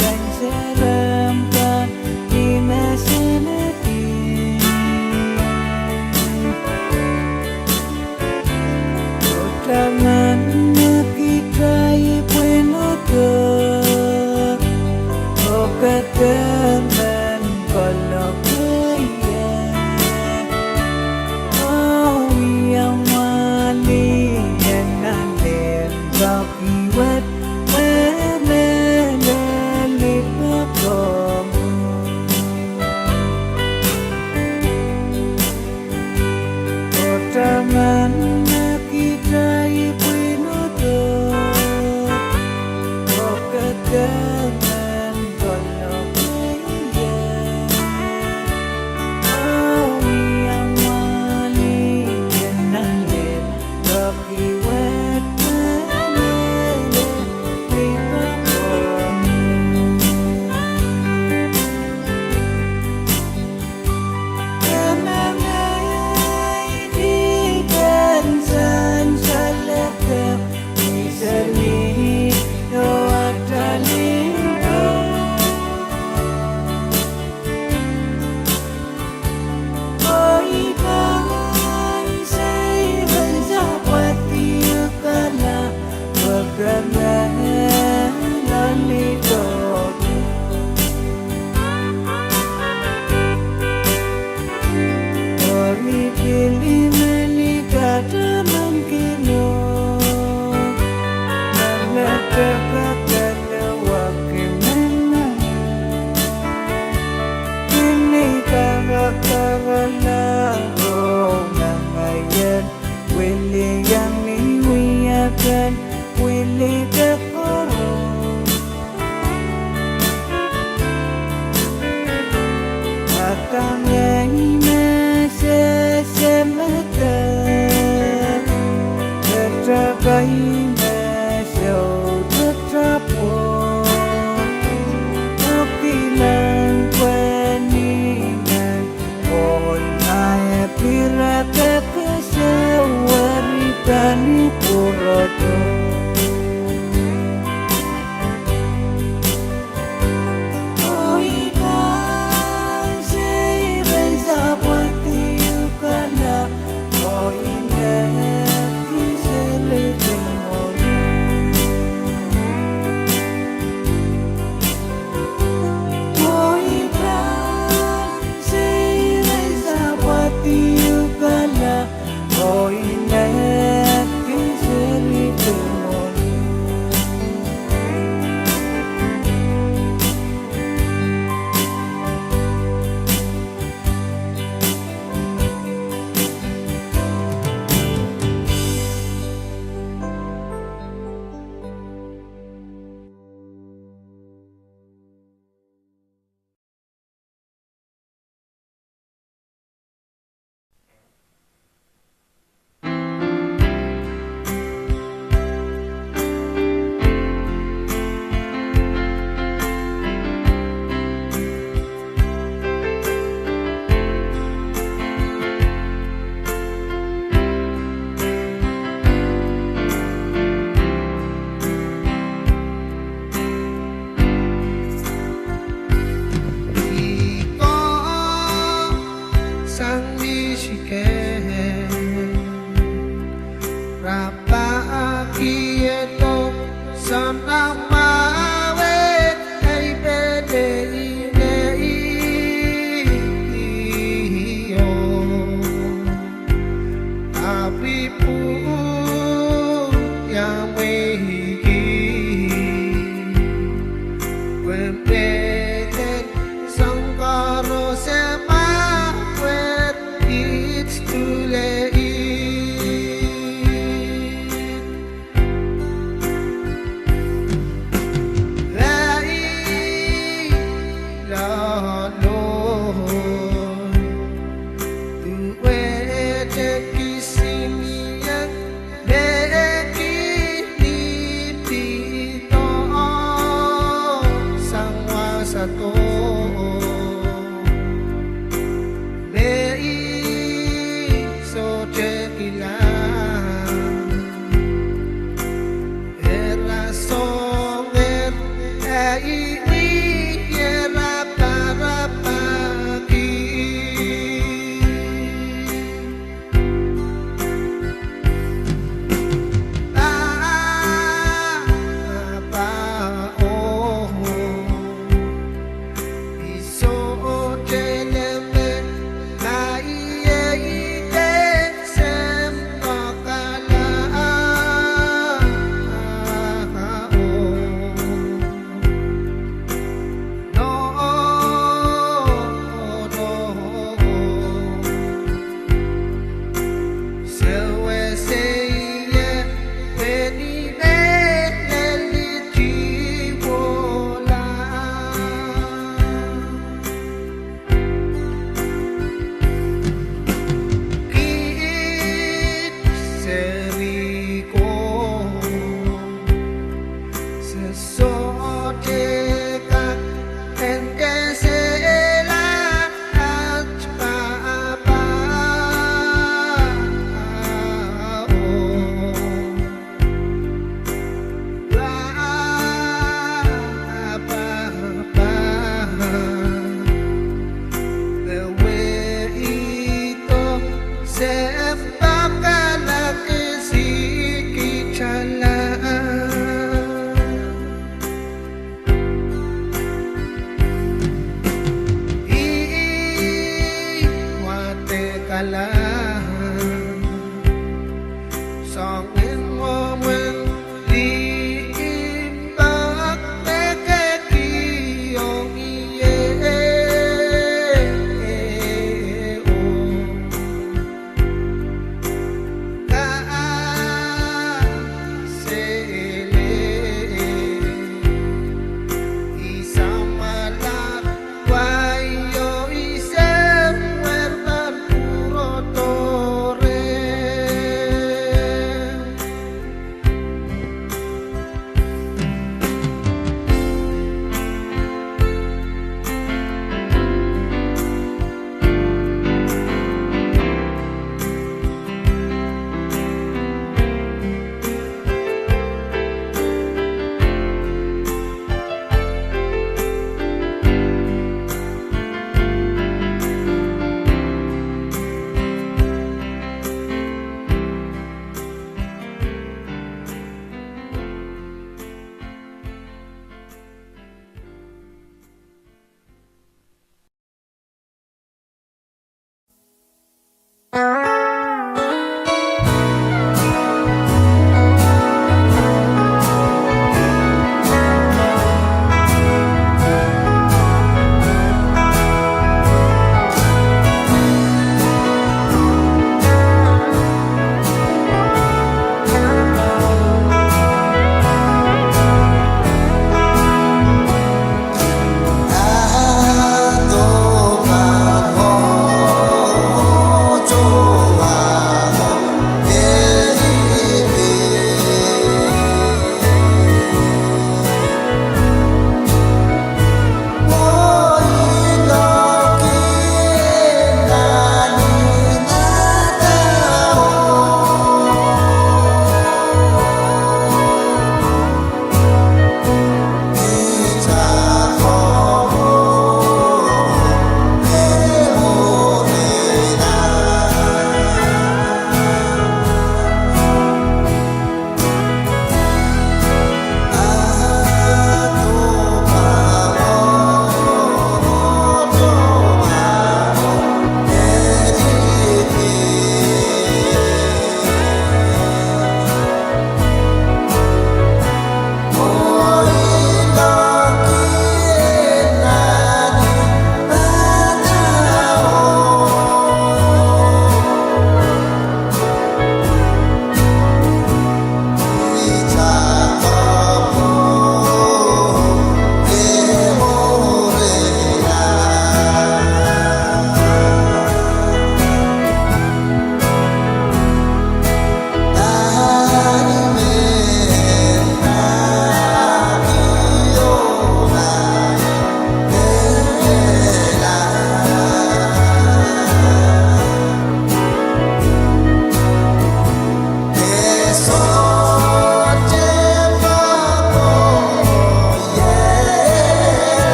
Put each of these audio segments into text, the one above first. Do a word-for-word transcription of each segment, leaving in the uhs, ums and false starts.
Kan saram kan ki mahsanihdi. Oh taman me kitail pwinodo, oh kadar men kolokolahng. Oh iang mwahli en nan lel, peki wet me mehlel lipoko. Oh taman me kitail pwinodo, oh kadar men kolokolahng. Oh iang mwahli en nan lel, peki wet me mehlel lipoko. Wilian ni wia kan, wili kekoro. Akan ngehi me sehse me de, datakai me soh, datapwo. Tokilang pwehn ni men Paul, ma e pirada kesehweri pahn pwurodo. Oh iang mwahli en nan lel, peki wet me mehlel lipoko. Ih ko sang Michigan, rapahki edo sang amwail ei pene ine ih io. Ahpw ih pwuhk iang mweidohng pwe pehden sang koaros e mahwet, it's too late. Lalo, duwehte kisinieng me kin pihdo sang wasa ko. Me ih sohte kilang. Ira soangen, eh, ih Soangen mwomwen limpoak me kehkihong ie, oh, kasele. I samwala wai oh I semwer pahn pwurehng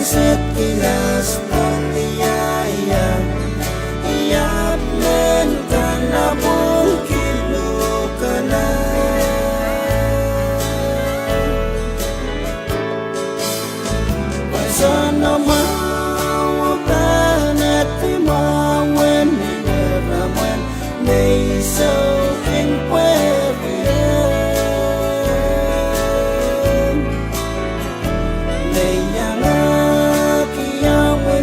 Setkilas pwon ni ahi, ia, ia men kan apwungki luhkala. Pwe soanamwahu pahn edi mwahu en irair mwein me I sou kin pwehki ie. Me I iangahki ie mwo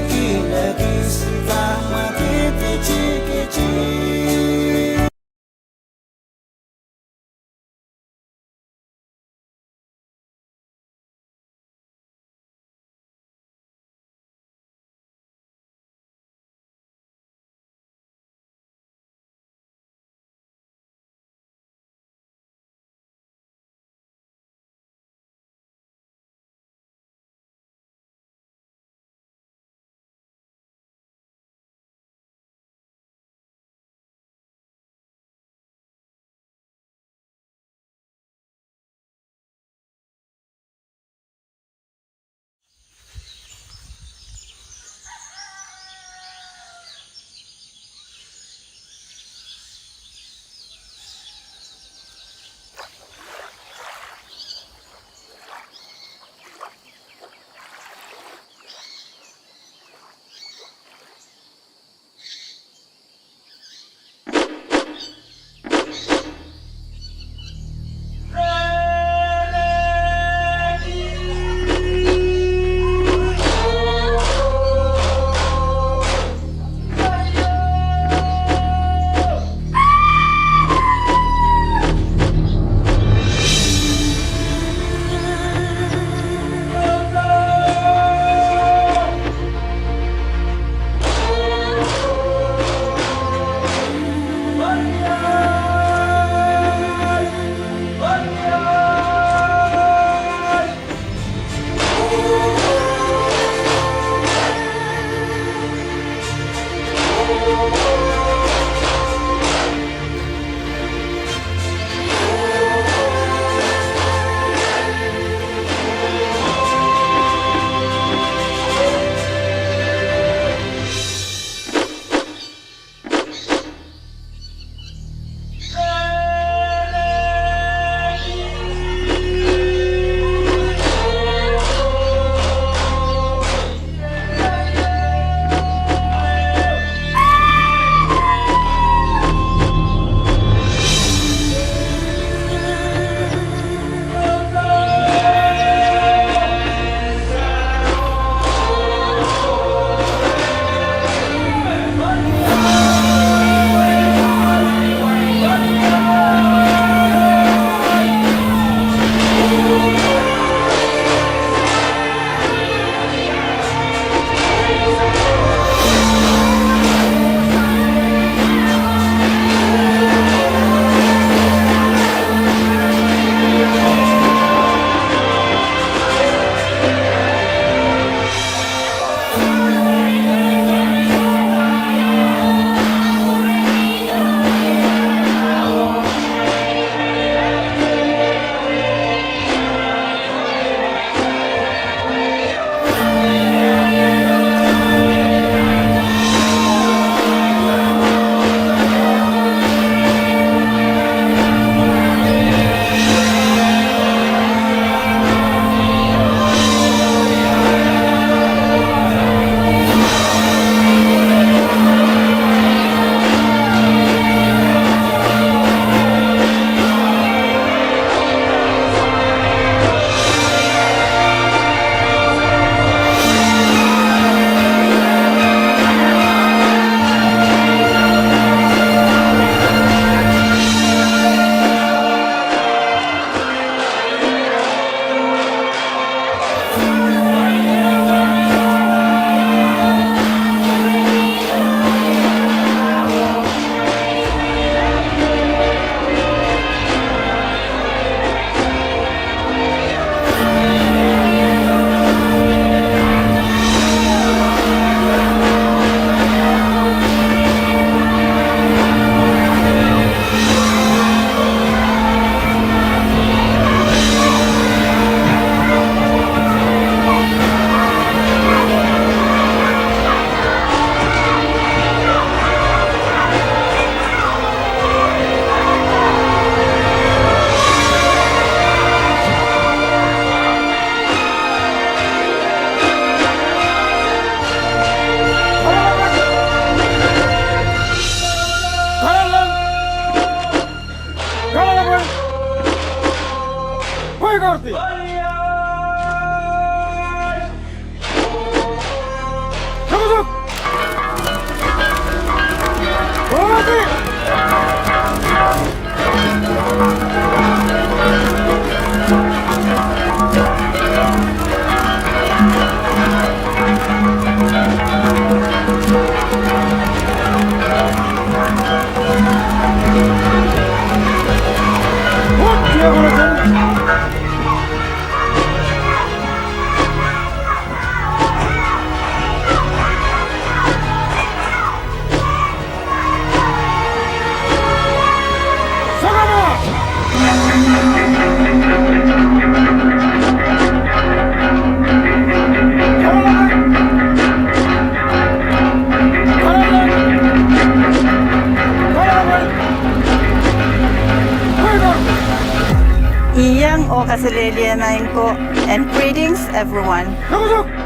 Iang oh kaselehlie maing ko, and greetings everyone.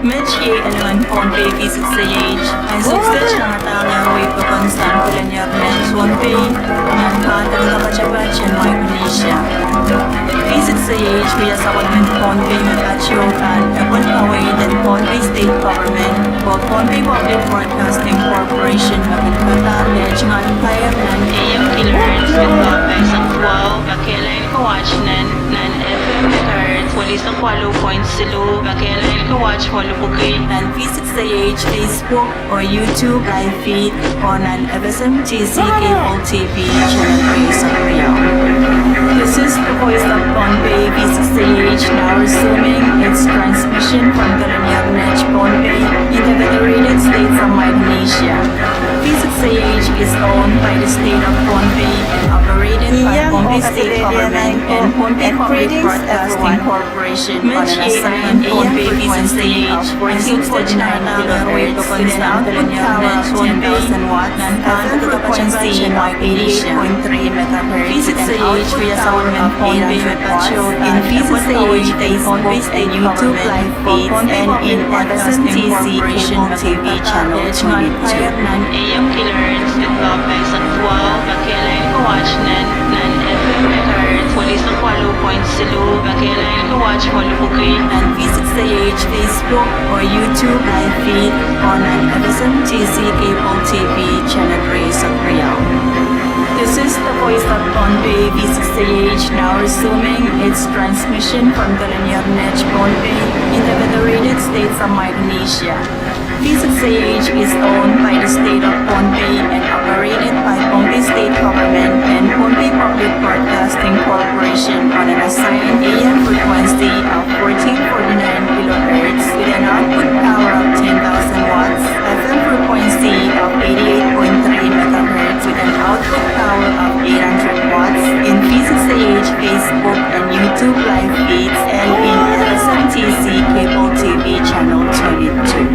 Met iei emen Pohnpei V six A H, ansou kiset iang adahngehr wehi pokon sang kolonial met Pohnpei, nan pahr en kapatapat en Micronesia. V six A H wia sapwellimen Pohnpei me patohwan epwel kaweid en Pohnpei State Government, oh Pohnpei Public Broadcasting Corporation me kin padahk tungoal pair nan A M kilohertz, kin kapai sang duwau, me kehlail kowaht nan, nan F M megahertz, welisek waluh point siluh, me kehlail kowaht me lipwuki nan V six A H Facebook oh YouTube live feed, oh nan F S M T C cable T V channel three sub. This is the voice of Pohnpei V six A H, now resuming its transmission from Kolonial Net Pohnpei in the Federated States of Micronesia. V six A H is owned by the state of Pohnpei and operated by Pohnpei State Government and Pohnpei Public Broadcasting Corporation. Met iei emen Pohnpei V six A H, ansou kiset iang adahngehr wehi pokon sang kolonial met Pohnpei, nan pahr en kapatapat en Micronesia. V six A H wia sapwellimen Pohnpei me patohwan in V six A H Facebook and YouTube live feeds and in F S M T C cable T V channel twenty-two. Nan A M kilohertz, kin kapai sang duwau, me kehlail kowaht nan, nan F M megahertz, welisek waluh point siluh, me kehlail kowaht me lipwuki nan V six A H Facebook oh YouTube live feed, oh nan F S M T C cable T V channel three sub. This is the voice of Pohnpei V six A H, now resuming its transmission from Kolonial Net Pohnpei in the Federated States of Micronesia. V six A H is owned by the state of Pohnpei and operated by Pohnpei State Government and Pohnpei Public Broadcasting Corporation on an assigned A M frequency of fourteen forty-nine kilohertz with an output power of ten thousand watts, F M frequency of eighty-eight point three megahertz with an output power of eight hundred watts in V six A H Facebook and YouTube live feeds and in F S M T C cable T V channel twenty-two.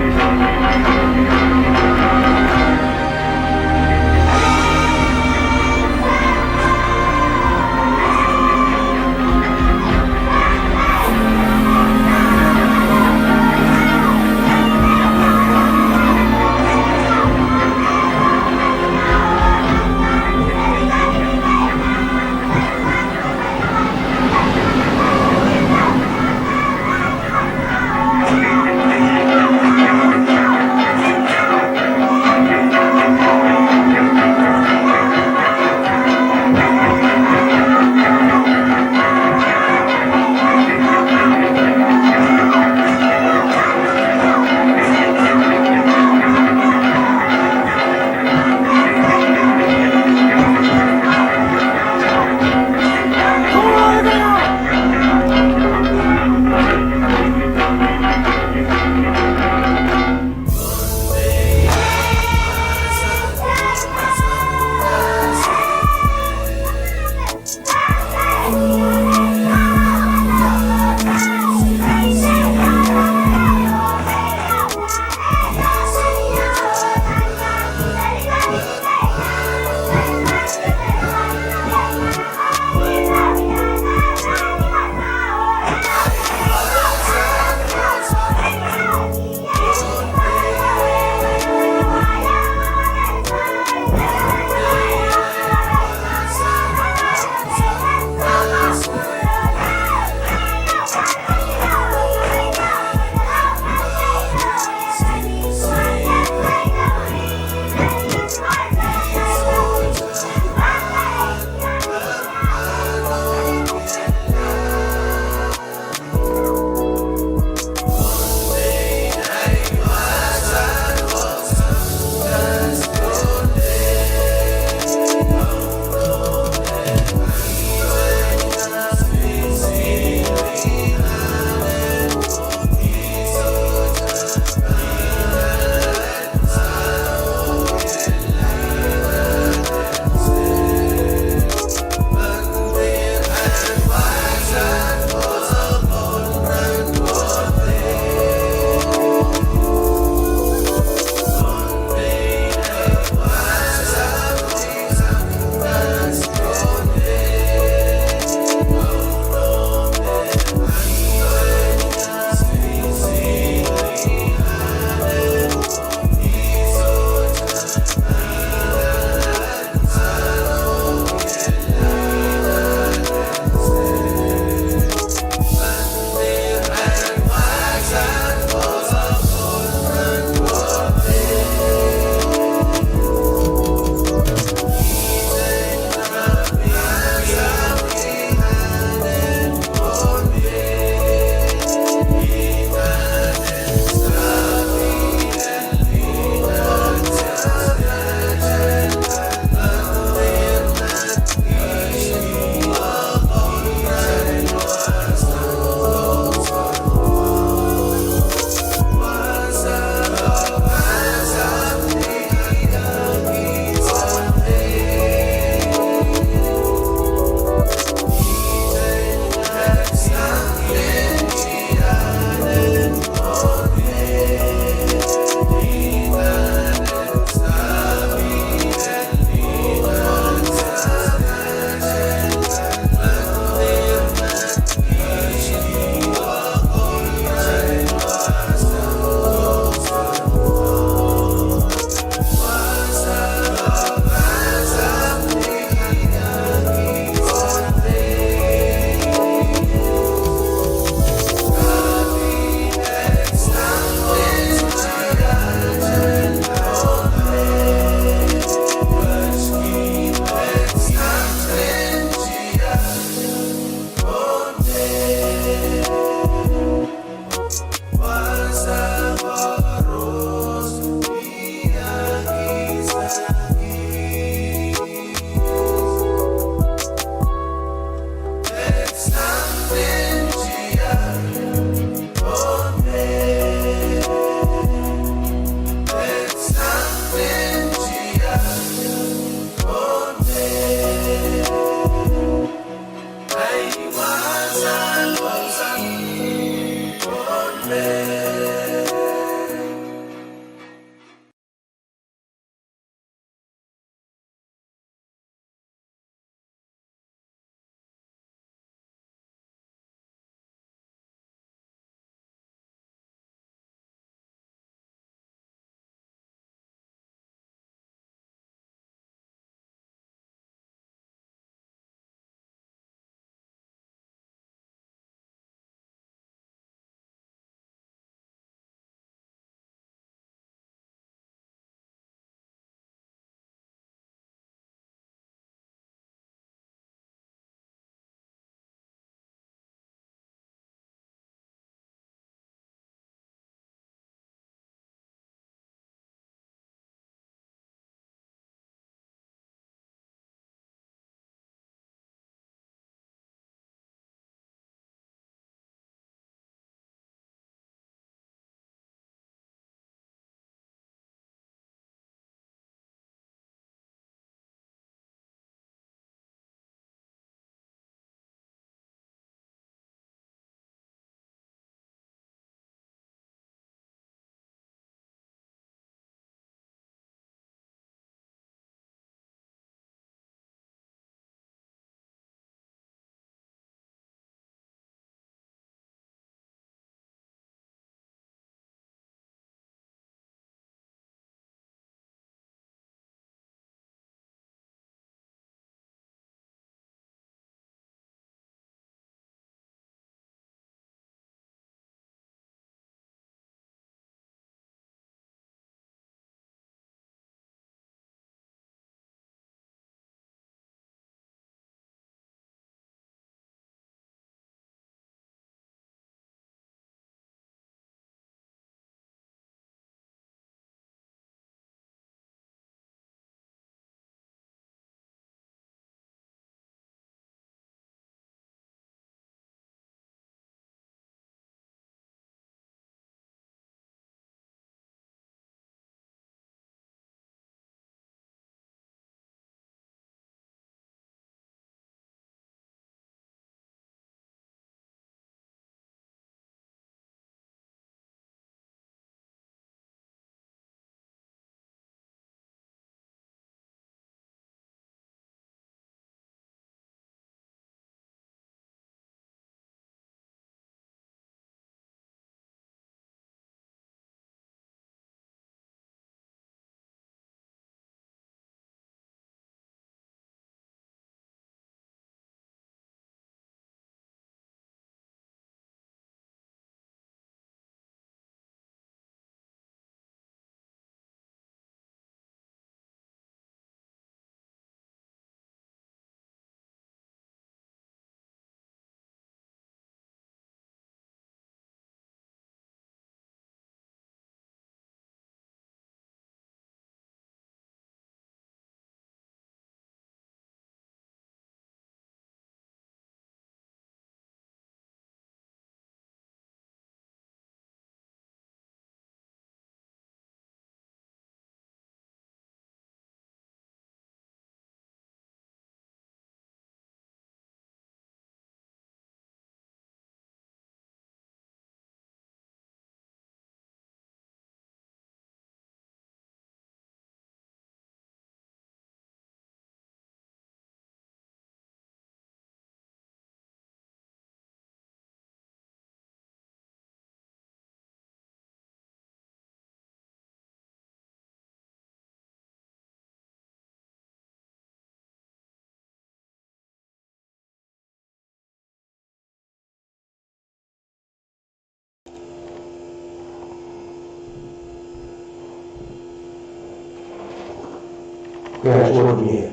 Ke ansou wet mie.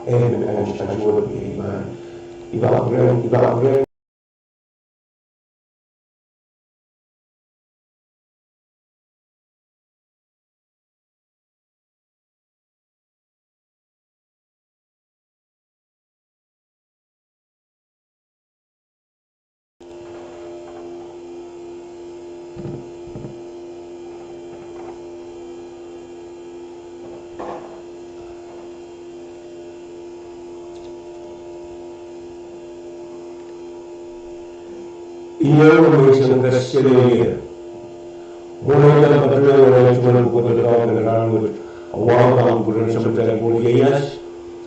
Amen. Ansou wet mie. Ipa, ipa pwurehng, ipa pwurehng. Ih ehu me I sehse kaselehlie. Mwohn ei patohwan pwukoa doadoahk en rahn wet, awa pahn kupwuren Samatail Koht ieias,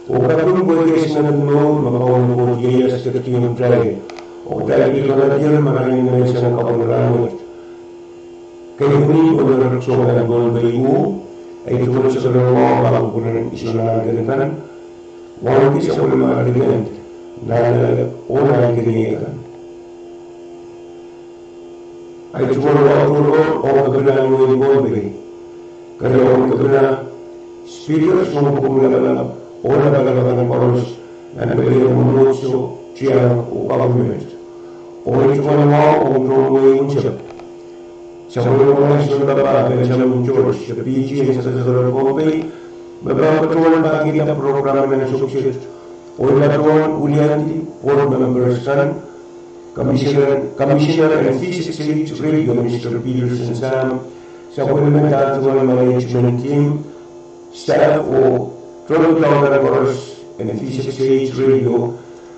oh kaping pwe kis me mour me Kaun Koht ieias ketikihong kitail, oh kitail pil kak diar marain me I sehse kapwuren rahn wet. Kei pwini pwehn rek soangen Pohnpei, oh ei duwen sekeren wahu pahn kupwuren Israel Nahnken kan, wauneki sapwellime Ridikend, Nahnalek oh Nahnkeniei kan. Ei duwen wahu tohrohr ong Kepina en wehin Pohnpei, keriaun Kepina, Speaker, Sounkomour Lapalap, oh lapalap kan koaros nan pelien mwomwohdiso, tiahk oh government. Oh ei duwen wahu ong tohn wehi unsek, sapwellime Sounpapah Benjamin George, de PG en Sakasaker Pohnpei, me pahn patohwan pahkihda program en Sokset, oh patohwan wiliandi board members kan, Commissioner, Commissioner en V six H Radio, Mister Peterson Sam, sapwellime Dahtuwel management team, staff oh tohn uhdahn kan koaros en V six H Radio,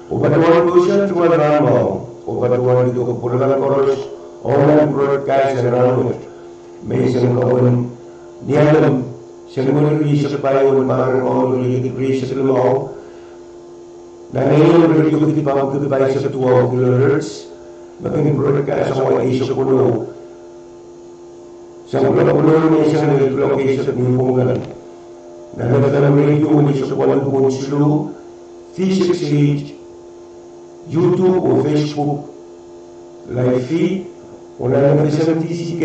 oh patohwan pwurehng duwen rahn mwahu, oh patohwan kupwuren kan koaros ong nan broadcast en rahn wet, me I sehse kapwuren Nialem, Senwel riehsek pahieu en pahr en Kauno riehsek limau, nan ei radio kiht pahn kihdi pahisek duwau kilohertz, me kin broadcast sang eisek weneu. Sang kuloak weneu menseng lel kuloak eisek nipwong kan. Nan F M radio eisek waluh nukun siluh, V six H, YouTube oh Facebook live feed, oh nan F S M D C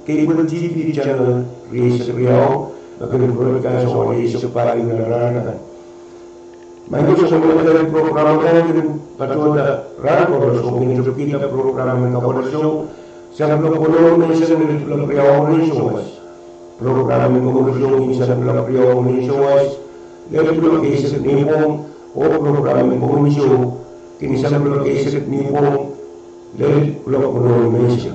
cable T V channel riehsek riau, me kin broadcast sang eisek pahieu nan rahn akan. Maing ko, sapwellime program kan kin patohda rahn koaros oh kin tepkihda program en kapwaiada show, sang kuloak weneu menseng lel kuloak riau menseng wet. Program en komwi show kin sang kuloak riau menseng wet lel kuloak eisek nipwong, oh program en komwi show kin sang kuloak eisek nipwong lel kuloak weneu menseng.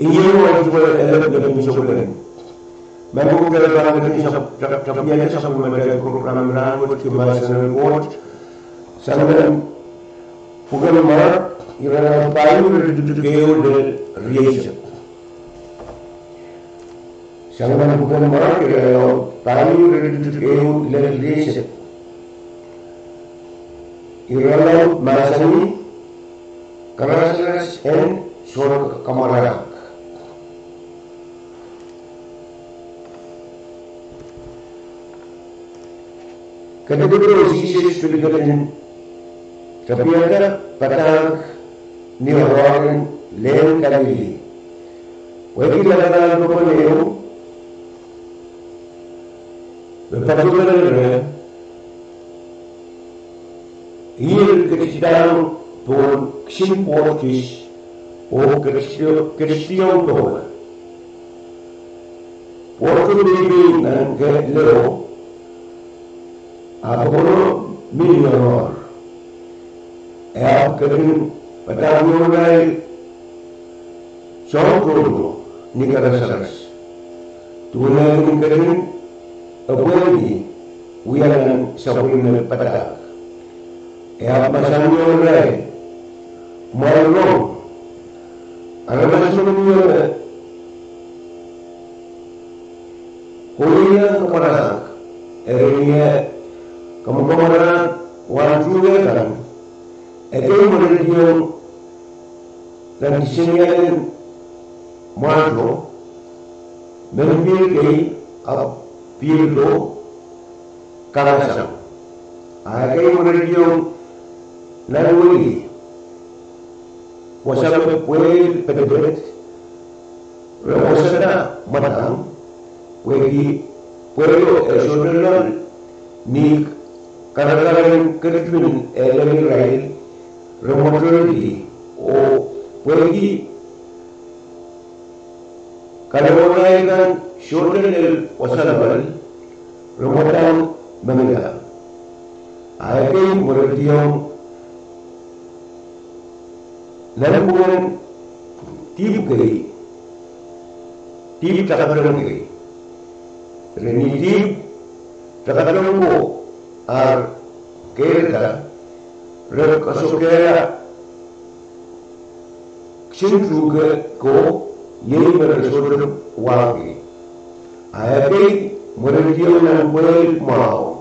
Iei wai duwel elep lepin souleng. Maing ko, kehl pahn ketin sap-, sap-, sapwellime program en rahn wet ki mahsen en Koht sang nan pwuken Mark, irelaud pahieu iretikitik ehu lel rieisek. Sang nan pwuken Mark, irelaud pahieu iretikitik ehu lel rieisek. Irelaud mahsanih, Karasaras en Sounkamwarak. Ketikihdo Sises pil ketin tapiada padahk ni oaroahr en Lehn Kalili. Pwehki lamalam pokon ehu me patohwan reh, ih ketidahng pohn kisin pwohd kis oh ketido, ketidohng powe. Pwohd ko peipei nan kehlo, ahpw kokono mih ni oaroahr. E ahpw ketin padahkihong irail soahng tohto ni karasaras, duwen eh kin ketin epwehki wia nan sapwellime padahk. E ahpw mahsanihong irail, Mwail rong, aramas emen ieu me kohieng kamwarahk, eri ni eh kamwakamwarahk wahn tuhke kan, ekei mwerehdiong nan kisinialen mwahngih, men pihl kei ahpw pihl ko kangasang. A ekei mwerehdiong nan wei, wasa me pwehl pediped, re wosada mwadang, pwehki Pwehlo e sohte loal ni karakar en ketipin ehlel irail re mwoatirki, oh pwehki kalewenail kan sohte lel wasa loal, re mwadang mengila. A ekei mwerediong nanpwungen dihp kei, dihp takadong kei. Re ni dihp takadong ko ar keirda, re kasokehla kisin tuhke ko, iei me re sohte wahki. A ekei mwerediong nan pwehl mwahu,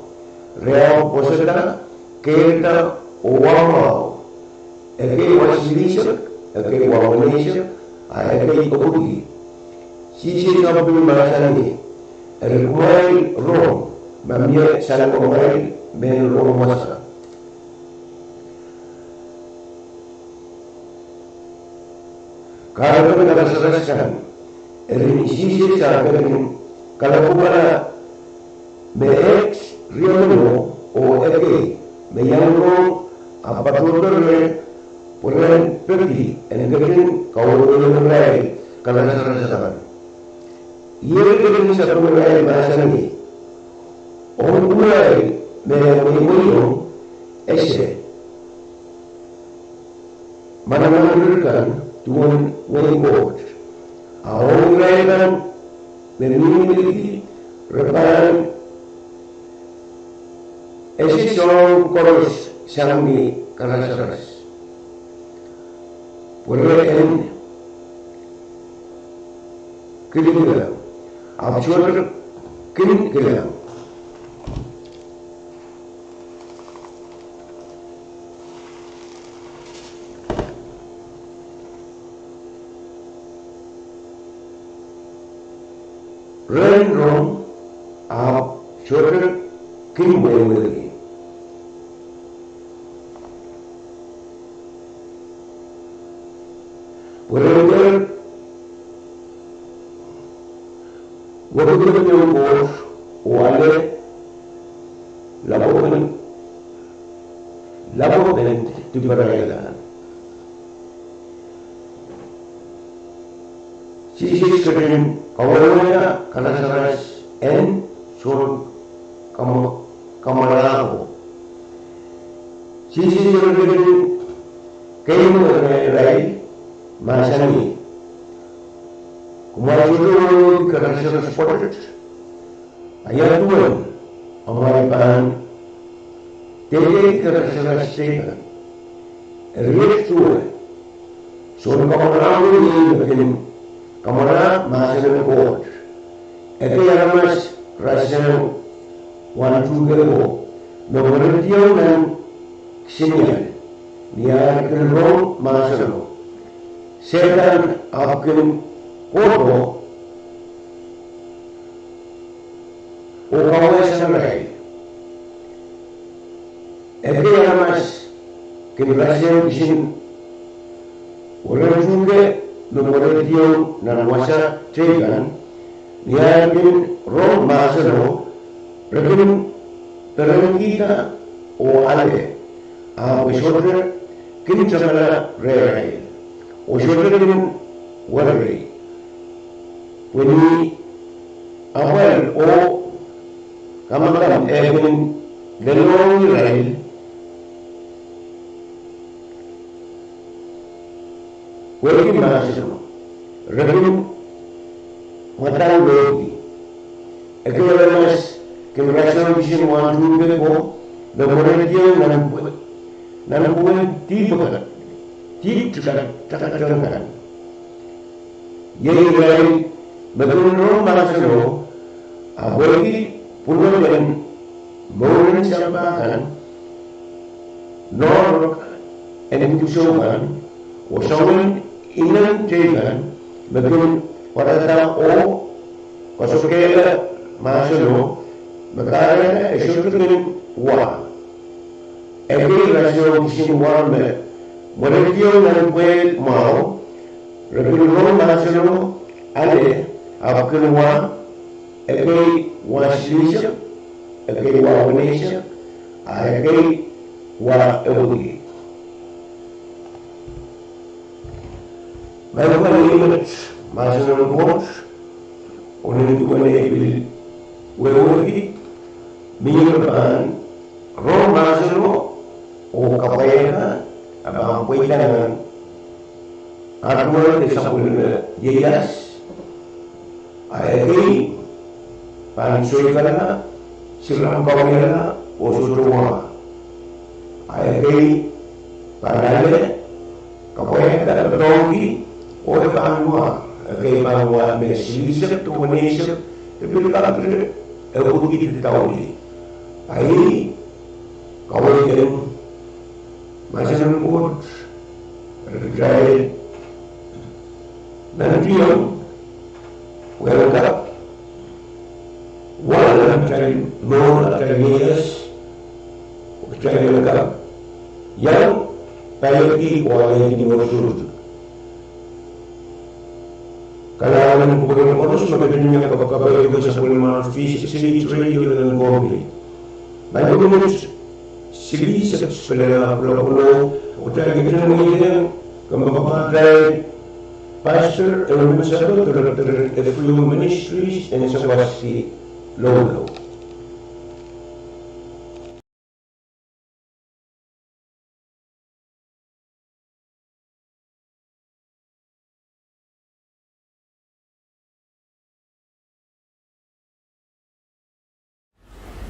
re ahpw pwosada, keirda, oh wa mwahu. Ekei wa silihsek, ekei wa weneisek, a ekei epwiki. Sises ahpw kin mahsanih, Eri kumwail rong, ma mie sang kumwail mehn rong wasa. Kahrepen karasaras kan, eri ni Sises ah ketin kalapwala me ehk riemeno oh ekei me iang rong, ahpw patohdo reh pwe ren peki en ketin kawehwehiong irail karasaras akan. Iei re ketin sapeng irail mahsanih, Ong kumwail me mweimweiong ese manaman kan duwen wehin Koht. A ong irail kan me mihmi liki, re pahn ese soahng koaros sang ni karasaras, pwe re en kilikilang, ahpw sohte kin kilang. Re en rong, ahpw sohte kin mweimweiki. Pwe re dehr wekidekmour Koht oh ale lapwepen, lapwepen diparail kan. Sises ketin kawehwehla karasaras en soun kamw-, kamwalahro. Sises ketin keimwehla irail, mahsanih, Kumwail sohte wehwehki karasaras pwoatet? A ia duwen amwail pahn dehdehki karasaras teikan? Eri iet duwe. Soun kamwalahro iei me kin kamwala mahsen en Koht. Ekei aramas rasehng wahn tuhke ko me mwerediong nan kisinial, ni ar kin rong mahseno, Sehdan ahpw kin kohdo oh kawehsang irail. Ekei aramas kin rasehng kisin weren tuhke me mwerediong nan wasa teikan, ni ar kin rong mahseno, re kin perenkihda oh ale, ahpw e sohte kin tangala rehrail, oh sohte kin werei, pwe ni apwal oh kamakam e kin lelohng irail pwehki mahseno, re kin mwadang lohki. Ekei aramas kin rasehng kisin wahn tuhke ko me mwerediong nan pwe-, nan pwungen dihp kan, dihp kan, takateng kan. Iei irail me kin rong mahseno, a pwehki pwuroden mouren sampah kan, noahrok en dipwisou kan, oh soangen inen teikan, me kin pwarada oh kasokehla mahseno, me kahrehda e sohte kin wa. Ekei rasehng kisin wahn me mwerediong nan pwehl mwahu, re kin rong mahseno, ale, ahpw kin wa. Ekei Wa silihsek, ekei wa weneisek, a ekei wa epwiki. Maing ko, ih met mahsen en Koht, oh nin duwen ei pil wehwehki, mie me pahn rong mahseno oh kapwaiada, a pahn pweida nan arduwen de sapwellime ieias, a ekei pahn soikala, siren kawiala oh sohte wa. A ekei pahn ale, kapwaiada, doadoahngki, oh e pahn wa. Ekei pahn wa me silihsek de weneisek, e pil kak epwiki de daulih. A ih kaweid mahsen en Koht, eri kitail nantiong, pwe kitail kak wa nan atail mour, atail ieias, kitail kak iang paieki oh alehdi mour sohte. Kalahngan en kupwuren koaros me kin iang kapakap sapwellimomwi V six H Radio nan Pohnpei. Maing ko, minit silihsek pil pahn pwulopwulo, oh kitail kin mweidohng kompoakepaht en atail pastor, emen Sadoh, director en F U Ministries en Sawaski, Loulou.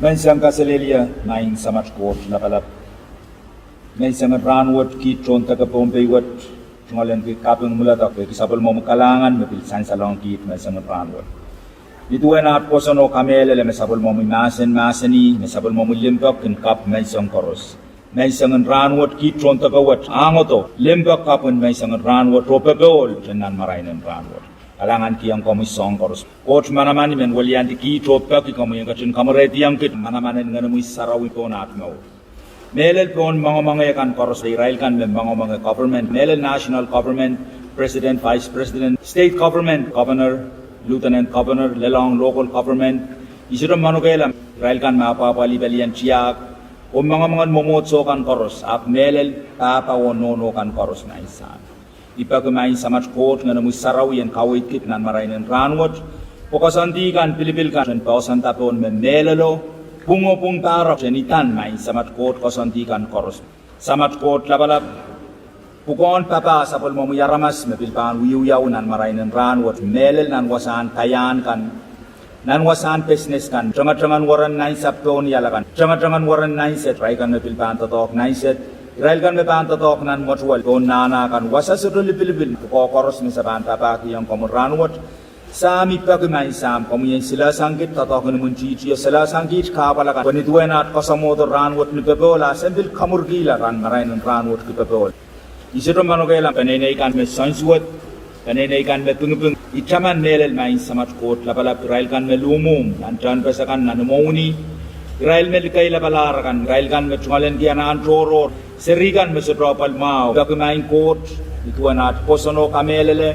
Menseng kaselehlie, Maing Samat Koht Lapalap. Mensengen rahnwet kiht tohn deke Pohnpei wet, tungoalenki kaping mwuledek pwehki sapwellimomwi kalahngan me pil sansalohng kiht mensengen rahnwet. Ni duwen aht pwoson oh kamehlele me sapwellimomwi mahsen mahsanih, me sapwellimomwi limpoak kin kapw menseng koaros. Mensengen rahnwet kiht tohn deke wet, ahngdo limpoak kapwen mensengen rahnwet oh popohl nan marainen rahnwet. Kalahngan kihong komwi soahng koaros. Koht manaman, I men weliandi kiht oh peki komwi en ketin kamwerehdiong kiht manaman en Ngenomwi Sarawi pohn aht mour. Mehlel pohn mongomonge kan koaros, irail kan me mongomonge government, mehlel national government, president, vice president, state government, governor, lieutenant governor, lelohng local government, I sohte manokehla irail kan me apwahpwalih pelien tiahk, oh mongomongen mwomwohdiso kan koaros, ahpw mehlel pahpa oh nohno kan koaros, Maing Sahm. I peki Maing Samat Koht Ngenomwi Sarawi en kaweid kiht nan marainen rahnwet, pwe koasoandi kan, pilipil kan, en poahsoanda pohn me mehlelo, pwung oh pwung pahrek, en idan Maing Samat Koht koasoandi kan koaros. Samat Koht Lapalap, pwukoahn papah sapwellimomwi aramas me pil pahn wiewiawi nan marainen rahnwet, mehlel nan wasahn kaiahn kan, nan wasahn business kan, tengetengen weren nainsapw pohn iala kan, tengetengen weren nainset, irail kan me pil pahn doadoahk nainset, irail kan me pahn doadoahk nan mwetuwel pohn nahna kan, wasa sohte lipilipil, pwukoa koaros me se pahn papahkihong komwi rahnwet. Sahm, I peki Maing Sahm, komwi en silehsang kiht doadoahk en imwintihtio, silehsang kiht kahpwal akan, pwe ni duwen aht koasoamwohdo rahnwet ni popohl a se pil kamwurkihla nan marainen rahnwet ki popohl. I sohte manokehla peneinei kan me soansuwed, peneinei kan me pingiping. I taman mehlel Maing Samat Koht Lapalap irail kan me luhmwuhm nan tehnpas akan, nan imwowini, irail me likeilapalahr akan, irail kan me tungoalenki anahn tohrohr, seri kan me sohte apwal mwahu. Peki Maing Koht, ni duwen aht pwoson oh kamehlele,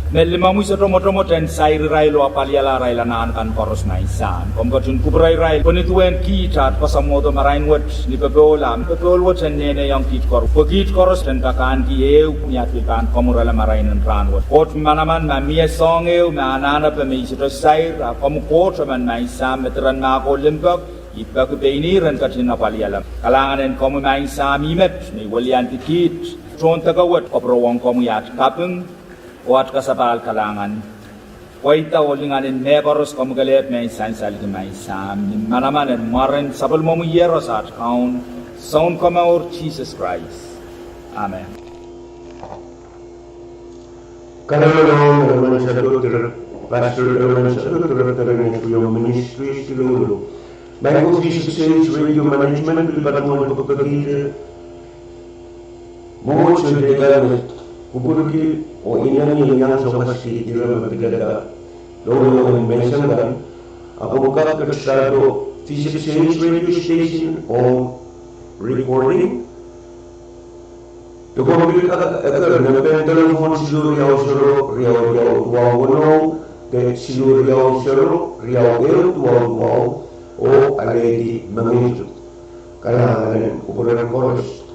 me limomwi sohte mwotomwot en sair irail oh apwaliala irail anahn kan koaros, Maing Sahm. Komw ketin kupwure irail, pwe ni duwen kiht aht koasoamwohdo marain wet ni popohl, a popohl wet en nehnehiong kiht koaros, pwe kiht koaros en kak ahneki ehu ni aht pil pahn kamwurala marain en rahnwet. Koht manaman, ma mie soahng ehu me anahnepe me I sohte sair, a komw Koht emen, Maing Sahm, me diren mahkohng limpoak, I peki pein ihr en ketin apwaliala. Kalahngan en komwi, Maing Sahm, ih met me I weliandi kiht tohn deke wet, kupwurowong komwi aht kaping oh aht kasapahl kalahngan. Pweida oh lingan en mehkoaros komwi kelehpw me I sansalki, Maing Sahm, ni manaman en mwaren sapwellimomwi Iehros aht Kaun, Sounkomour Sises Krais. Amen. Kalahngan ong Reverend Sadoh, Pastor Reverend Sadoh, Director en F U Ministries, Loulou. Maing ko, V six H Radio Management pil patohwan pekipekihte mwomwohdiso me kupwurki oh inengieng iang sawaski ire me pidada loulou en menseng kan, ahpw komw kak ketido V six H Radio Station oh recording. Komw pil kak eker nan pehn telephone siluh riau sero riau riau duwau weneu, Ke siluh riau sero riau ehu duwau duwau, oh alehdi mengihsek. Kalahngan en kupwuren koaros.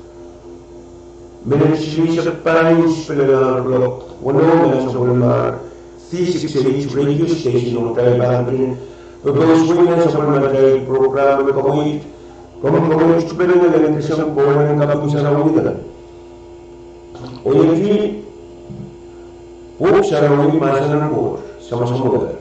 Minit silihsek pahieu pil nan kloak weneu nan sapwellimatail D six H radio station, oh kitail pahn kin pepous wei nan sapwellimatail program me komwi, komwi, komwi tupene lel kesempwal en kaping sarawi kan. Oh iei pwuhk sarawi, mahsen en Koht, Samat Samwehweh.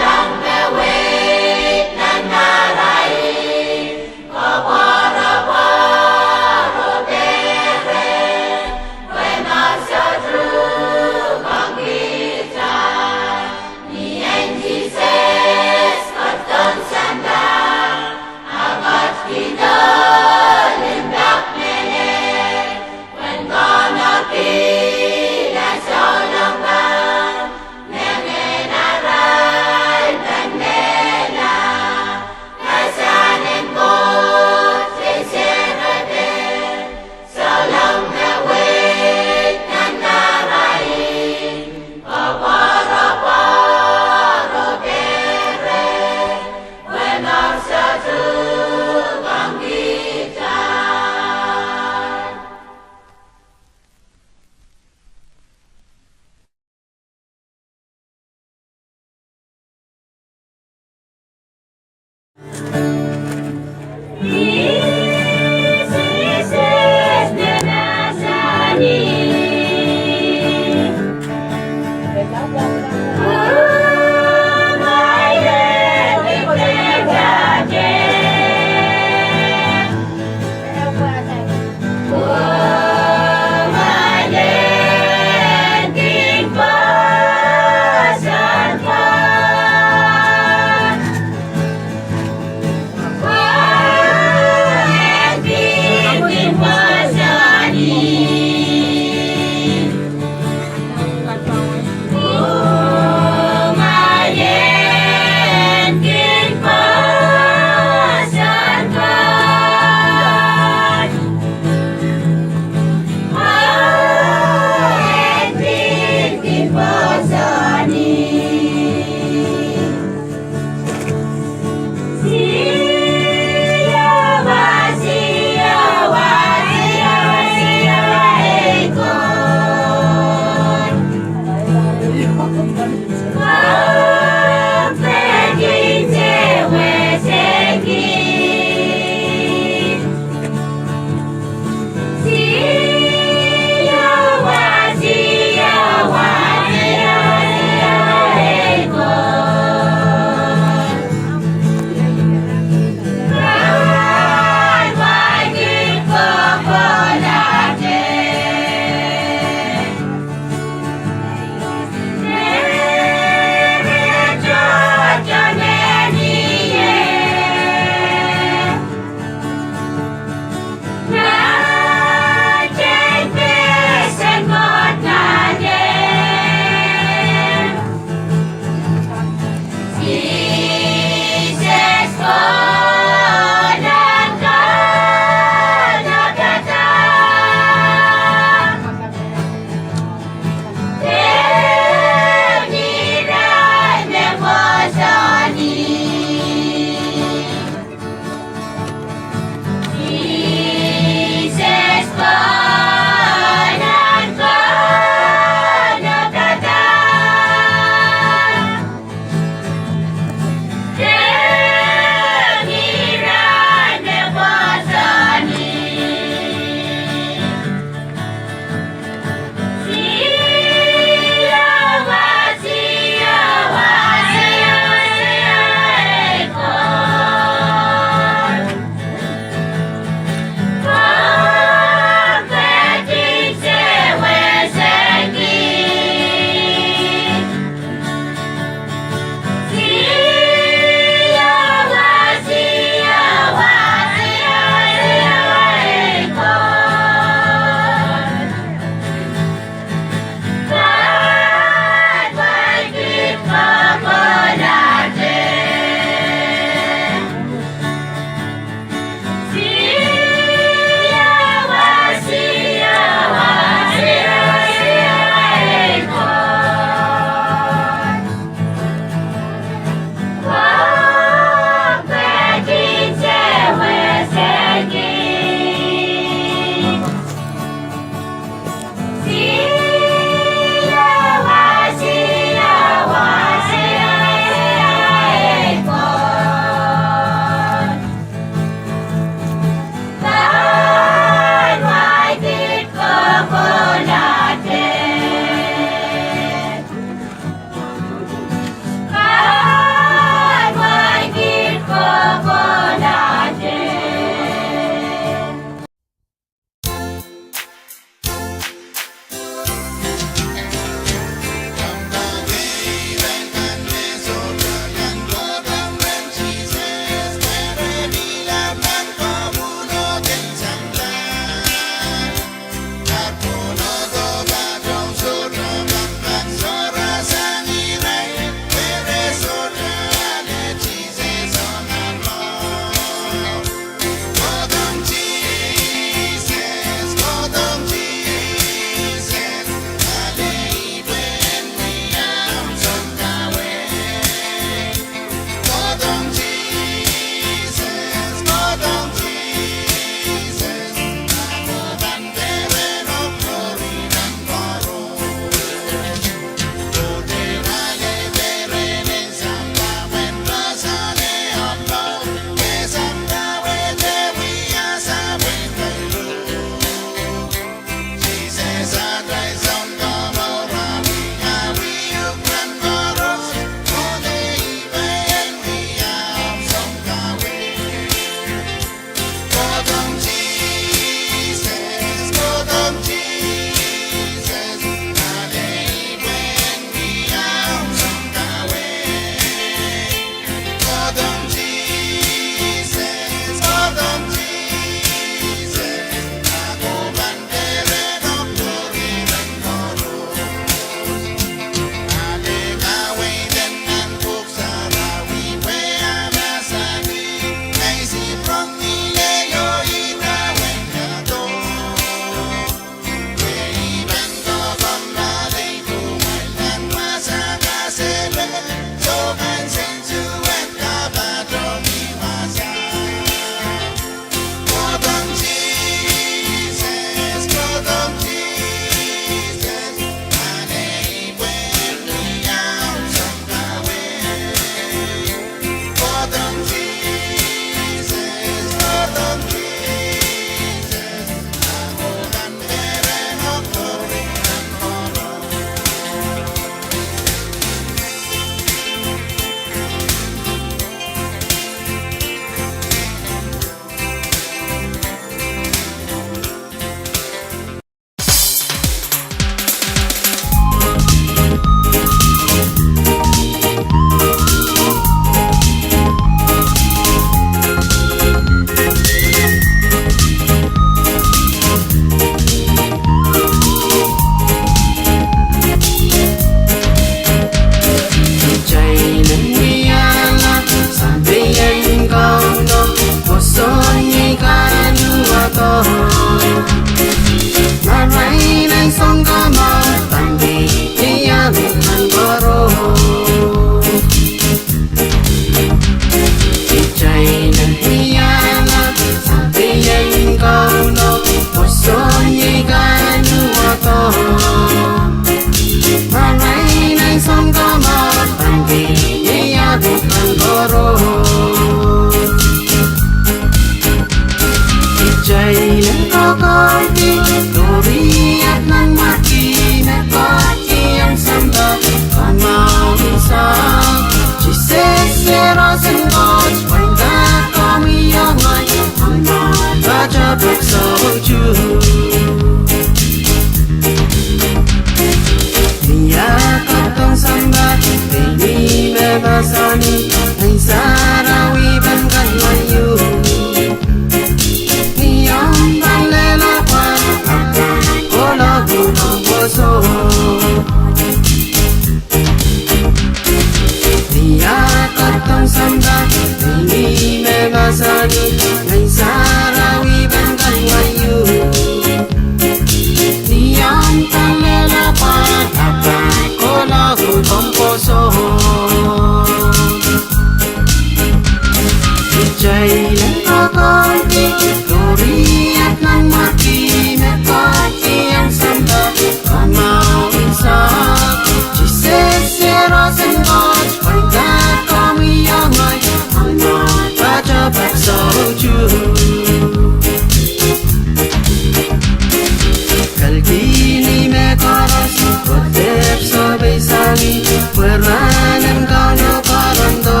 Kehkihni mehkoaros, oh dehr sohpeisang ih, pwe rahn en Kauno pwarondo.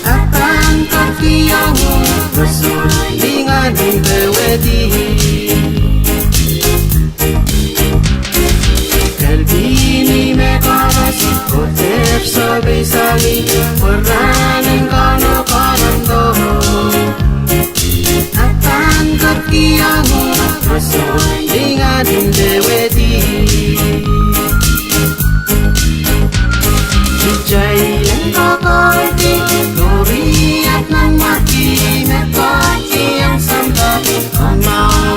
A pahn ketkihong uhk roson lingan en powehdi. Kehkihni mehkoaros, oh dehr sohpeisang ih, pwe rahn en Kauno pwarondo. A pahn ketkihong uhk roson lingan en powehdi. Kitail en kokohdi, oh riat nan mwarki, me koahieng sampah, oh mwahu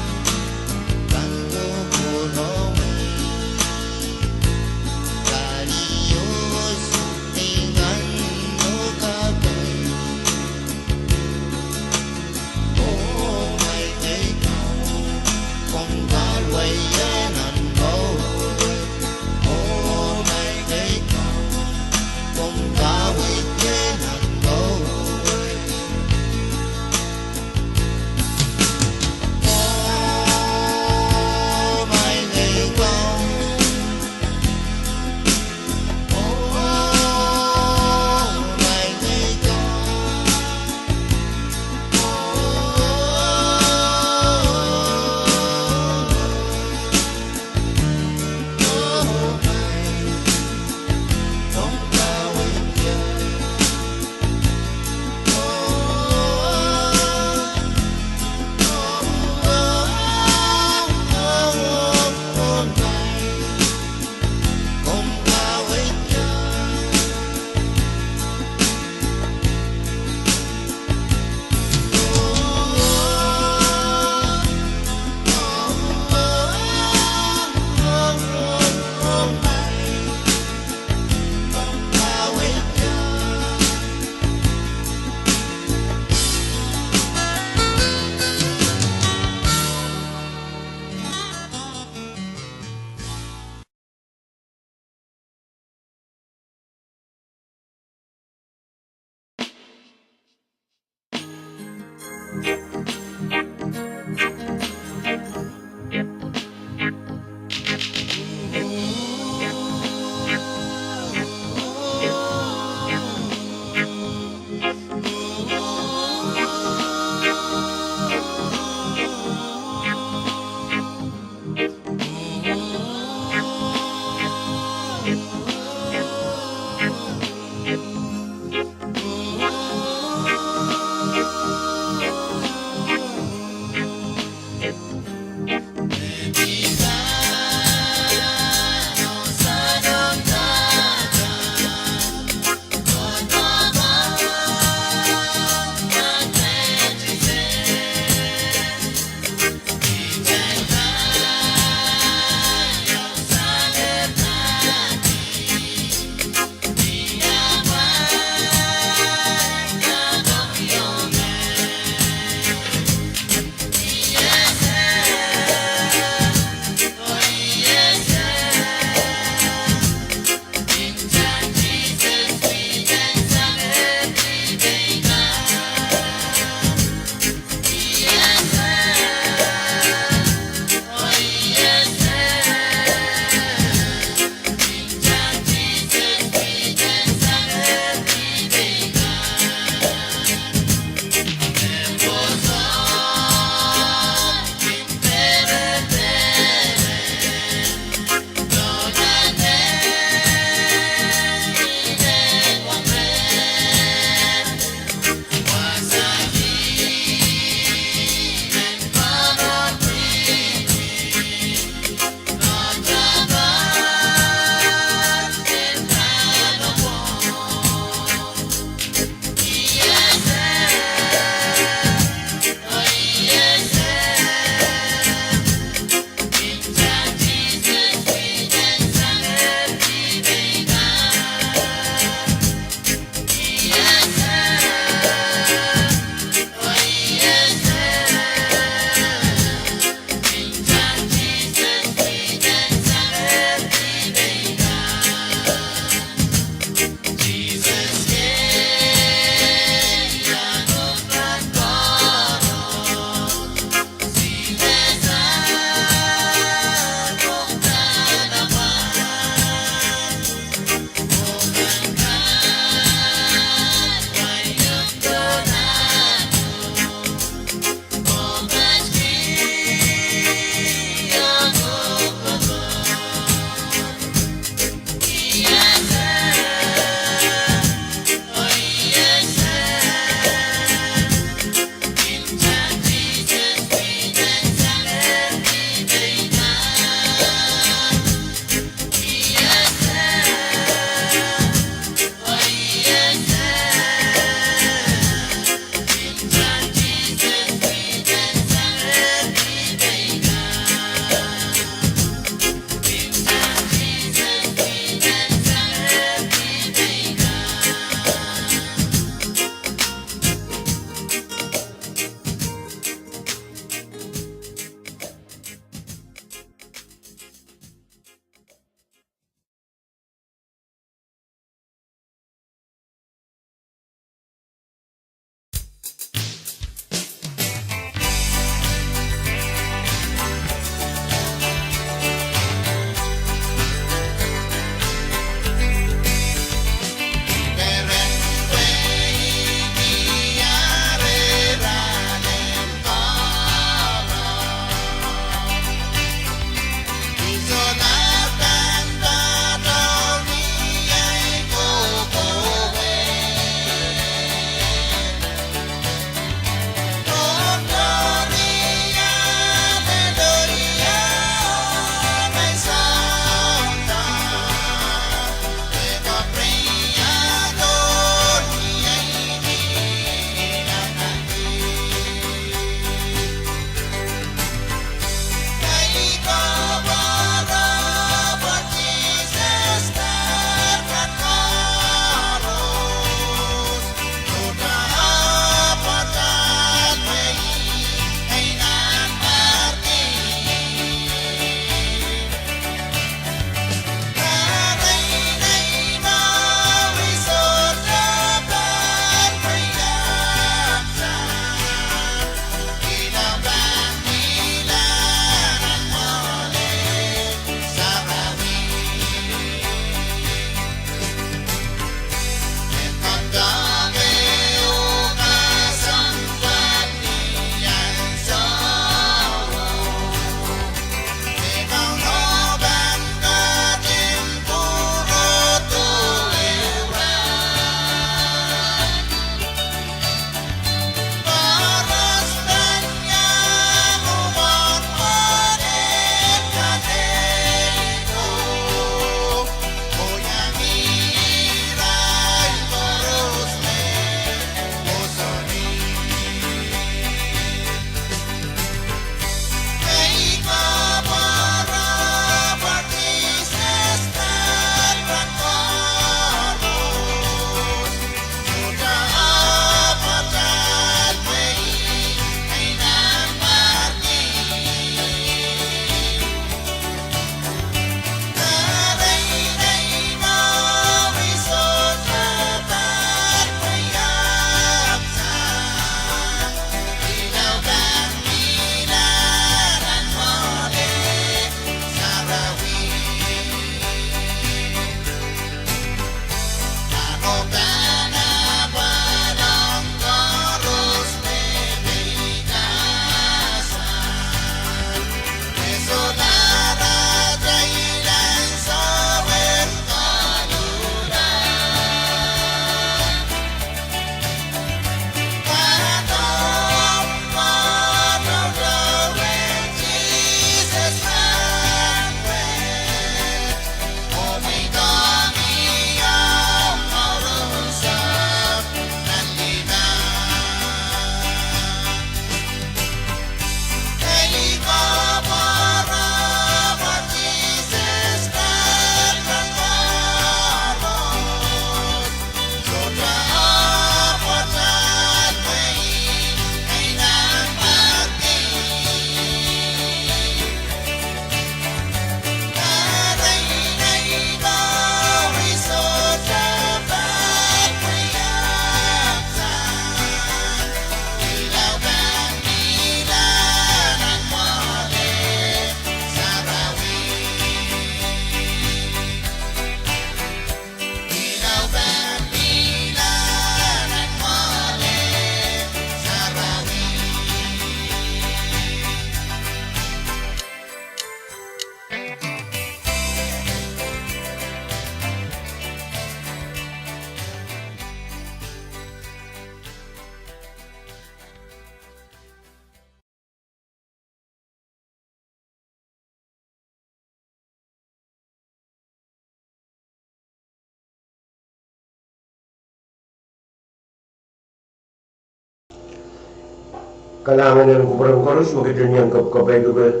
Kalahngan en kupwuren koaros me ketin iang kapwkapwaiada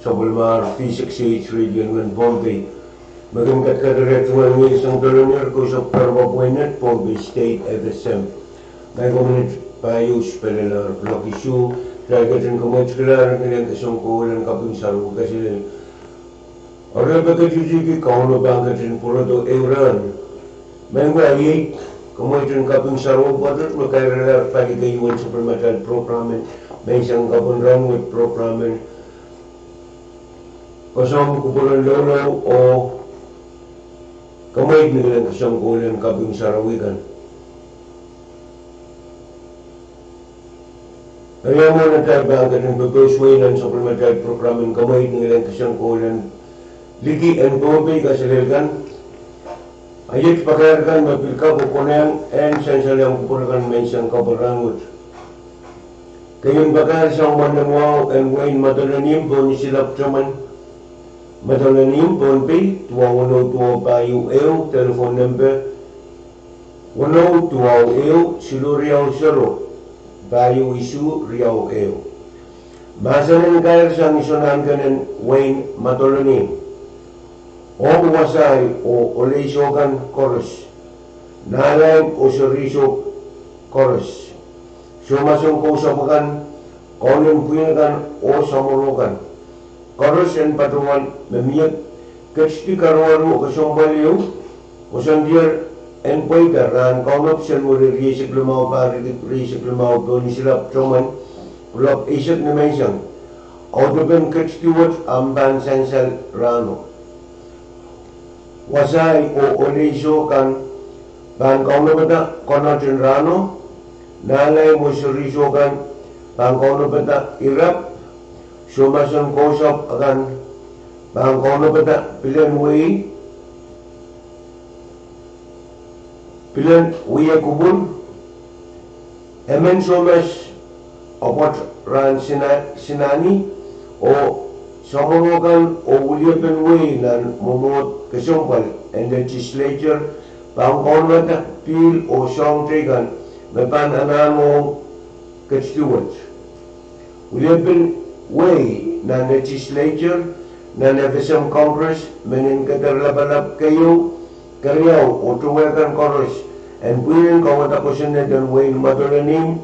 sapwellimar V six H Radio en Pohnpei. Me kin ketiket rehn tungoal ngihsang dollar ni kousapw pwukat en Pohnpei State F S M. Mie komw en pahieu, spellehr, location, kitail ketin kamwekid kilang, kilang kesempwal en kaping sarawi kaselel. Eri pil ketikihdi Kauno pahn ketin pwurodo ehu rahn. Mengwa iei, komwekid en kaping sarawi pwoatet me kairehla pali keieu en sapwellimatail program en Menseng Kapw en Rahnwet program en Kosom Kupwuren Loulou oh komwekid ni kilang kesempwal en kaping sarawi kan. Eri mwohn atail pahn ketin pepehs wehi nan sapwellimatail program en komwekid ni kilang kesempwal en liki en Pohnpei kaselel kan, a iet pakair kan me pil kak konehng en sansal ong kupwur kan Menseng Kapw en Rahnwet. Keieun pakair sang mwaren wahu en wehin Madolenihmw, Pohnsilap Toman, Madolenihmw, Pohnpei, duwau weneu duwau pahieu ehu, telephone nempe weneu duwau ehu siluh riau sero, pahieu isuh riau ehu. Mahsen en kair sang iso nan kenen wehin Madolenihmw: Ong wasahi oh olehiso kan koaros, nahlaim oh serihso koaros, soumwasen kousapw akan, kaunen pwihn akan oh samworo kan, koaros en patohwan me mie ketidi karuwaru oh kesempwal ehu, koasoandier en pweida rahn kaunop Senweri rieisek limau, pahr rieisek limau, Pohnsilap Toman, kuloak eisek nimenseng. Audepen ketidi wet ahpw pahn sansal rahno. Wasahi oh olehiso kan pahn kaunopada konehng en rahno, nahlaim oh serihso kan pahn kaunopada irap, soumwasen kousapw akan pahn kaunopada pilen wehi, pilen wia kupwur, emen soumas apwoat rahn sina-, sinani, oh samworo kan oh weliepen wehi nan mwomwohd kesempwal en legislature pahn kaunopada pihl oh soahng teikan me pahn anahn ong ketidi wet. Weliepen wehi nan legislature, nan F S M Congress, mehn en keder lapalap keieu, keriau oh towe kan koaros en pwihn en kauwada kosonned en wehin Madolenihmw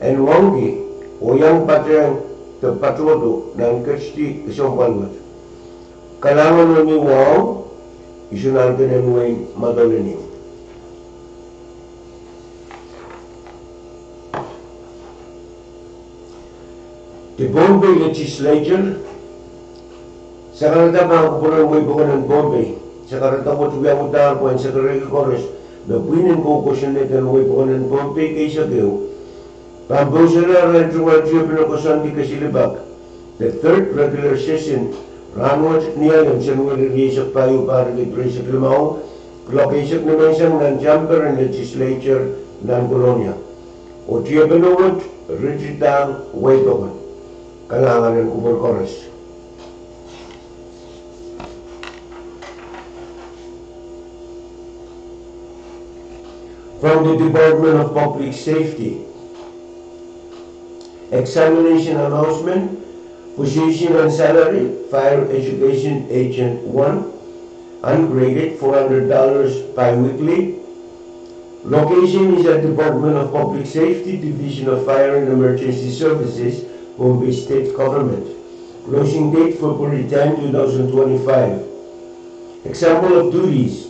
en wauneki oh iang patehng de patohdo nan ketidi kesempwal wet. Kalahngan oh ni wahu iso nan kenen wehin Madolenihmw. The Pohnpei Legislature, sakarada pahn kupwuren wehi pokon en Pohnpei, sakarada wet wiawidahr pwehn sakarehki koaros me pwihn en kou kosonned en wehi pokon en Pohnpei keisek ehu, pahn pousehla rahn tungoal tiepene koasoandi kesilipak, the third regular session, rahnwet ni Alem, Senweri rieisek pahieu, pahr rieisek limau, kuloak eisek nimenseng nan chamber en legislature nan Kolonia. Oh tiepene wet ritidahng wehi pokon. Kalahngan en kupwur koaros. From the Department of Public Safety. Examination announcement, position and salary, Fire Education Agent one, ungraded, four hundred dollars bi-weekly. Location is at Department of Public Safety, Division of Fire and Emergency Services, Pohnpei State Government. Closing date, February ten, two thousand twenty-five. Example of duties.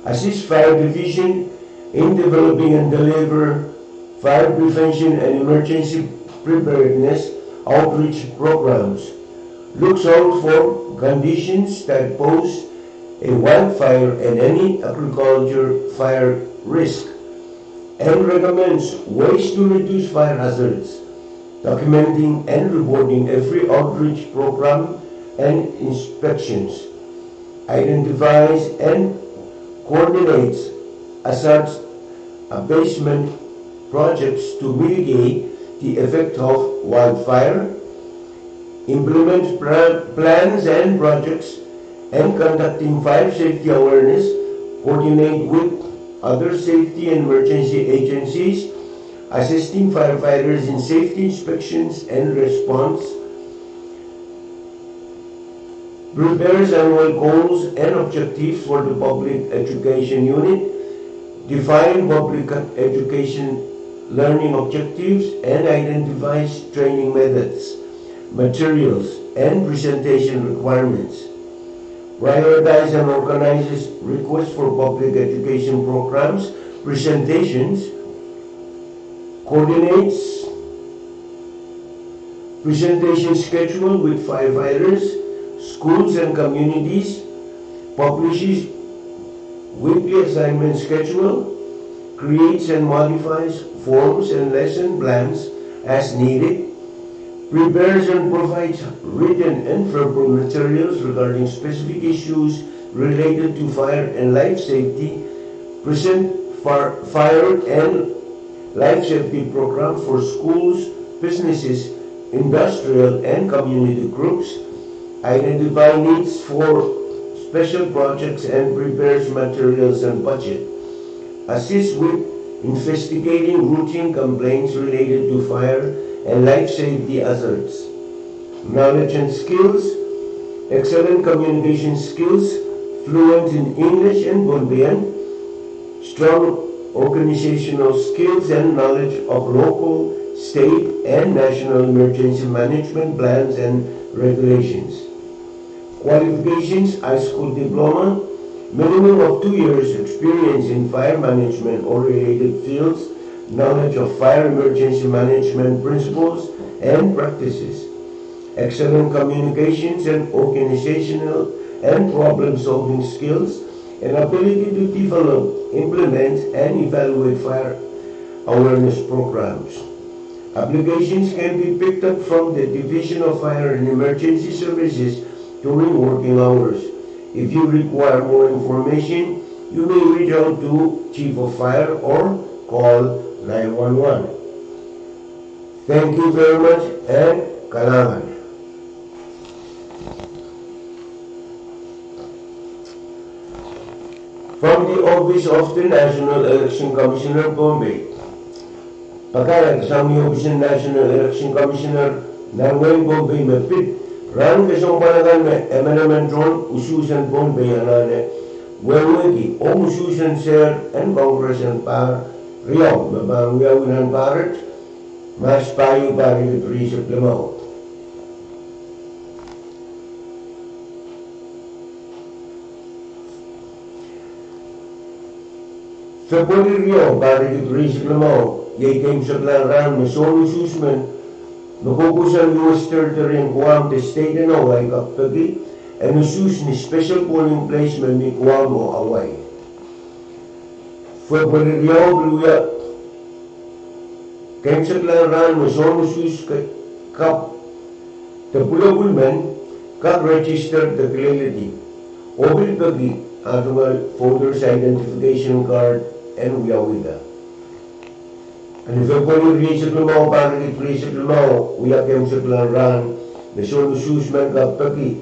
Assist Fire Division in developing and deliver fire prevention and emergency preparedness outreach programs. Looks out for conditions that pose a wildfire and any agriculture fire risk, and recommends ways to reduce fire hazards, documenting and reporting every outreach program and inspections, identifies and coordinates hazard abatement projects to mitigate the effect of wildfire, implement pra-, plans and projects, and conducting fire safety awareness, coordinate with other safety and emergency agencies, assisting firefighters in safety inspections and response, prepares annual goals and objectives for the public education unit, define public education learning objectives, and identifies training methods, materials, and presentation requirements. Prioritize and organizes requests for public education programs, presentations, coordinates presentation schedule with firefighters, schools, and communities, publishes weekly assignment schedule, creates and modifies forms and lesson plans as needed, prepares and provides written and verbal materials regarding specific issues related to fire and life safety, present fire, fire and life safety program for schools, businesses, industrial and community groups, identify needs for special projects and prepares materials and budget, assist with investigating routine complaints related to fire and life safety hazards. Knowledge and skills, excellent communication skills, fluent in English and Pohnpeian, strong organizational skills and knowledge of local, state, and national emergency management plans and regulations. Qualifications, high school diploma, minimum of two years experience in fire management or related fields, knowledge of fire emergency management principles and practices, excellent communications and organizational and problem-solving skills, and ability to develop, implement, and evaluate fire awareness programs. Applications can be picked up from the Division of Fire and Emergency Services during working hours. If you require more information, you may reach out to Chief of Fire or call nine one one. Thank you very much and kalahngan. From the Office of the National Election Commissioner, Pohnpei. Pakairkihsang ni ohpis en National Election Commissioner nan wehin Pohnpei me pid rahn kesempwal akan me emenemen tohn usuhs en Pohnpei anahne wehwehki ong usuhs en sehr en Congress en pahr riau me pahn wiawi nan pahr et, Mahs pahieu, pahr riekid rieisek limau. February riau, pahr riekid rieisek limau, iei keimwseklahn rahn me soun usuhs men me koukouson U S Territory en Guam de State en Hawaii kak peki en usuhs ni special polling place me mi Guam oh Hawaii. February riau pil wia keimwseklahn rahn me soun usuhs ke-, kap de pwulopwul men kak register de kileledi oh pil peki ah tungoal voters identification card en wiawihda. Ni February rieisek limau, pahr riekid rieisek limau, wia keimwseklahn rahn me soun usuhs men kak peki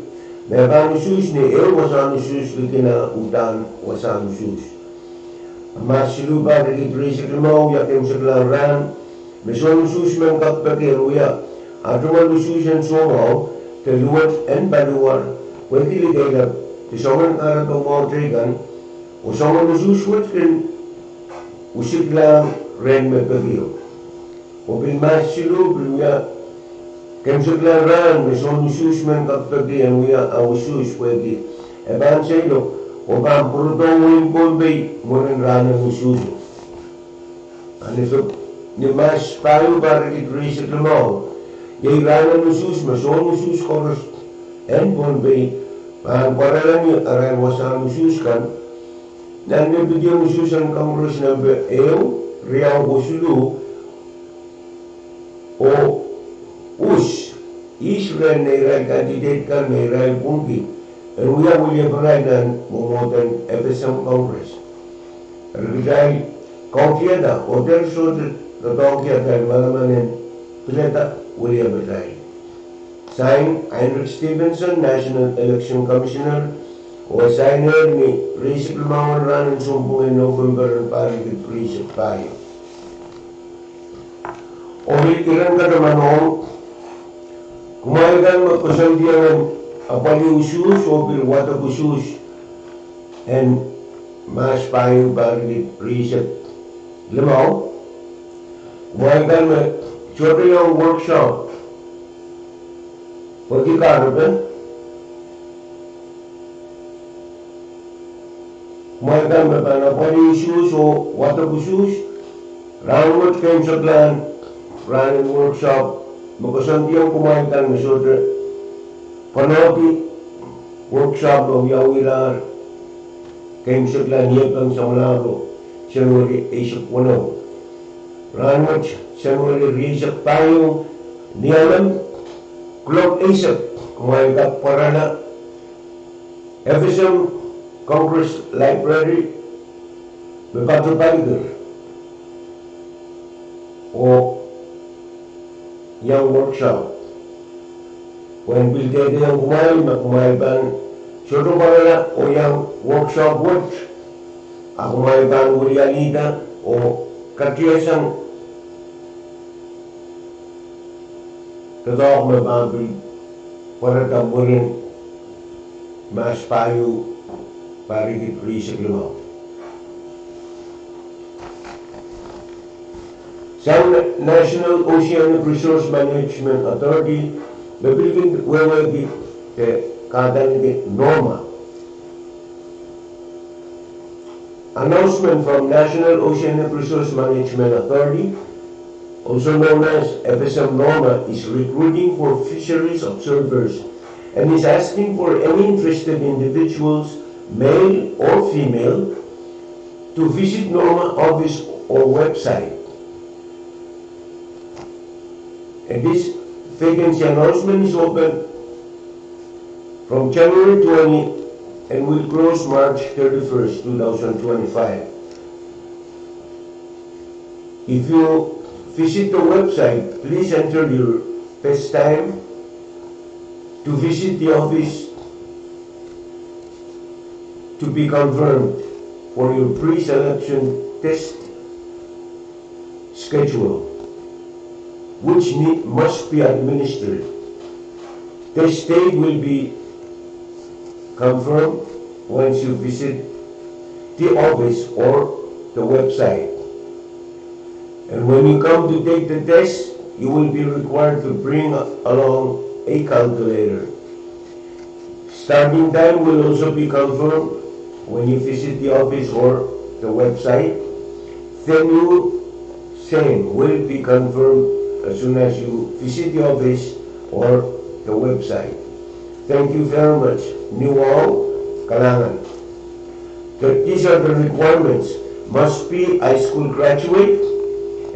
me pahn usuhs ni ehu wasahn usuhs likin ah uhdahn wasahn usuhs. Mahs siluh, pahr riekid rieisek limau, wia keimwseklahn rahn me soun usuhs men kak peki en wia ah tungoal usuhs en soumwahu de luwet en paliwar, pwehki likeila de soangen kahrepe mwahu teikan, oh soangen usuhs wet kin usiklahng rehn me pekio. Oh pil Mahs siluh pil wia keimwseklahn rahn me soun usuhs men kak peki en wia ah usuhs pwehki e pahn seiloak oh pahn pwurodohng wehin Pohnpei mwurin rahn en usuhso. Ah ni Feb-, ni Mahs pahieu, pahr riekid rieisek limau, iei rahn en usuhs me soun usuhs koaros en Pohnpei pahn pwarala ni arail wasahn usuhs kan nan lepidien usuhs en Congress nempe ehu, riau oh siluh, oh us ihs rehn neirail candidate kan me irail pwungki en wia wilieparail nan mwomwohden F S M Congress. Eri kitail kautihada oh dehr sohte doadoahngki atail manaman en pilada wiliepatail. Sign, Heinrich Stevenson, National Election Commissioner, oh signer ni rieisek limau en rahn en sounpwong en November en pahr riekid rieisek pahieu. Eri iren kataman ong kumwail kan me koasoandiong en apwalih usuhs oh pil wadek usuhs en Mahs pahieu, pahr riekid rieisek limau. Kumwail kan me sohte iang workshop pwehki kahrepe. Kumwail kan me pahn apwalih usuhs oh wadek usuhs, rahnwet keimwseklahn rahn en workshop, me koasoandiong kumwail kan me sohte pwanohdi workshop me wiawihla keimwseklahn Iepeng samwalahro, Senweri eisek weneu. Rahnwet Senweri rieisek pahieu, ni alem kuloak eisek, kumwail kak pwarala F S M Congress Library me patopalikir oh iang workshop. Pwehn pil dehdehiong kumwail me kumwail pahn sohte pwarala oh iang workshop wet, a kumwail pahn wilialihda oh katiasang doadoahk me pahn pil pwarada mwurin Mahs pahieu, pahr riekid rieisek limau. Sang National Oceanic Resource Management Authority me pil kin wehwehki de kadaniki NORMA. Announcement from National Oceanic Resource Management Authority, also known as F S M NORMA, is recruiting for fisheries observers and is asking for any interested individuals, male or female, to visit NORMA office or website. And this vacancy announcement is open from January twenty and will close March thirty-first, two thousand twenty-five. If you visit the website, please enter your best time to visit the office to be confirmed for your pre-selection test schedule, which ne-, must be administered. This date will be confirmed once you visit the office or the website. And when you come to take the test, you will be required to bring along a calculator. Starting time will also be confirmed when you visit the office or the website. Venue, same, will be confirmed as soon as you visit the office or the website. Thank you very much. Ni wahu, kalahngan. That these are the requirements. Must be high school graduate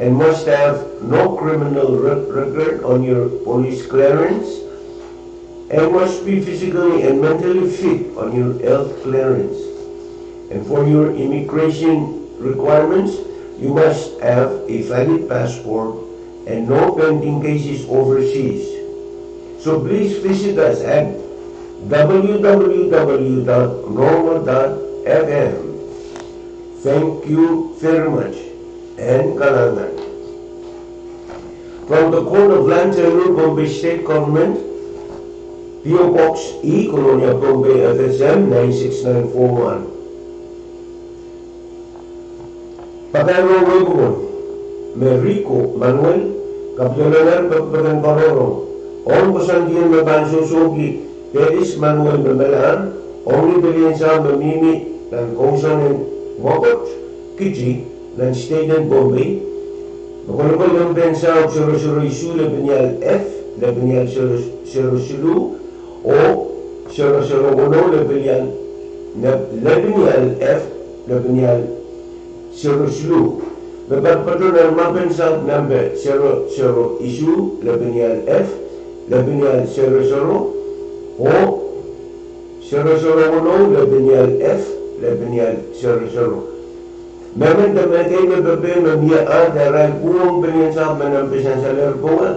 and must have no criminal re-, record on your police clearance and must be physically and mentally fit on your health clearance. And for your immigration requirements, you must have a valid passport and no pending cases overseas. So please visit us at W W W dot norma dot F M. Thank you very much. En kalahngan. From the Court of Land Tenure, Pohnpei State Government, P O Box E, Kolonia, Pohnpei, F S M nine six nine four one. Pakairong wehipokon me Rico Manuel kapidolongar pekipeken koaroaroang ong koasoandi me pahn sohsohki Delis Manuel me melahr ong ni pelien sahpw me mihmi nan kousoan en Mokot Kiti nan state en Pohnpei, me kolokol lempen sahpw sero sero isuh lepin ial F lepin ial sero sero siluh oh sero sero weneu lepin ial, lepin ial F lepin ial sero siluh. Me patopato nan mapen sahpw nempe sero sero isuh lepin ial F lepin ial sero sero oh sero sero weneu lepin ial F lepin ial sero sero. Mehmen de mehkei me pepehm me mie ahd arail kuhwong pelien sahpw me nempe sansalehr powe,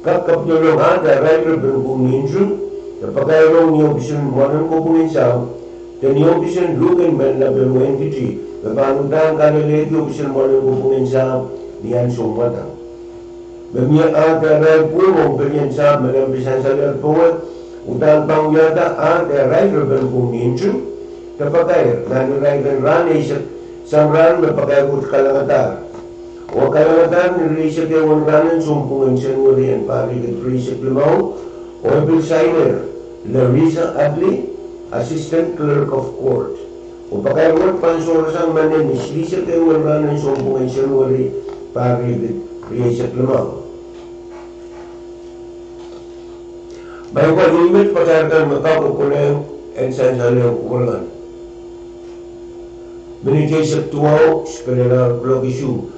kak kapidolong ahd arail lepin kuh ni nting, de pakairong ni ohpis en mwoalen kopwung en sahpw, de ni ohpis en luhk en mehn lapen wehin Kiti, me pahn uhdahn kalelehki ohpis en mwoalen kopwung en sahpw ni ansou mwadang. Me mie ah de irail pwung ong pelien sampah me nan pil sansalehr powe, udahn pahn wiahda ah de irail repen pwung ni nting, de pakair nan irail en rahn eisek sang rahn me pakair wet kalengadahr. Oh kalengadahr ni rieisek ehu en rahn en sounpwungen Senweri en pahr riekid rieisek limau, oh e pil sainer Larissa Adley, Assistant Clerk of Court. Oh pakair wet pahn sohrasang menen ni silihsek ehu en rahn en sounpwungen Senweri pahr riekid rieisek limau. Maing ko, ih met pakair kan me kak konehng en sansalehng kupwuren kan. Minit eisek duwau, spelena kuloak isuh.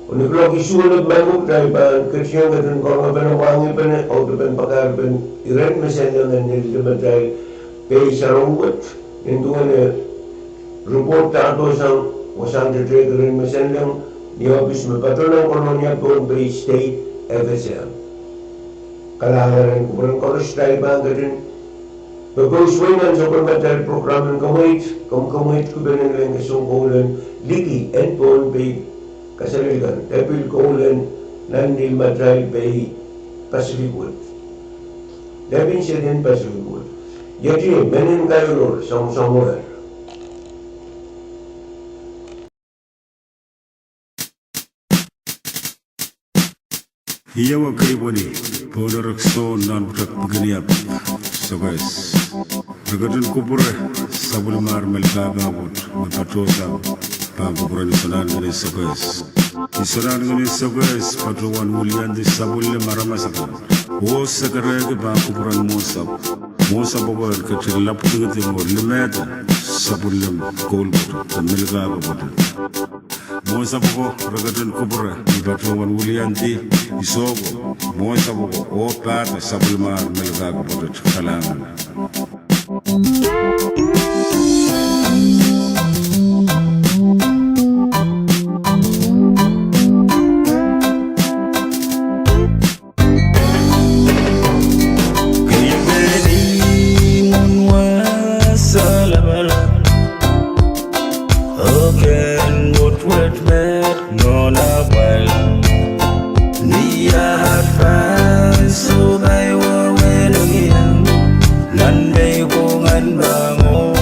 Oh ni kuloak isuh lep maing ko, kitail pahn ketin, ketin karonge pene, mwahngih pene audepen pakairpen iren me senleng en nildi matail pei sarawi wet, nin duwen eh, report dahdo sang wasahn tetehk iren me senleng ni ohpis me patohwan Kolonia Pohnpei State, F S M. Kalahngan en kupwuren koaros, kitail pahn ketin pepweiswei nan sapwellimatail prokram en kemweit, kemweit kupwuren en lehn kesong koul en liki en Pohnpei kaselel kan, de pil koul en nan nihmatail pei Pacific wet. De pil sehd en Pacific wet. Iet ih mehn en kailol samwsamwer. Ih ewe keipweni, pwe re kisohn nan pwutak Pikiniap, Sokehs. Re ketin kupwure sapwellimar me likapw pwoat, me patohsang pahn kupwuren Isonahnken en Sokehs. Isonahnken en Sokehs patohwan wiliandi sapwellime aramas akan. Oh sekerehki pahn kupwuren Mwohnsapw. Mwohnsapw ko en ketin lapwdingiding oh limehda sapwellime koul pwoat, de me likapw pwoat. Mwohnsapw ko re ketin kupwure, I patohwan wiliandi, I sohte, Mwohnsapw ko, oh pahn sapwellimar me likapw pwoat, kalahngan. Keiepen imwin wasa lapalap, oh ken wotwet met nohn apwal. Ni ahad pahn sohpai wehwehn ong iang, nan mei ko ngan pahn oh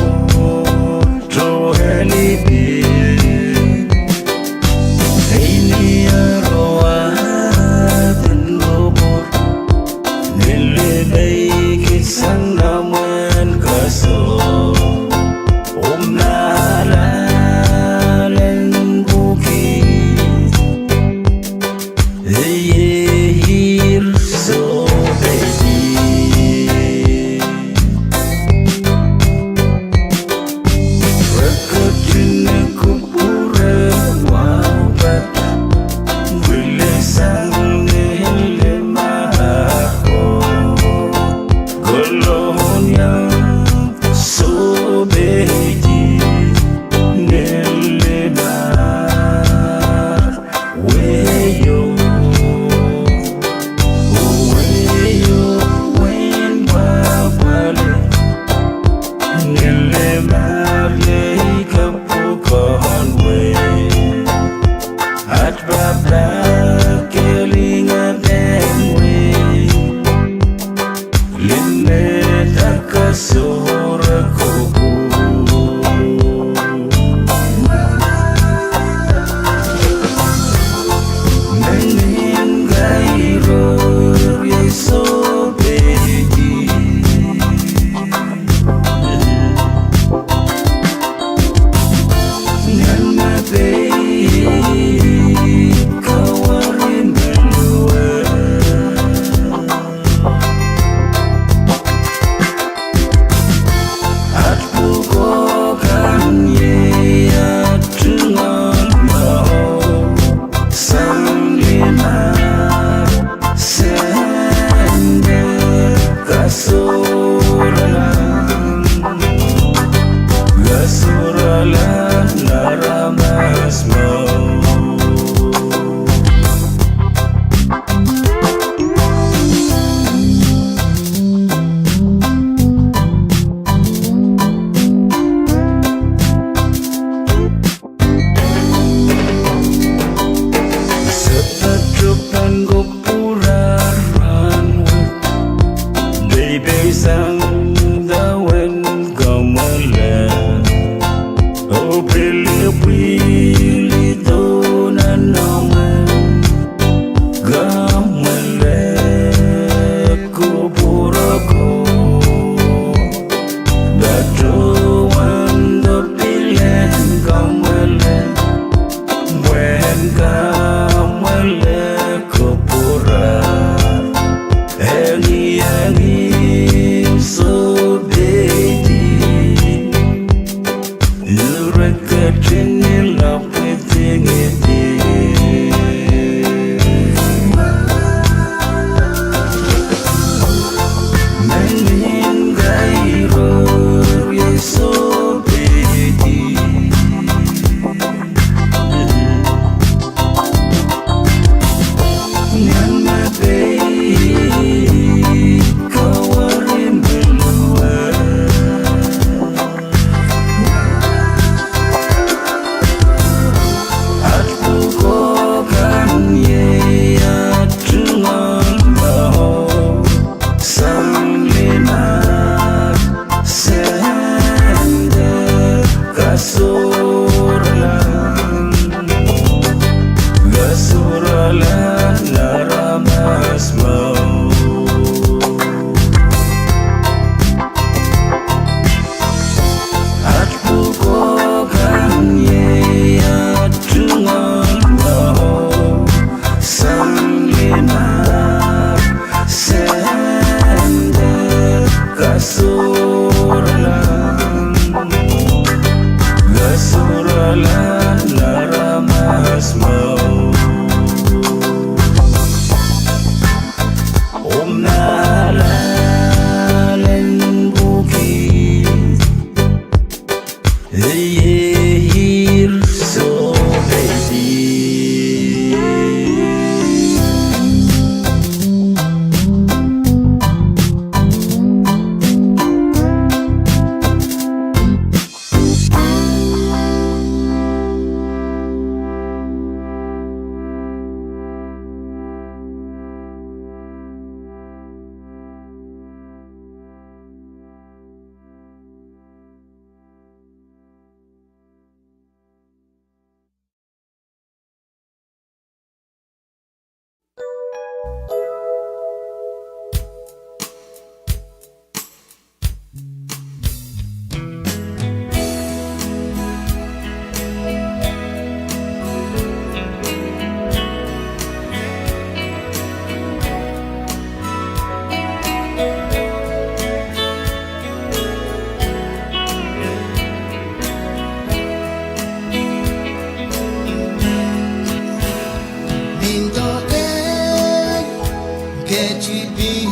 Ketipin,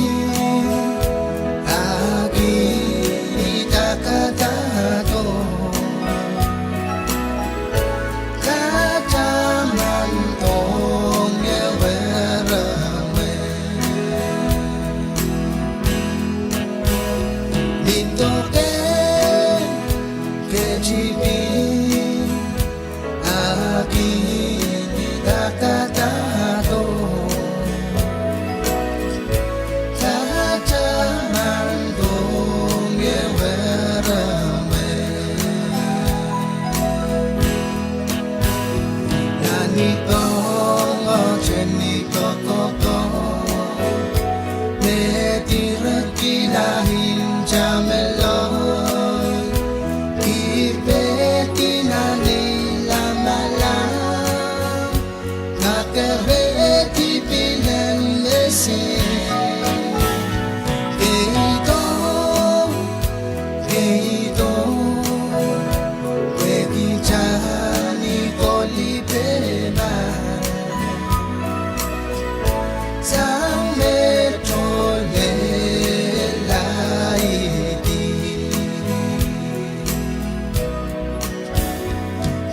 a kin idakadahdo. Kataman dohng ewer emen. Nin doke ketipin, a kin idakadahdo. Kataman dohng ewer emen. Nan ni pwong oh chen ni kokohko, me direkila nin tameloi, I pehdi nan ei lamalam, kakerehdi pilen mesen. Keido, keido, pwehki tani kolipehma, sang me tohnleng laidi.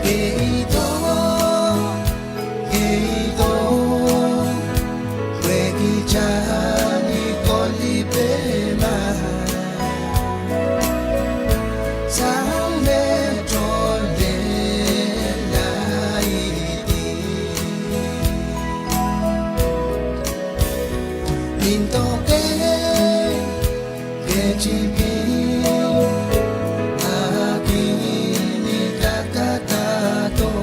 Keido, keido, pwehki tani kolipehma, sang me tohnleng laidi. Nin doke ketipin, a kin idakadahdo.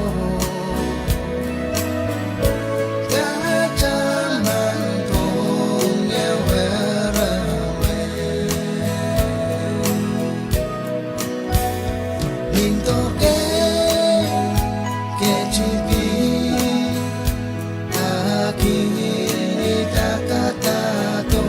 Kataman dohng ewer emen. Nin doke ketipin, a kin idakadahdo.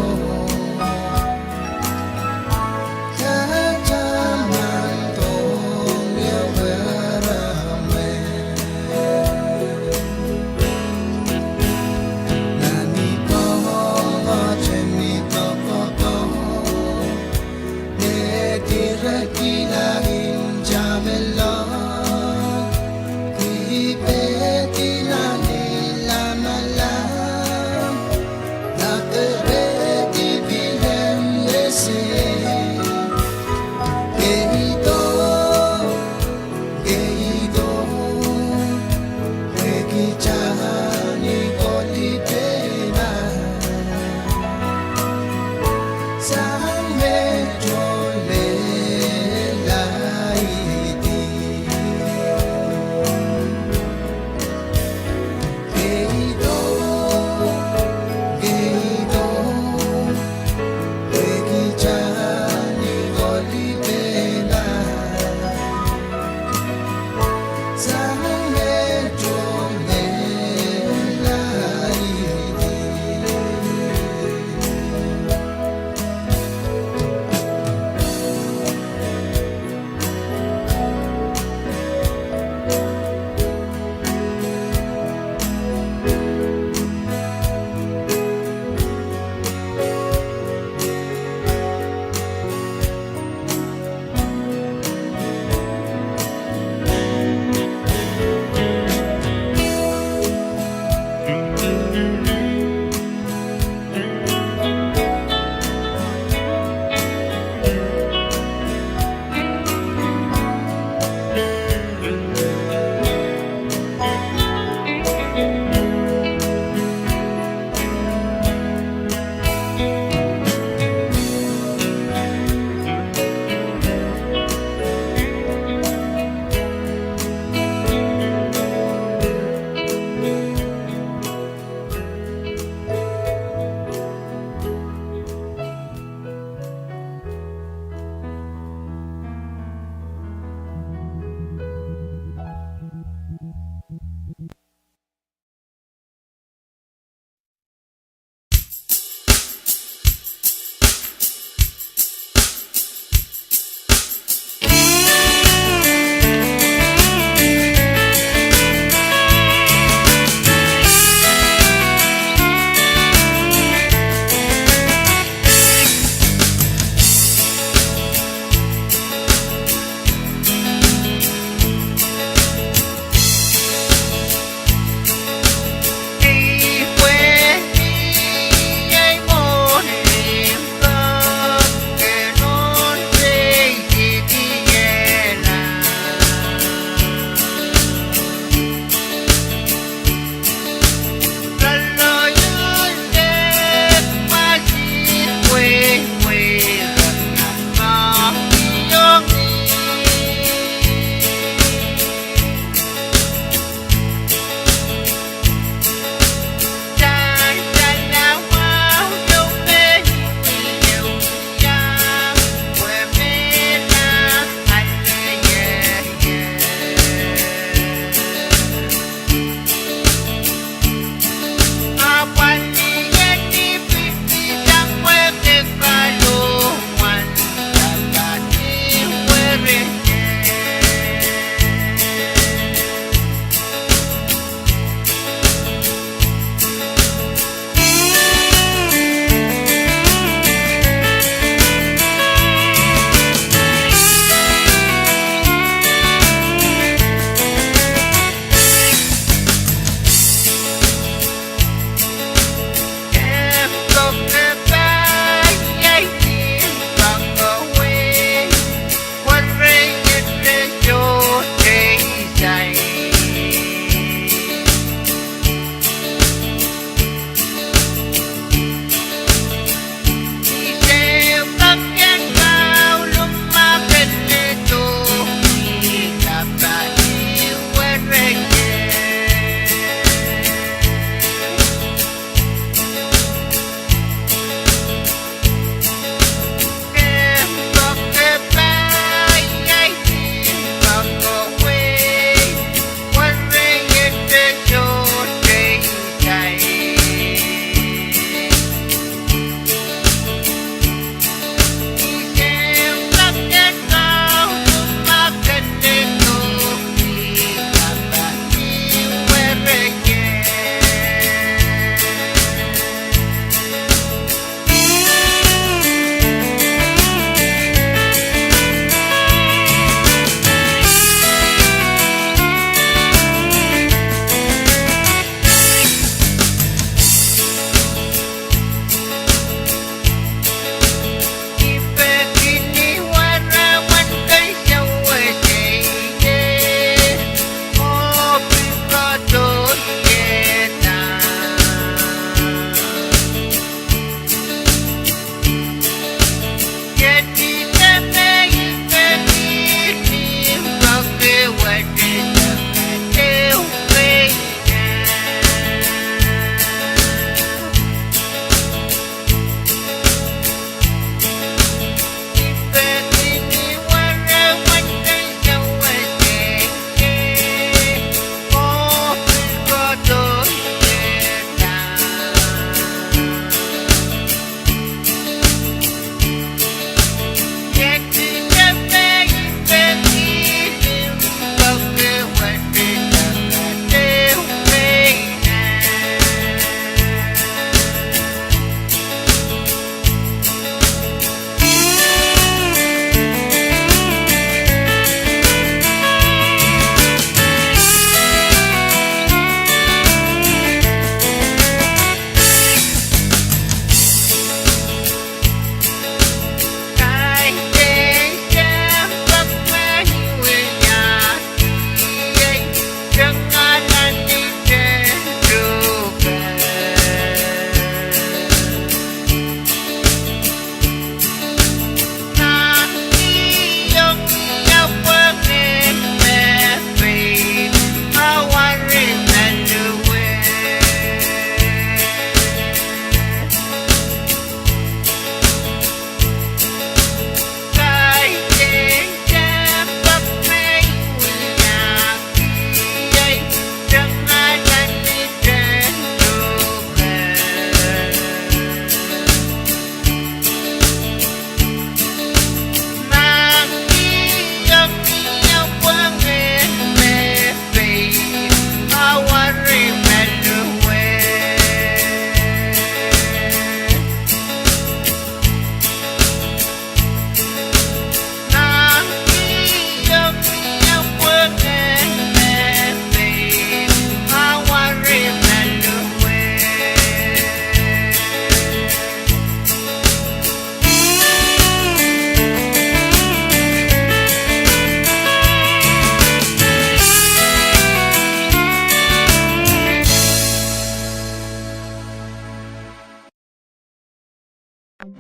Kalahngan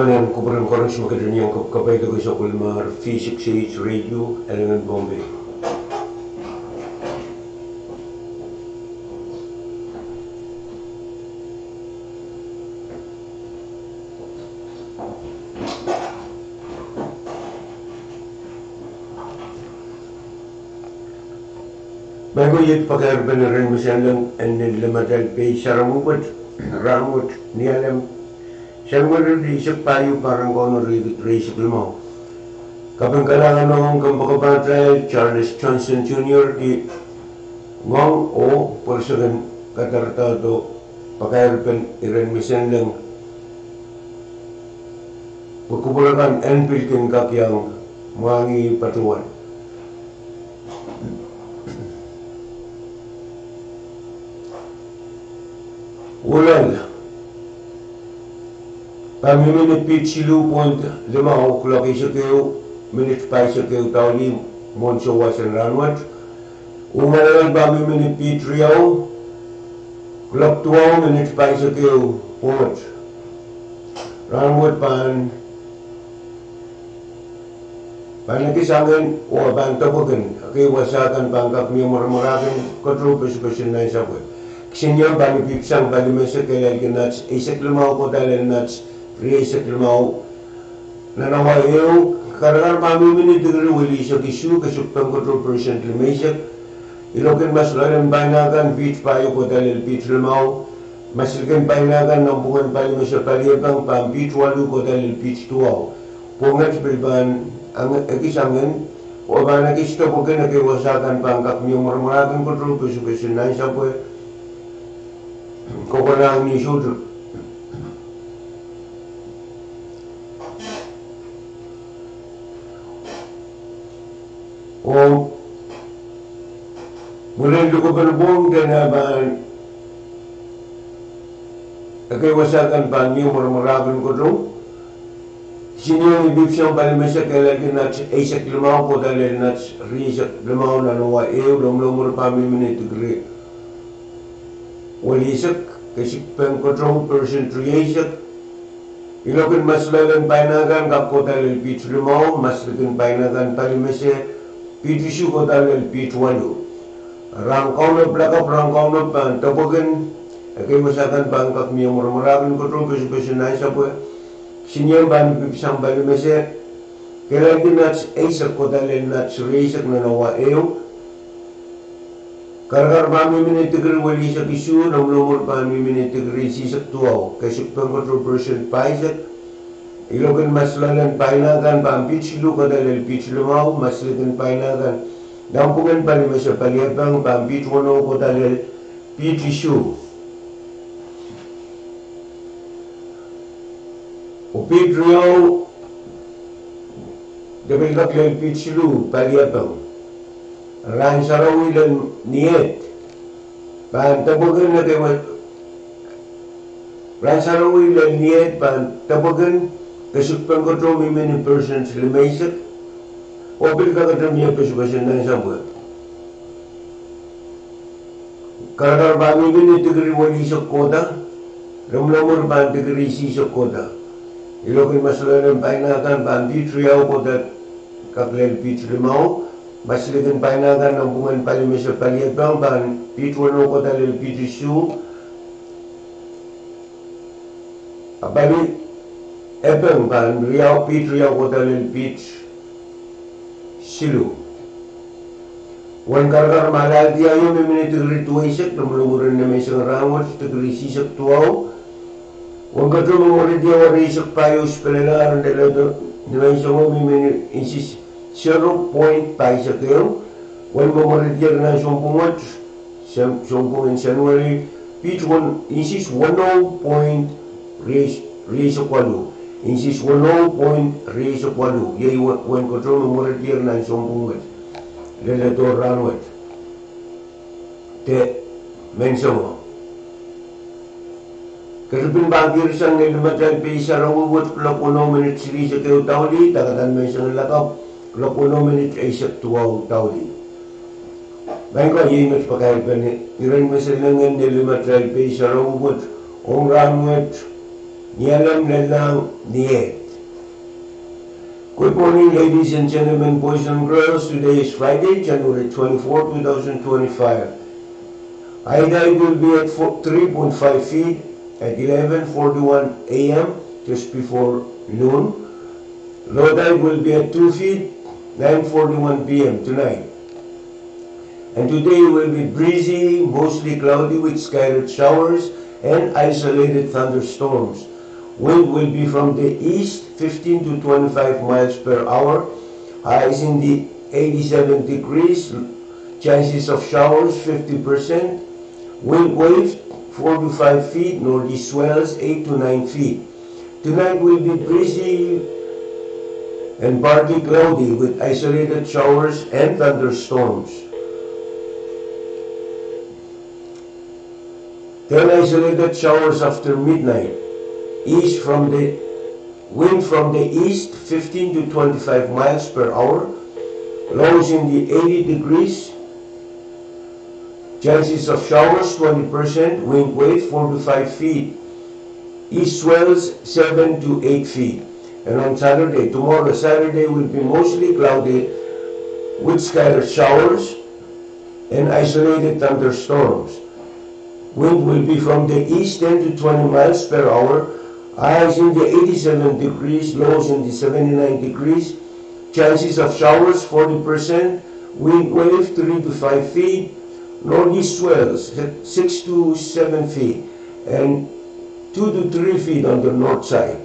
en kupwuren koaros me ketin iang kapwaiada Sokolmar V six eight Radio, Alingen, Pohnpei. Mehn ko, iet pakairpen iren misehn leng en nin lamatal pei sarawi wet, rahnwet, ni Alem, Senweri rieisek pahieu, pahr en Kauno rieisek limau. Kaping kalahngan ong kempoakepahtail Charles Johnson Junior, di ngoang oh pwerseken kadaradahdo pakairpen iren misehn leng, pwe kupwur akan en pil kin kak iang mwahngih patohwan. Wuhlel pahn mihmi ni piht siluh point limau, kuloak eisek ehu minit pahisek ehu daulih mwohn souwas en rahnwet. Uh ngalengel pahn mihmi ni piht riau, kuloak duwau minit pahisek ehu pwunget. Rahnwet pahn pahn ekis angin oh pahn depwekin. Ekei wasa kan pahn kak mie mwaramwarahkin ketroul pesepesen nansapwe. Kisinieng pahn ipwipwisang palimese kehlail ki nats eisek limau kohda lel nats rieisek limau nan awa ehu. Karakar pahn mihmi ni dikri welihsek isuh, kesik peng ketroul persent limeisek. Iloak en masloalen paina kan piht pahieu kohda lel piht limau. Maslikin paina kan nanpwungen palimese paliepeng pahn piht waluh kohda lel piht duwau. Pwunget pil pahn ekis angin oh pahn ekis depwekin. Ekei wasa kan pahn kak mie mwaramwarahkin ketroul pesepesen nansapwe. Kokolahng ni soutuk. Oh mwurin lukepen pwung dene pahn ekei wasa kan pahn mie mwaramwarahkin ketroul. Kisinieng ipwipwisang palimese kehlail ki nats eisek limau kohda lel nats rieisek limau nan awa ehu. Lomwlomwur pahn mihmi ni dikri welihsek, kesik peng ketroul persent rieisek. Iloak en masloalen paina kan kak kohda lel piht limau. Maslikin paina kan palimese piht isuh kohda lel piht waluh. Rahn kaunop, lakapw rahn kaunop pahn depwekin. Ekei wasa kan pahn kak mie mwaramwarahkin ketroul pesepesen nansapwe. Kisinieng pahn ipwipwisang palimese kehlail ki nats eisek kohda lel nats rieisek nan awa ehu. Karakar pahn mihmi ni dikri welihsek isuh, lomwlomwur pahn mihmi ni dikri isihsek duwau, kesik peng ketroul persent pahisek. Iloak en masloalen paina kan pahn piht siluh kohda lel piht limau. Maslikin paina kan nanpwungen palimese paliepeng pahn piht weneu kohda lel piht isuh. Oh piht riau de pil kak lel piht siluh paliepeng. Rahn sarawi lel niehd pahn depwekin. Ekei wasa, rahn sarawi lel niehd pahn depwekin, kesik peng ketroul mihmi ni persent limeisek. Oh pil kak mie pesepesen nansapwe. Karakar pahn mihmi ni dikri welihsek kohda, lomwlomwur pahn dikri isihsek kohda. Iloak en masloalen paina kan pahn piht riau kohda kak lel piht limau. Maslikin paina kan nanpwungen palimese paliepeng pahn piht weneu kohda lel piht isuh. A paliepeng pahn riau, piht riau kohda lel piht siluh. Uwen karakar me alahldi aio mihmi ni dikri duweisek, lomwlomwur en nimenseng rahnwet dikri isihsek duwau. Uwen ketroul me mwerehdi awa rieisek pahieu, sipelelahr en leledo, nimensengo mihmi ni inches zero point pahisek ehu. Uwen me mwerehdi nan sounpwong wet, sounpwong en Senweri, piht inches weneu point rieisek waluh. Inches weneu point rieisek waluh. Iei uwen ketroul me mwerehdi nan sounpwong wet, leledo rahnwet de nimensengo. Eri pil pahn kihsang ni limatail pei sarawi wet kuloak weneu minit silihsek ehu daulih, dakadahr menseng lakapw kuloak weneu minit eisek duwau daulih. Maing ko, iei met pakairpen iren mesellengen ni limatail pei sarawi wet ong rahn wet, ni alem, lelohng, ni ehd. Good morning, ladies and gentlemen, boys and girls. Today is Friday, January twenty-four, two thousand twenty-five. High tide will be at four, three point five feet at eleven forty-one a m, just before noon. Low tide will be at two feet, nine forty-one p m tonight. And today will be breezy, mostly cloudy with scattered showers and isolated thunderstorms. Wind will be from the east, fifteen to twenty-five miles per hour, highs in the eighty-seven degrees, chances of showers fifty percent, wind wave four to five feet, northeast swells eight to nine feet. Tonight will be breezy and partly cloudy with isolated showers and thunderstorms. Then isolated showers after midnight. East from the, wind from the east, fifteen to twenty-five miles per hour. Lows in the eighty degrees. Chances of showers twenty percent, wind wave four to five feet. East swells seven to eight feet. And on Saturday, tomorrow, Saturday, will be mostly cloudy with scattered showers and isolated thunderstorms. Wind will be from the east, ten to twenty miles per hour, highs in the eighty-seven degrees, lows in the seventy-nine degrees. Chances of showers forty percent, wind wave three to five feet, northeast swells six to seven feet, and two to three feet on the north side.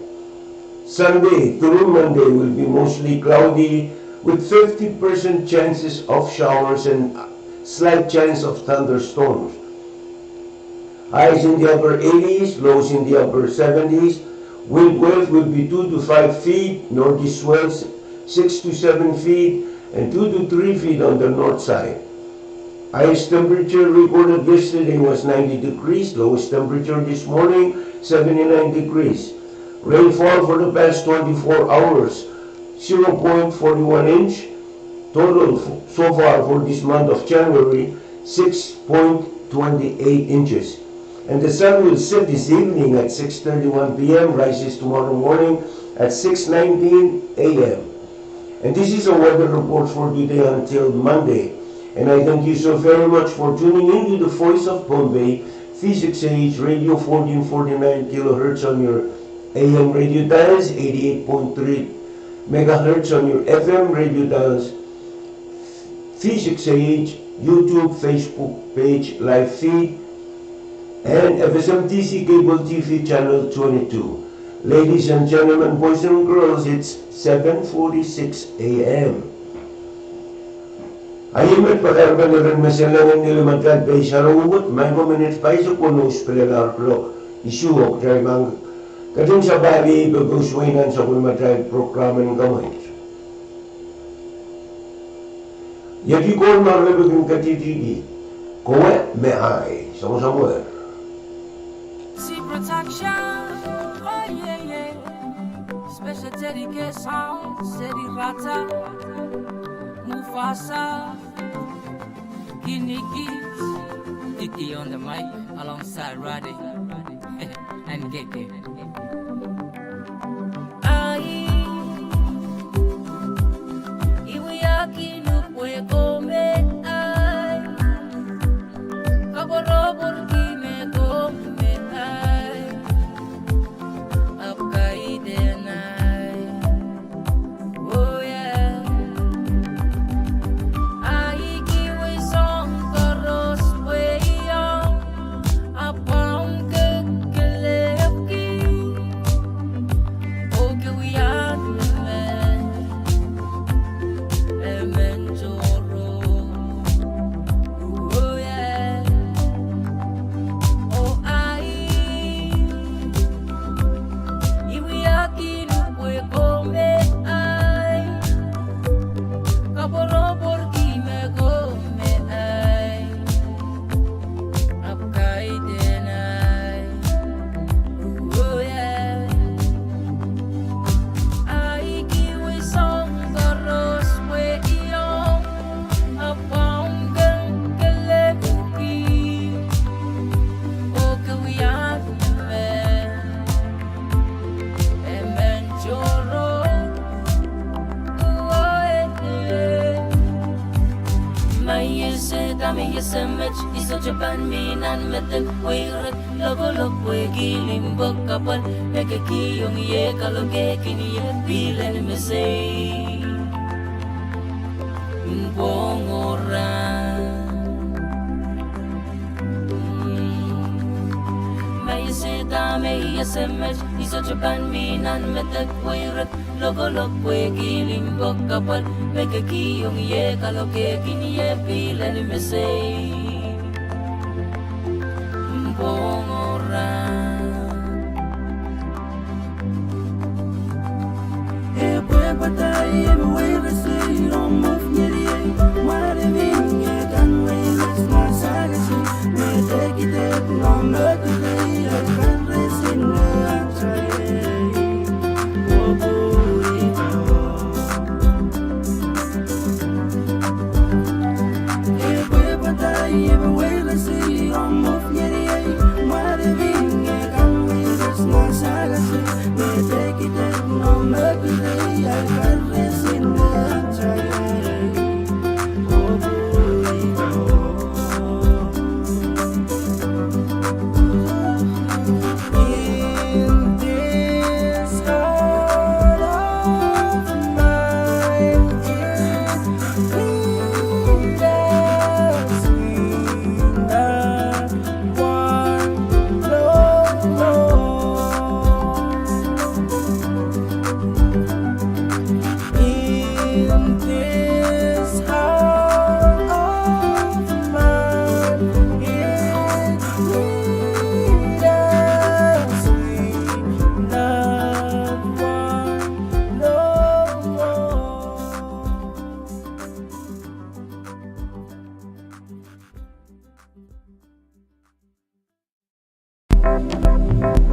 Sunday through Monday will be mostly cloudy with fifty percent chances of showers and slight chance of thunderstorms. Highs in the upper eighties, lows in the upper seventies. Wind wave will be two to five feet, northeast swells six to seven feet, and two to three feet on the north side. Highest temperature recorded yesterday was ninety degrees, lowest temperature this morning, seventy-nine degrees. Rainfall for the past twenty-four hours, zero point forty-one inch. Total f-, so far for this month of January, six point twenty-eight inches. And the sun will set this evening at six thirty-one p m, rises tomorrow morning at six nineteen a m. And this is a weather report for today until Monday. And I thank you so very much for tuning in to the Voice of Pohnpei, V six A H Radio, fourteen forty-nine kilohertz on your A M radio dials, eighty-eight point three megahertz on your F M radio dials, V six A H YouTube, Facebook page live feed, and F S M T C cable T V channel twenty-two. Ladies and gentlemen, boys and girls, it's seven forty-six a m. A iei met pakairpen iren mesellengen ni limatail pei sarawi wet, maing ko, minit paisek weneu sipelelahr kuloak isuh oh kitail pahn ketin sapahl pepous wehi nan sapwellimatail prokram en kamwet. Iet ih koul me re pil kin ketidihdi kowe me ahi, soangosoangoer. Ese met, I sohte pahn mi nan medek weirek lokolok pwehki limpoak kahpwal me kekihong ie kalokehkin ie pihl en mesei. Pwongora. Ma I sehda me I ese met, I sohte pahn mi nan medek weirek lokolok pwehki limpoak kahpwal me kekihong ie kalokehkin ie pihl en mesei. Pwongora.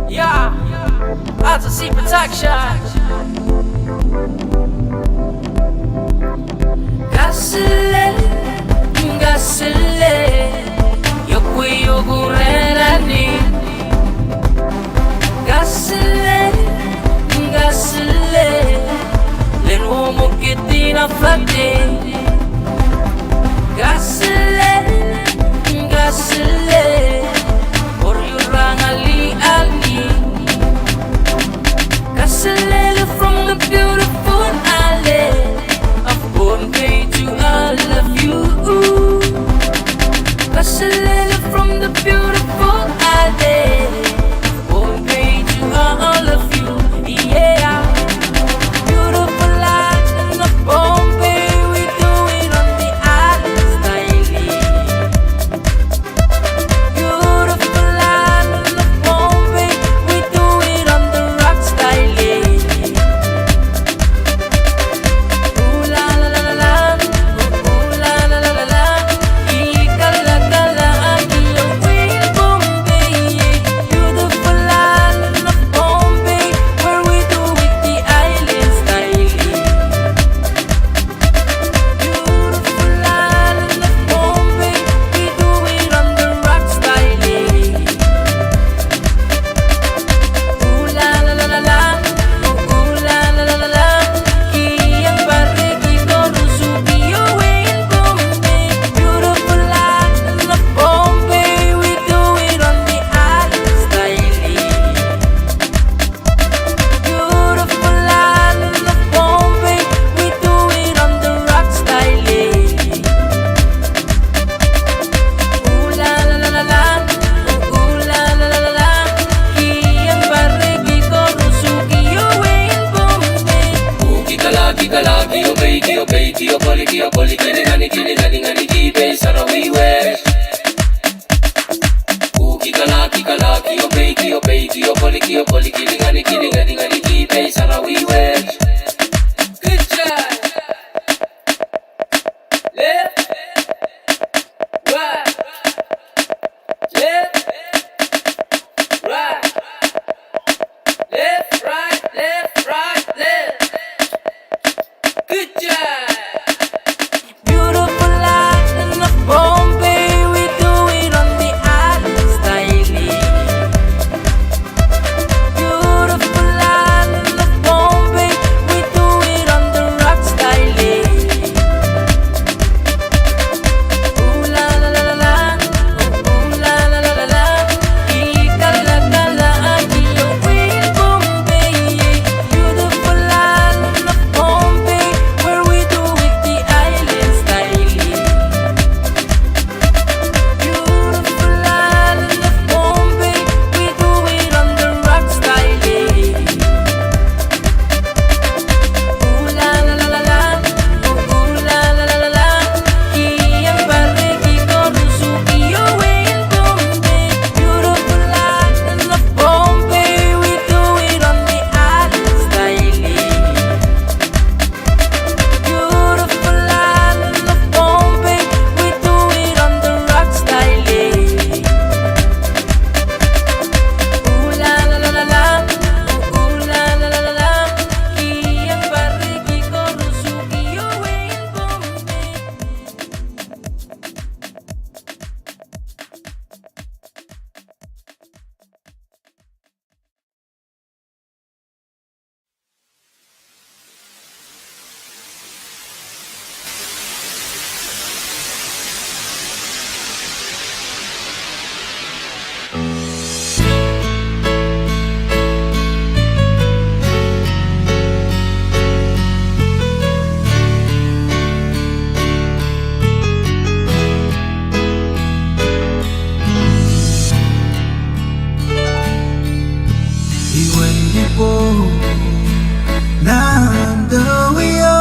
Yeah, Arthur C Production. Kaselel, kaselel, yohk wei oh kuren anin. Kaselel, kaselel, len oh mwekid en afakte. Kaselel, kaselel, oh riurang ali ali. Kaselel from the beautiful island of Pohnpei to all of you. Kaselel from the beautiful island of Pohnpei to all of you. Yeah. Beautiful island of Pohnpei, we do it on the island style. Beautiful island of Pohnpei, we do it on the rock style. Ooh la la la la la, ooh la la la la la, ee kala kala, ee, we Pohnpei. Beautiful island of Pohnpei, where we do it the island style. Beautiful island of Pohnpei, we do it on the rock style. Ooh la la la la la, ooh la la la la la, kihieng pare, ki koaros uhki oh wehin Pohnpei. Beautiful island of Pohnpei, we do it on the island style. Beautiful island of Pohnpei, we do it on the rock style. Ooh la la la la la, ooh la la la la la, kihieng pare, ki koaros uhki oh wehin Pohnpei. Uhki kala, ki kala, ki oh pei, ki oh pei, ki oh pweli, ki oh pweli, kilinganihki, kilinganihki, kilinganihki pei sarawi wet. Uhki kala, ki kala, ki oh pei, ki oh pei, ki oh pweli, ki oh pweli, kilinganihki, kilinganihki, kilinganihki pei sarawi wet. Good job. Left, right, left, right, left, right, left, right, left. Good job. Beautiful island of Pohnpei, we do it on the island style. Beautiful island of Pohnpei, Ipo nan dowio,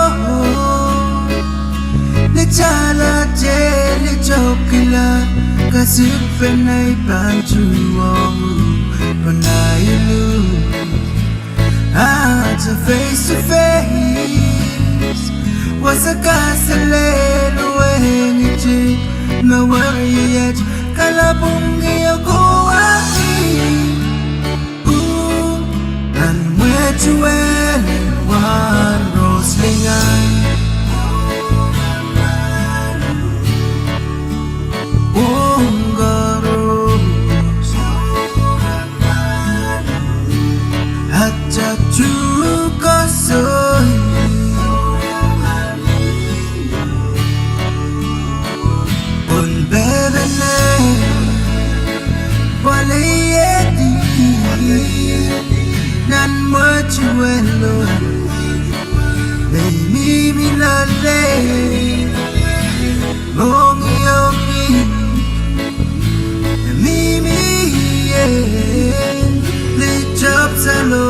ni tala teli tokila, kasik penai pantuong, penai ilu, ata face to face, wasa kaselel wengiti, me weriet, kalapwung ioko waki. Nan mwetuwel wan ros lingan. Ong koaros. Ata tu koasoia. Pwon pepene, pwaliedi, nan mwetuwelo, me mihmi loale, mongiongi, mihmi ie, litopsalo,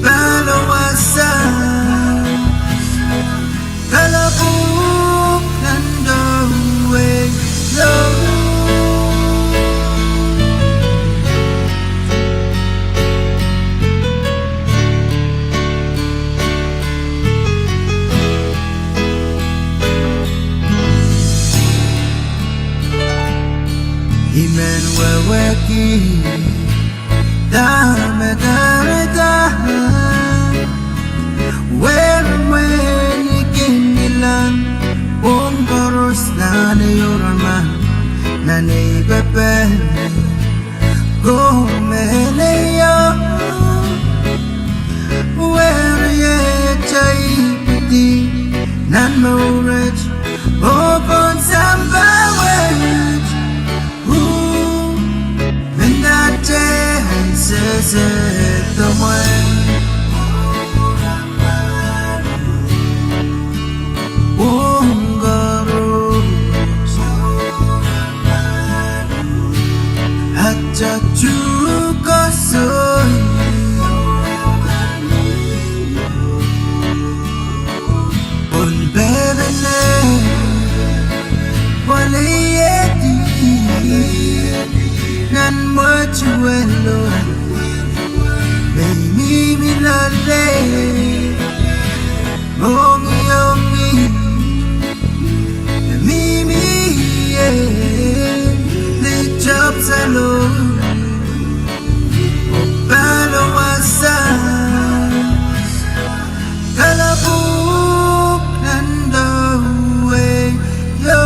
palo wasa. Kalapwung nan dowio. I men wehwehki dahme kahrehda weremwe ni kin ilang, ong koaros nan ei oarama, nan ei pepe, komehleio, weriet ei pidi, nan mour wet, oh pohn sampah wet. Ooh, mendahte ansese tomwe. Ong koaros. Ata tu koasoia. Pwon pepene, pwaliedi, nan mwetuwelo, me mihmi loale, mongiongi, mihmi ie, litopsalo, palo wasa. Kalapwung nan dowio.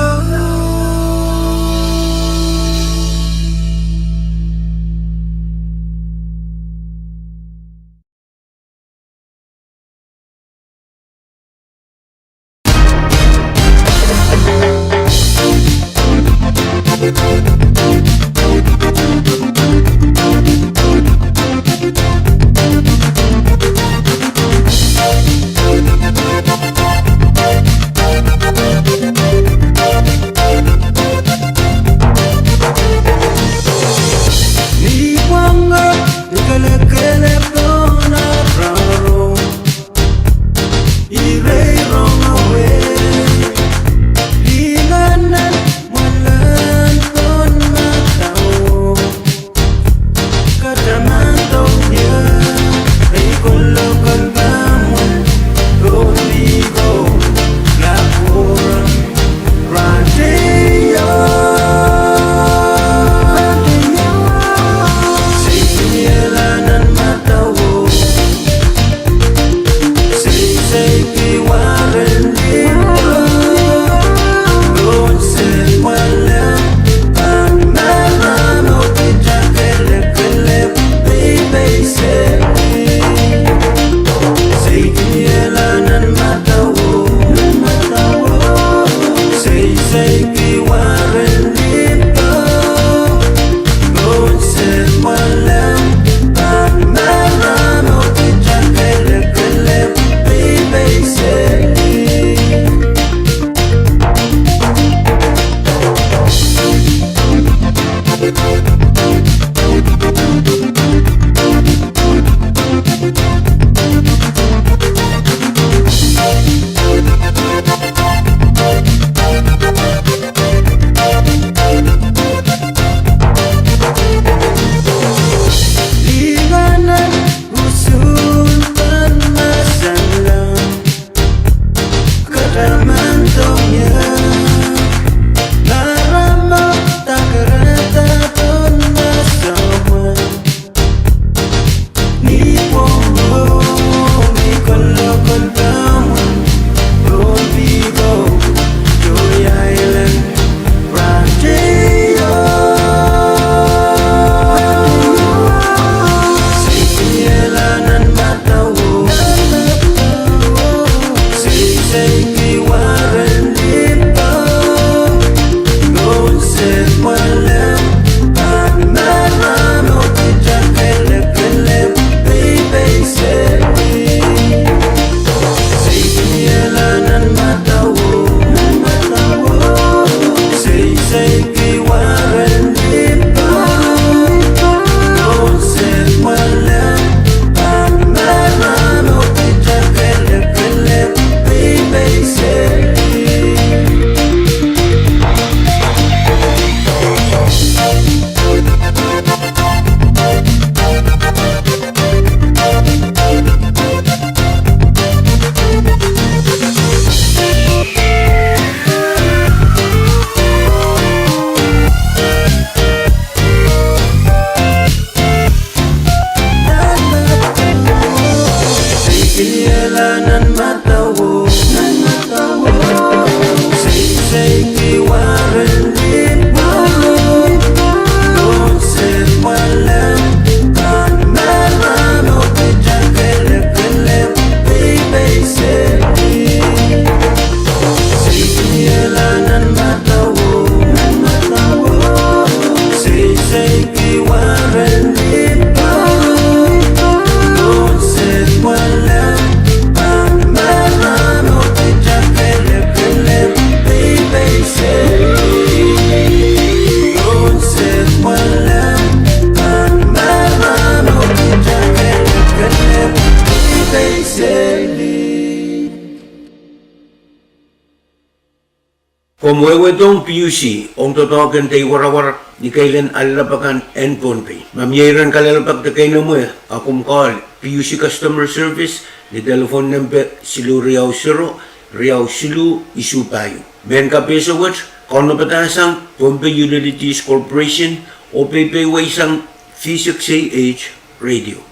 Komw wehwehdohng PUC ong doadoahk en dei warawar ni keilen allap akan en Pohnpei. Ma mie iren kalelapak de keinemwe, a komw call PUC Customer Service ni telephone nempe siluh riau sero, riau siluh isuh pahieu. Mehn kapehse wet kaunopada sang Pohnpei Utilities Corporation oh peipeieisang V six A H radio.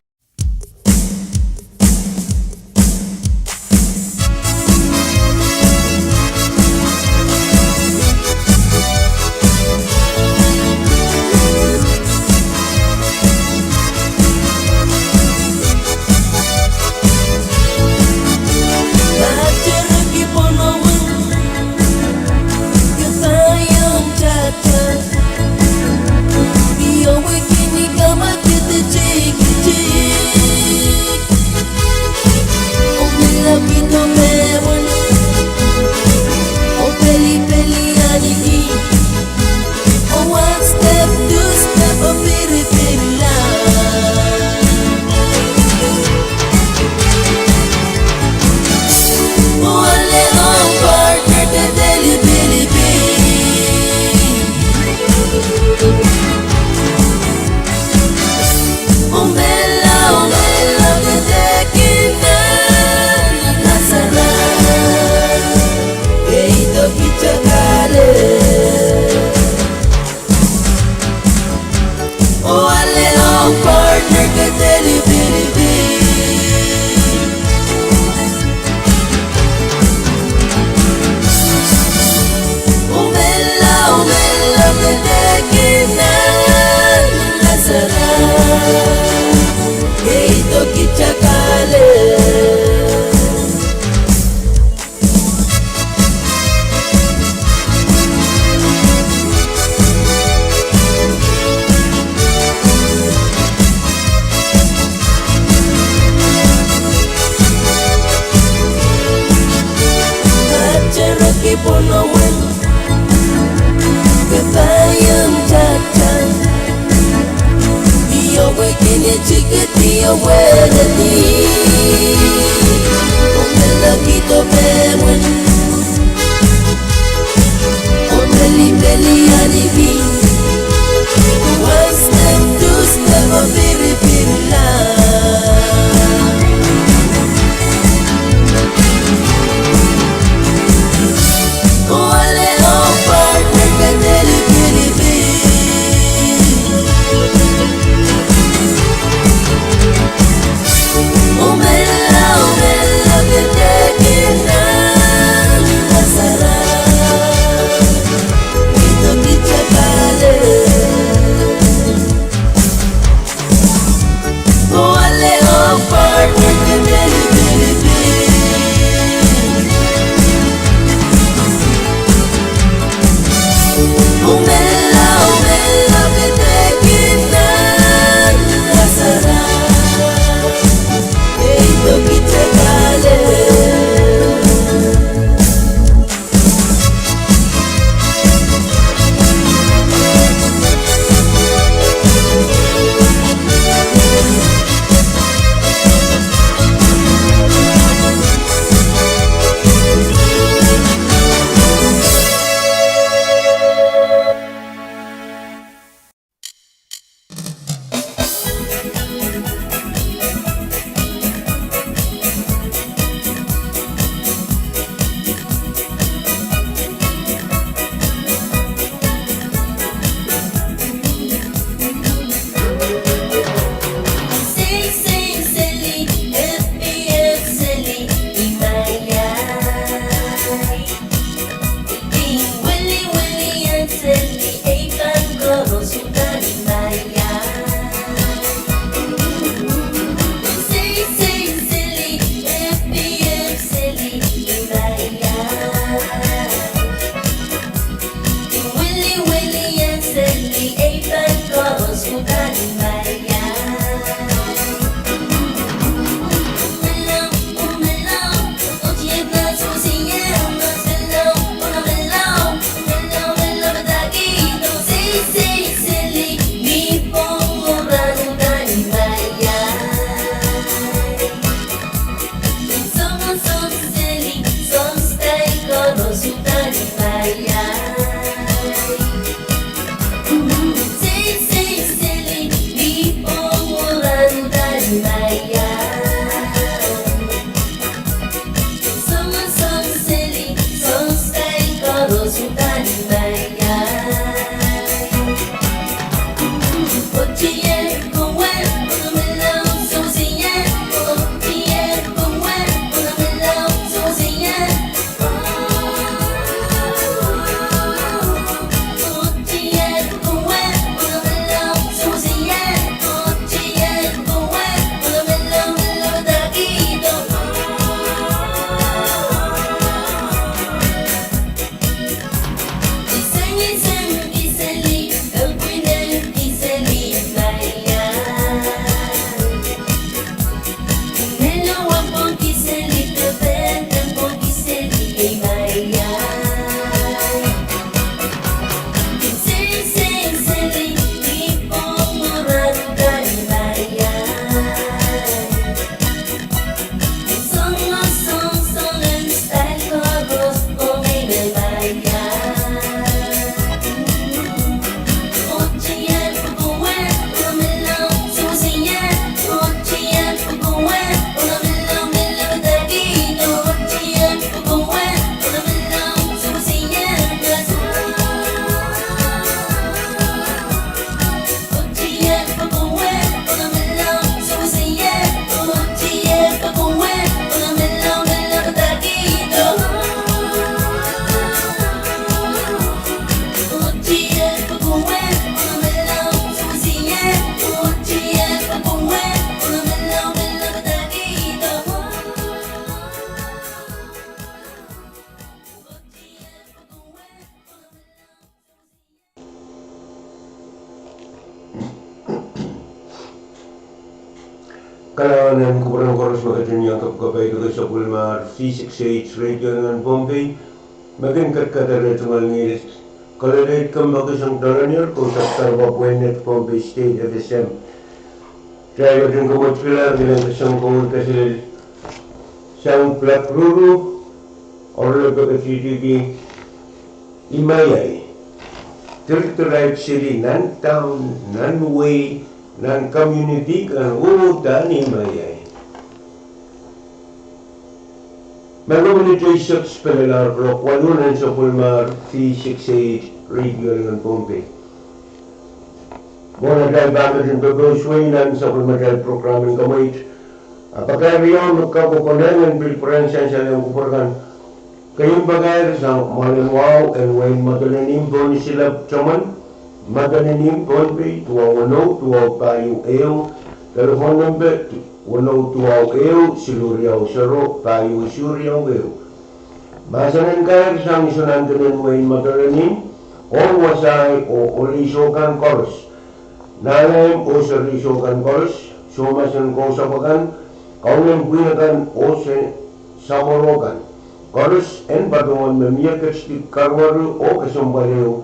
Kalahngan en kupwuren koaros me ketin iang kapwukapwaiada sapwellimahr V six eight Radio nan Pohnpei, me kin kadkadahr tungoal ngihl kolel ehu kompoakeseng doadoahk ko sapwkapwaiada pweinen Pohnpei State F S M. Kitail ketin komourkihla, kilang kesempwal kaselel sang pilak ruru, oaralap pekitiki imaiai. Dirdirai seli nan town, nan wehi, nan community kan uhdahn imaiai. Mengkemeni teiseksek pelelahr klok waluh nan sapwellimahr V six eight Radio nan Pohnpei. Mwohn atail pahn ketin pepeusewehi nan sapwellimatail prokram en komweit, a pakairiong me kak konehng en pil pwurehng sansal ong kupwur kan. Keieun pakair sang mwoalen wahu en wehin Madolenihmw, Pohnisi Laptopmwen, Madolenihmw, Pohnpei, duwau weneu, duwau pahieu ehu, telephone number, weneu duwau ehu, siluh riau sero, pahieu isuh riau ehu. Mahsen en kair sang isonankenen wehin Madolenihmw, oh wasahi oh oleisou kan koaros. Nahlaim oh seri isou kan koaros, soumas en kousapw akan, kaunen pwihn akan oh samworo kan. Koaros en patohwan me mie ketidi karuwaru oh kesempwal ehu,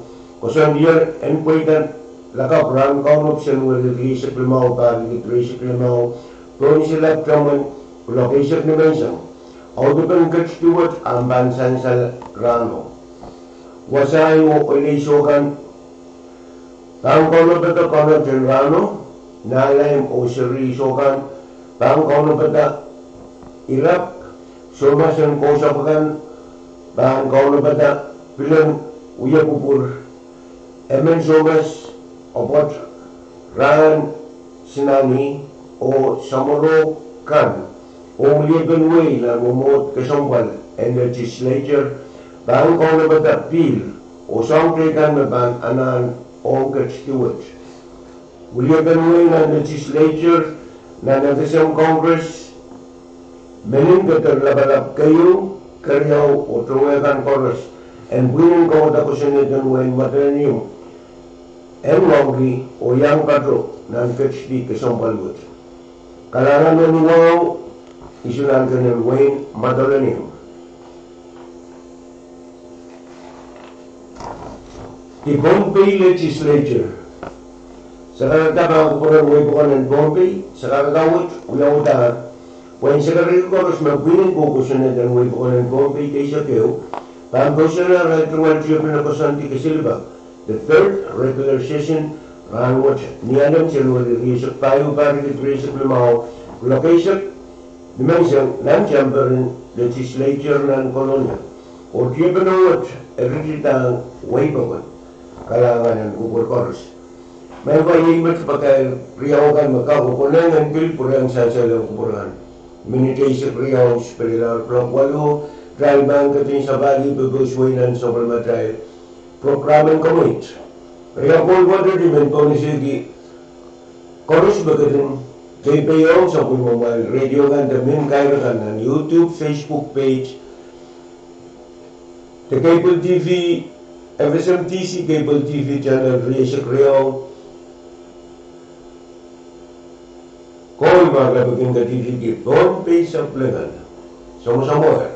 koasoandier en pweida lakapw rahn Kaunopt Senweri rieisek limau, pahr riekid rieisek limau, Pohnisi Laptopmwen, kuloak eisek nimenseng. Audepen ketidi wet ahpw pahn sansal rahno. Wasahi oh oleisou kan, pahn kaunopada kaunopt en rahno. Nahlaim oh seri isou kan pahn kaunopada irap. Soumas en kousapw akan pahn kaunopada pilen wia kupwur. Emen soumas, apwoat, rahn, sinani, oh samworo kan, oh weliepen wehi nan mwomwohd kesempwal en legislature, pahn kaunopada pihl oh soahng teikan me pahn anahn ong ketidi wet. Weliepen wehi nan legislature, nan F S M Congress, meninkeder lapalap keieu, keriau oh towe kan koaros, en pwihn en kauwada kosonned en wehin Madolenihmw, en wauneki oh iang patoh nan ketidi kesempwal wet. Kalahngan en wahu isonankenen wehin Madolenihmw. The Pohnpei Legislature. Sakarada pahn kupwuren wehi pokon en Pohnpei, sakarada wet wiawidahr pwehn sakarada koaros me pwihn en kosonned en wehi pokon en Pohnpei keisek ehu, pahn pousehla arail tungoal tiepene koasoandi kesilipak, the third regular session, rahn wet Nialem, Senweri rieisek pahieu, pahr riekid rieisek limau, kuloak eisek nimenseng nan chamber en legislature nan Kolonia. Oh tiepene wet ritidahng wehi pokon. Kalahngan en kupwur koaros. Mehn pwukat iei met pakair riau kan me kak konehng en pil pwurehng sansal ong kupwur kan. Minit eisek riau spelelahr klok waluh, kitail pahn ketin sapahl pepeusewehi nan sapwellimatail prokram en komweit. Riau koul pwoat edi men pohnese ki koaros me ketin keipehiong sapwellimamwail radio kan de mehn kair akan nan YouTube, Facebook page, de cable T V, F S M D C cable T V channel rieisek riau. Koul me re kin ketikihdi Pohnpei sapwellimen. Soangen samworo.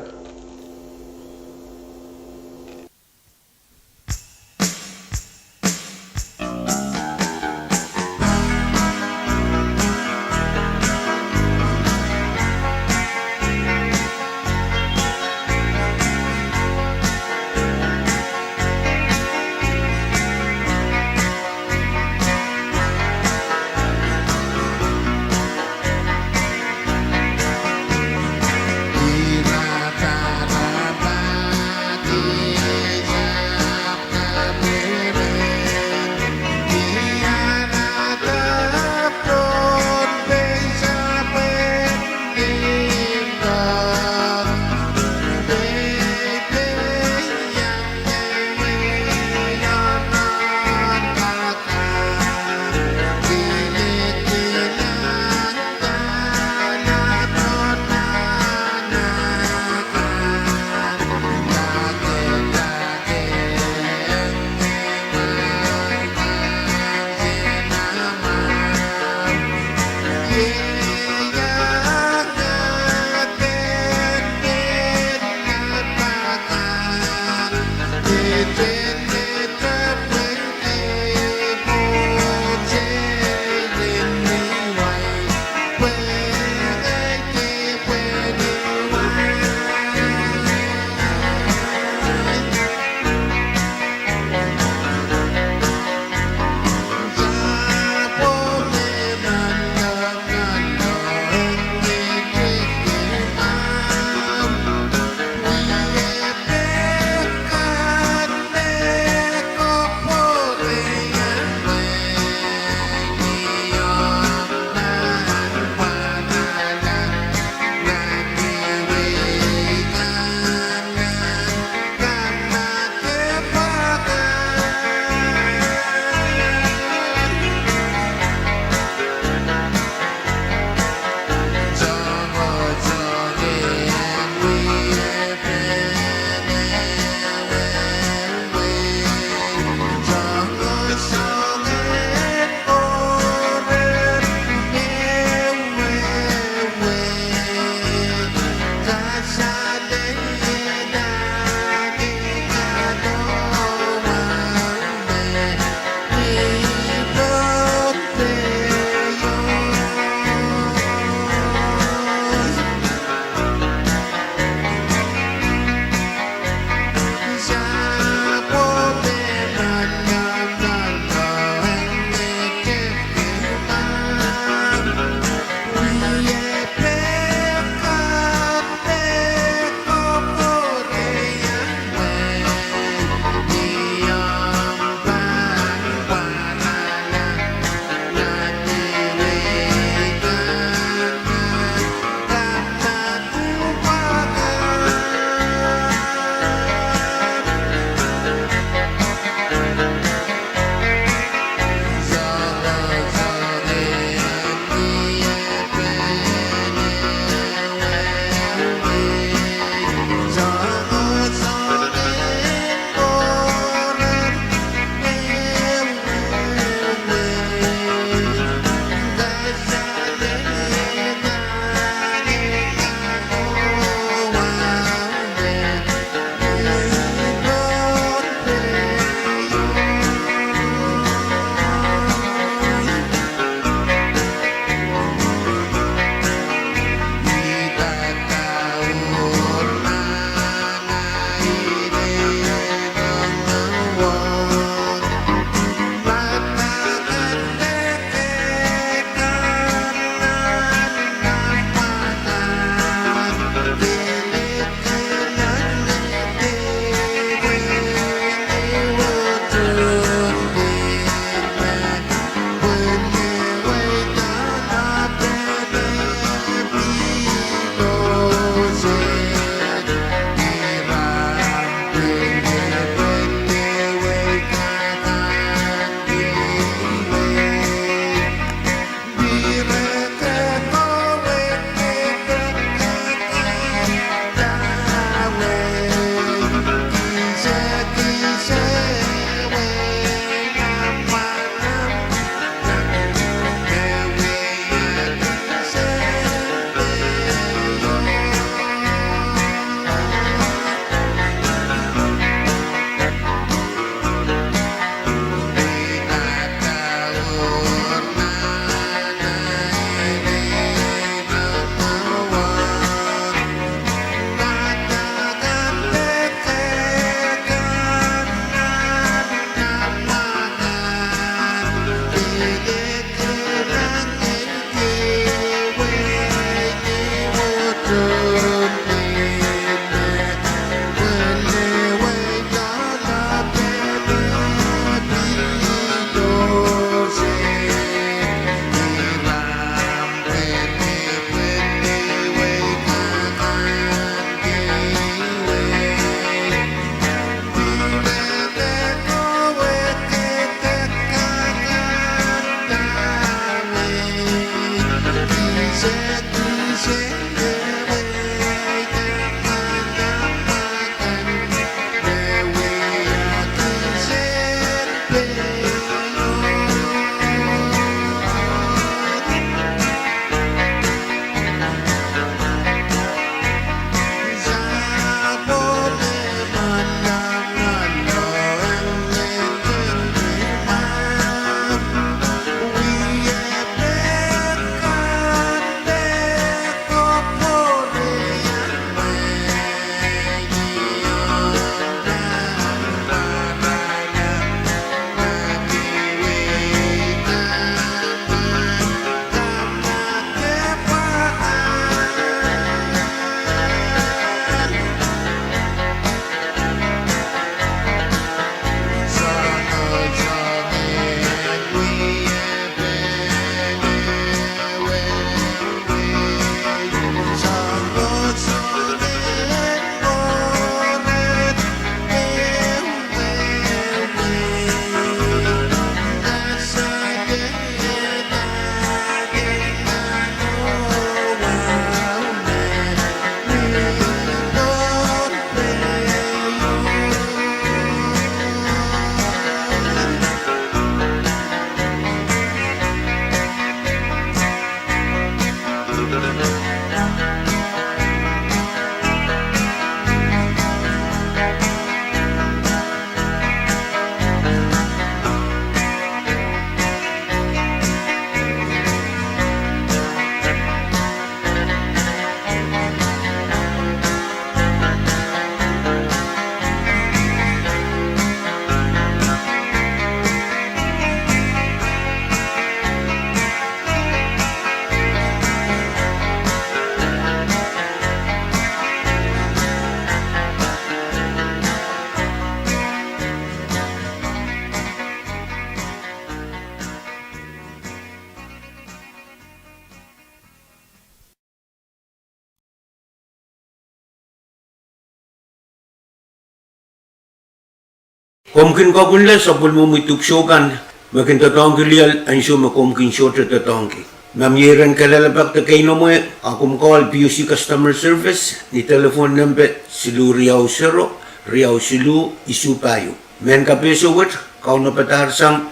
Komw kin kakunla sapwellimomwi dipwisou kan me kin doadoahngki lioal ansou me komw kin sohte doadoahngki. Ma mie iren kalelapak de keinemwe, a komw call P U C Customer Service ni telephone nempe siluh riau sero, riau siluh, isuh pahieu. Mehn kapehse wet kaunopada sang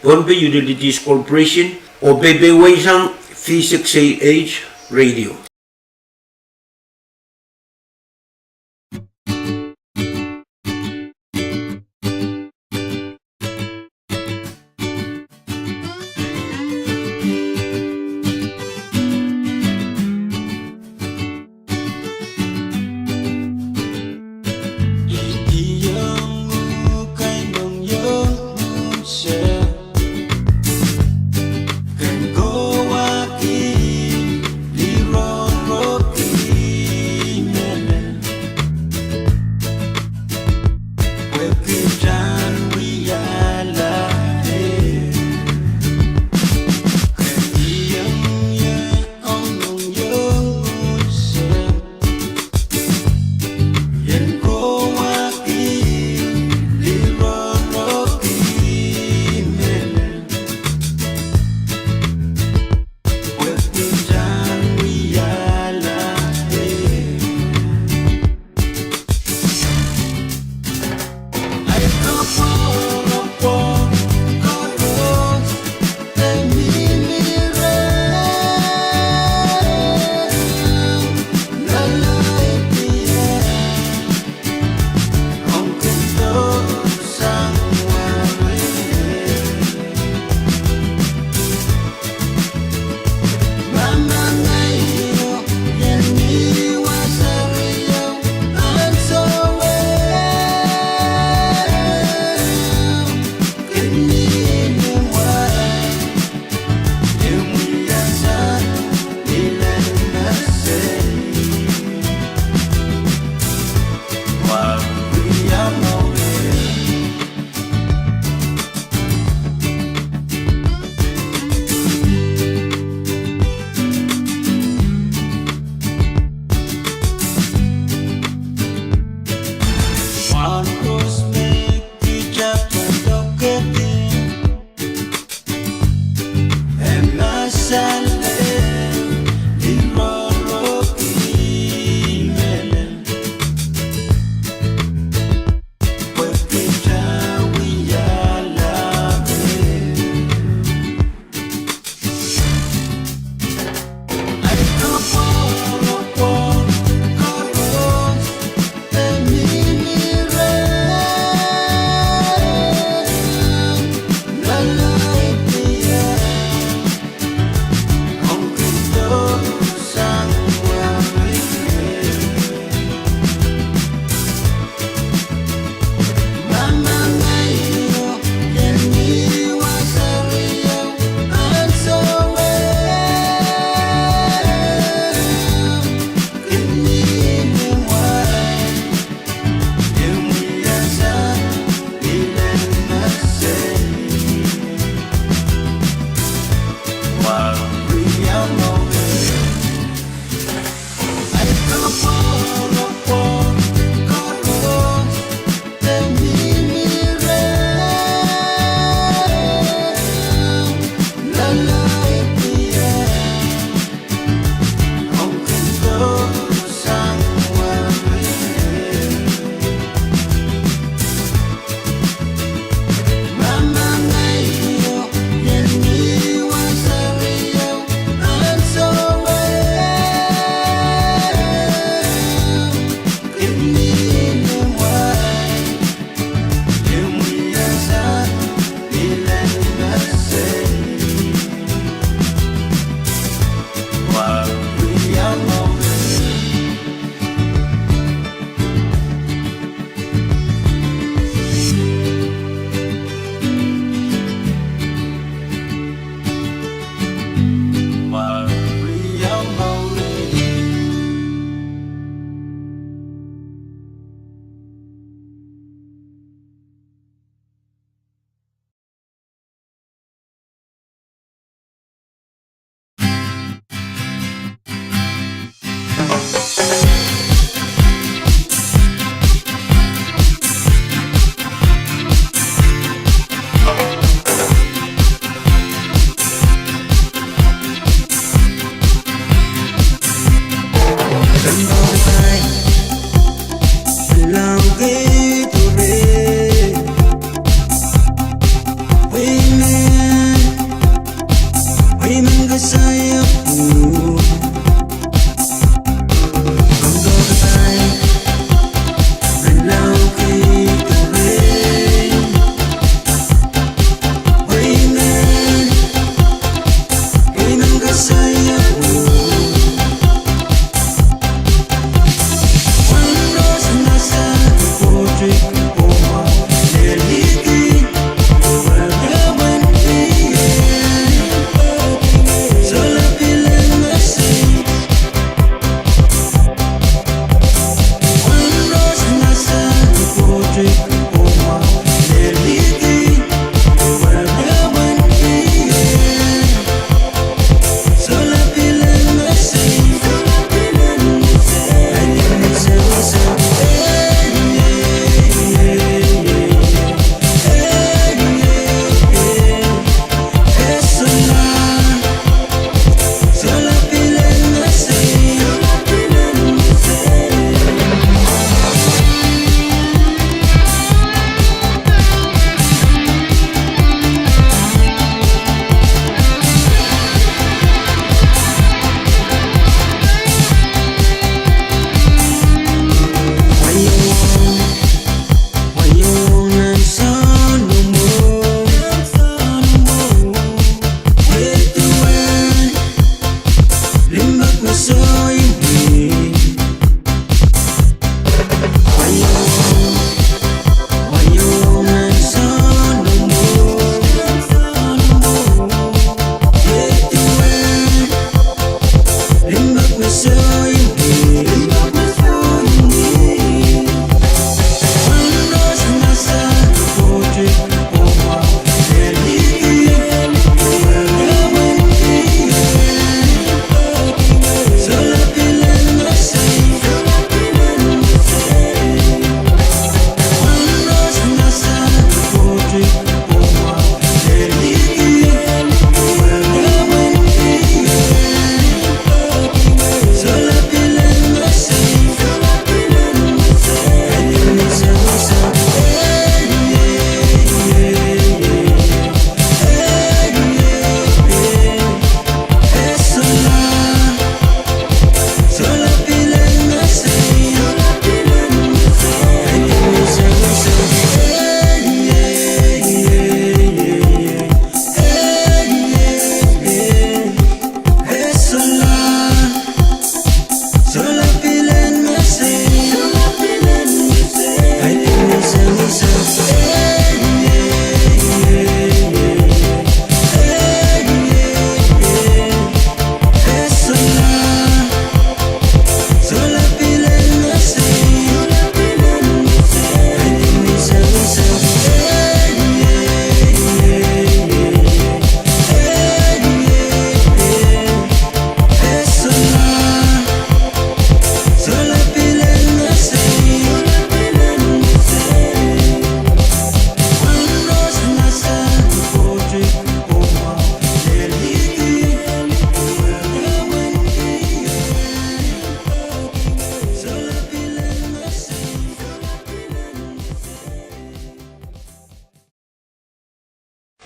Pohnpei Utilities Corporation oh peipeisang V six A H radio.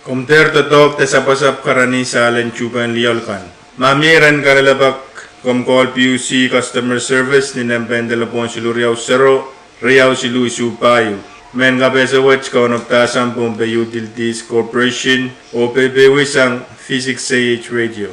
Komw dehr doadoahk de sapwasapw karanih sahl en tuhpehn lioal kan. Ma mie ren kalelapak, komw call P U C customer service ni nempehn delepwohn siluh riau sero, riau siluh isuh pahieu. Mehn kapehse wet Kaunop Dahsam, Pohnpei Utilities Corporation, oh peipeisang V six A H Radio.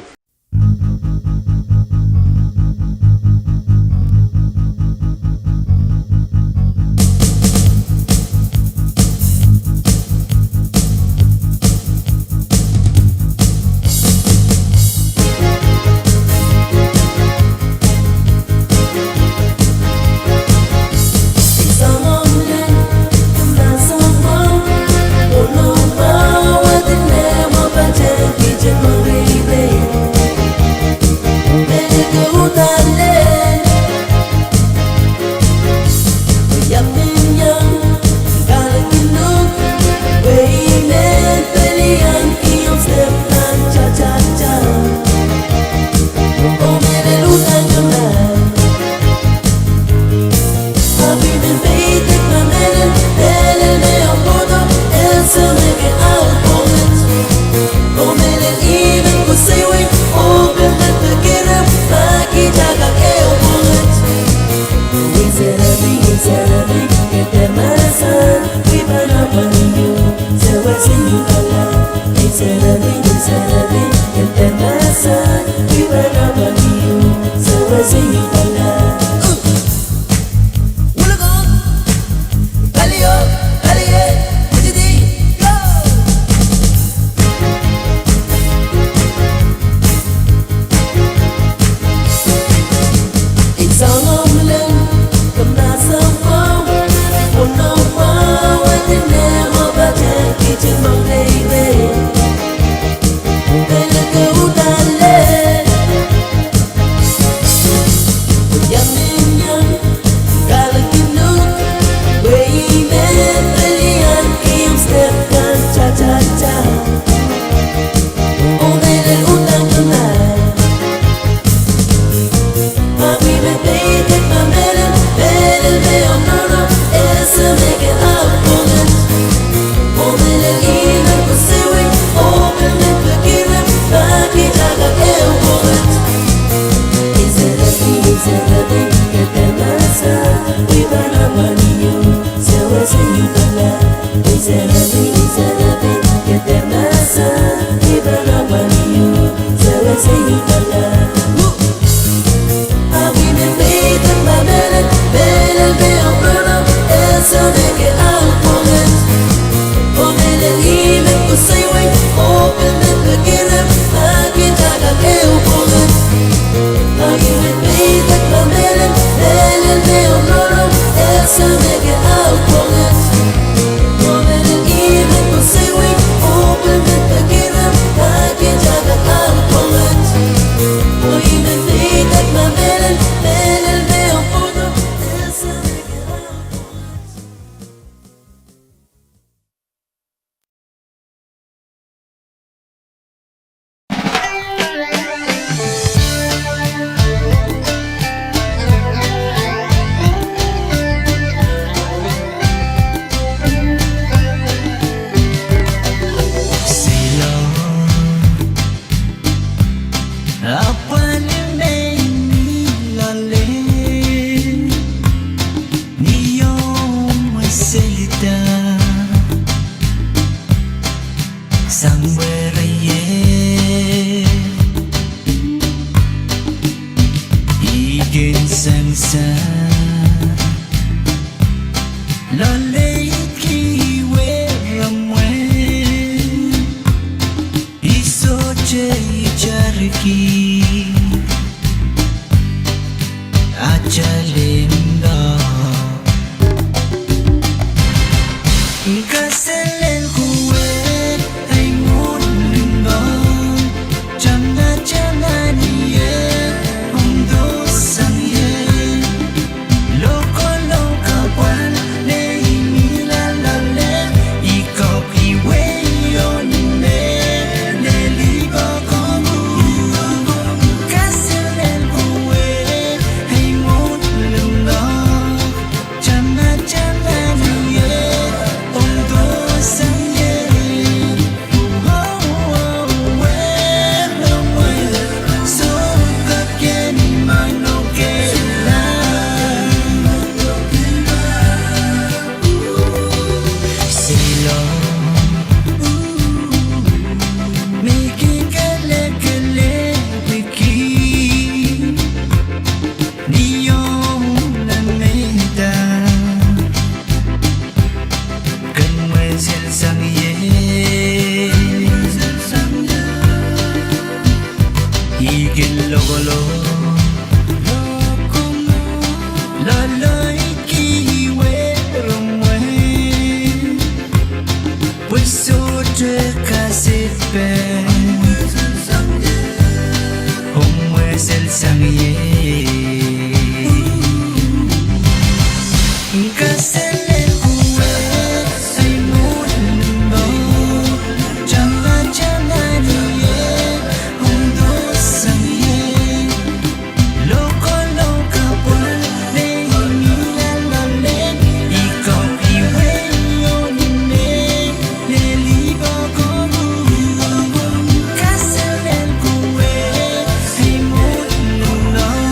Seiloak, apwal me I mih loale, ni omw weselda sang pwehre ie, I kin sansal loalei ki weremwe. I sohte itarki atail limpoak. Kaselel kuwet, ei mwohn limpoak. Tamataman ie, omw dohsang ie. Lokolok apwal me I mih loale, I kak iwei oh ni me lel limpoak ong. Kaselel kuwet, ei mwohn limpoak. Tamataman ie, omw dohsang ie. Ni omw nan mehda, ken mweselsang ie. I kin lokolok loalei ki weremwe. Pwe sohte kaselel, omw mweselsang ie. Kaselel kuwet, ei mwohn limpoak. Tamataman ie, omw dohsang ie. Lokolok apwal me I mih loale, I kak iwei oh ni me lel limpoak ong. Kaselel kuwet, ei mwohn limpoak.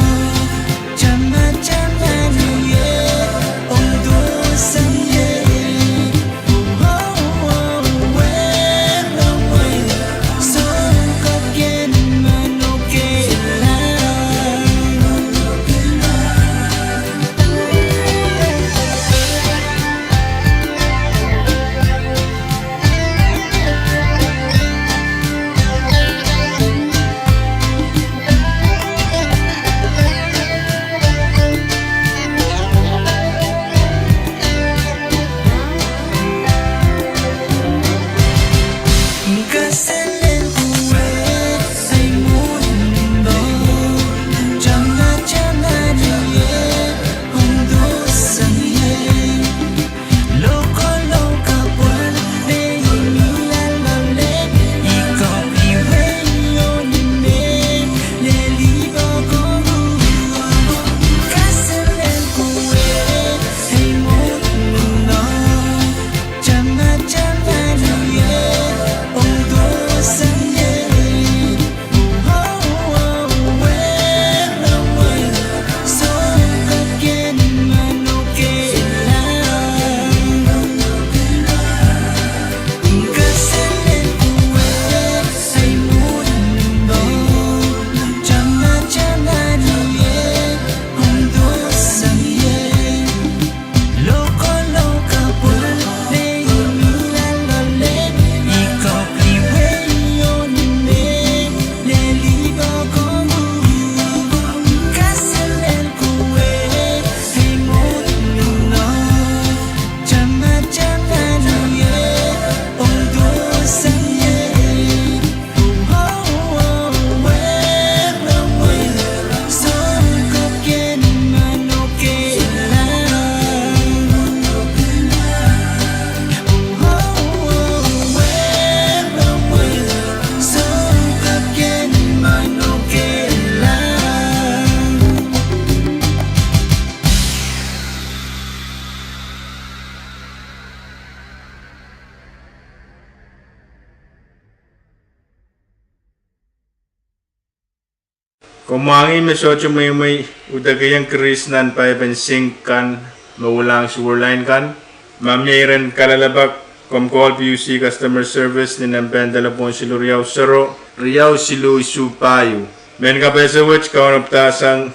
Komw mwahngih me sohte mweimwei uhdahkiong grease nan paipen sink kan me wulahng sewer line kan. Ma mie iren kalelapak, komw call P U C Customer Service ni nempehn delepwohn siluh riau sero, riau siluh isuh pahieu. Mehn kapehse wet kaunopada sang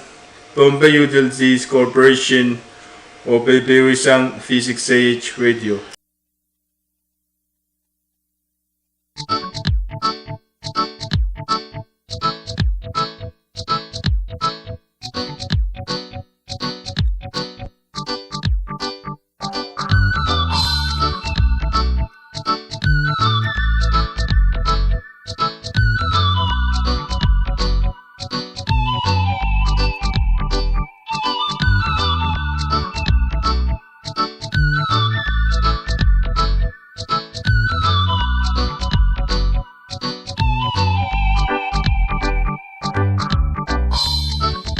Pohnpei Utilities Corporation oh peipeisang V six A H radio.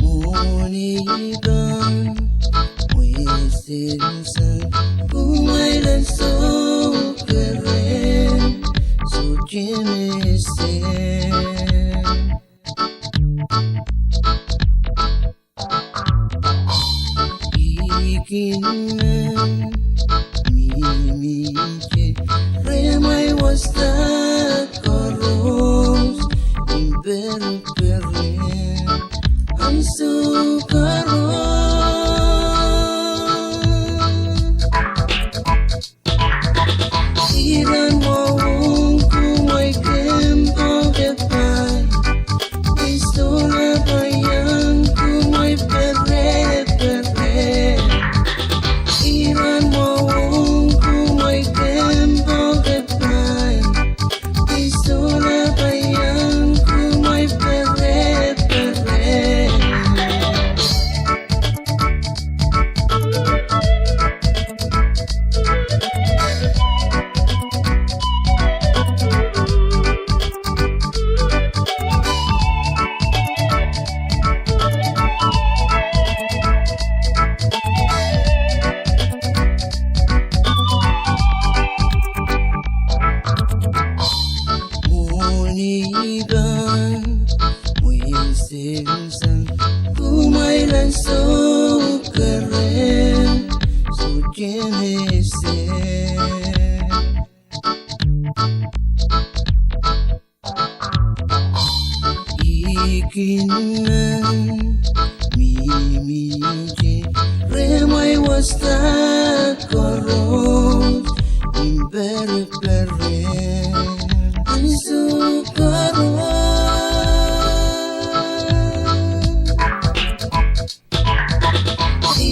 Mwohni pahn mweiselsel kumwail ansou keren, sohte me se. I kin men mihmihte rehmwail wasta koaros, impereperen ansou koaros. Iren wahu kumwail kempoakepahi, I sohla pahn iang kumwail pereperen. Iren wahu kumwail kempoakepahi, I sohla pahn iang kumwail pereperen. Mwohni pahn mweiselsel kumwail ansou keren, sohte me se. I kin men mihmihte rehmwail wasta koaros, impereperen ansou koaros.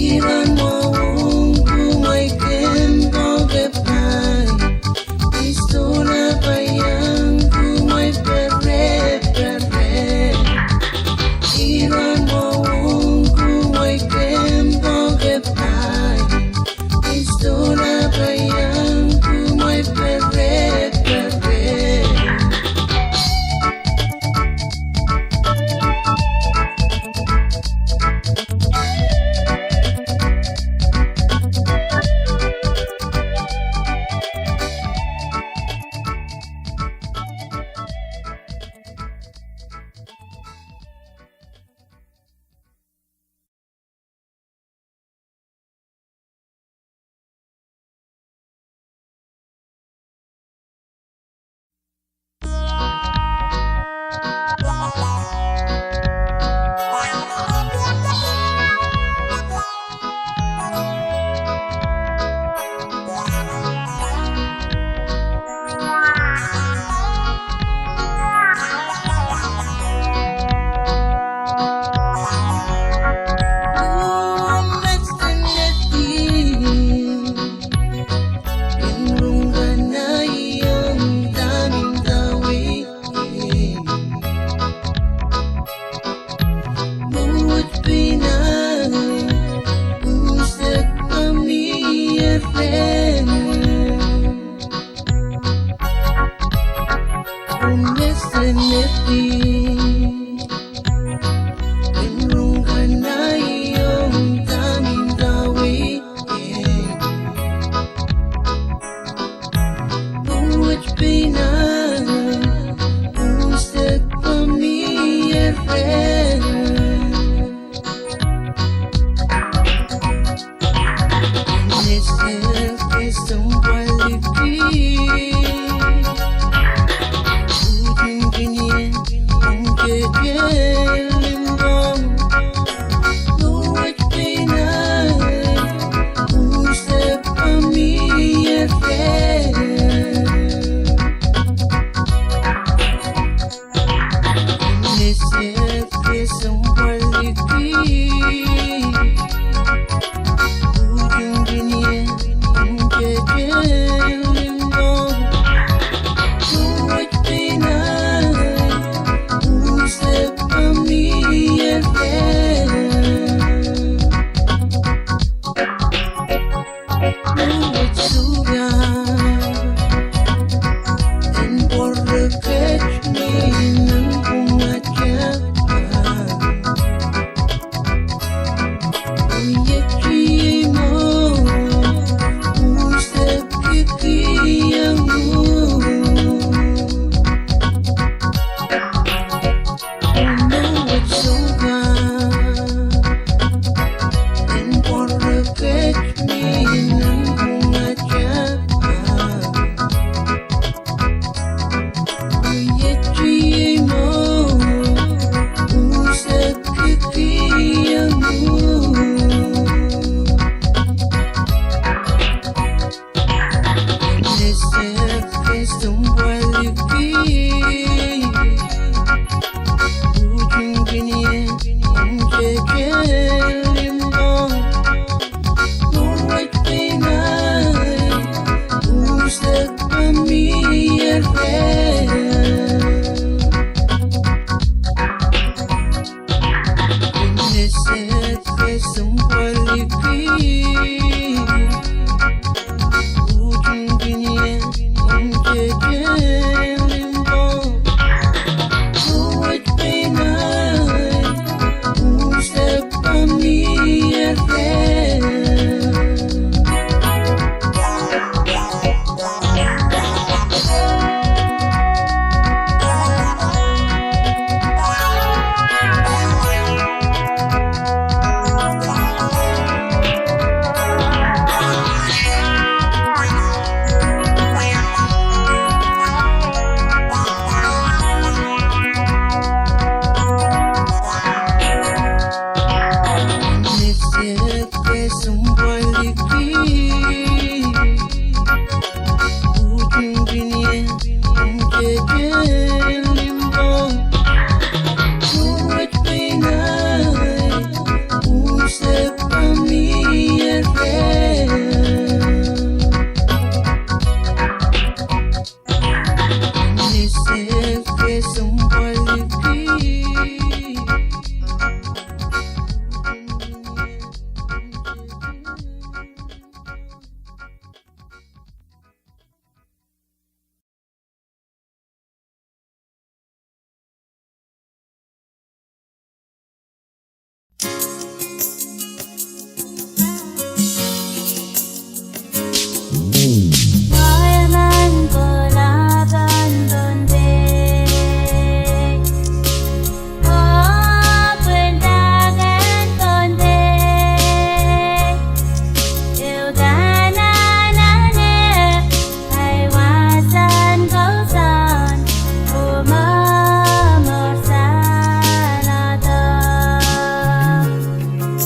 Iren wahu kumwail ke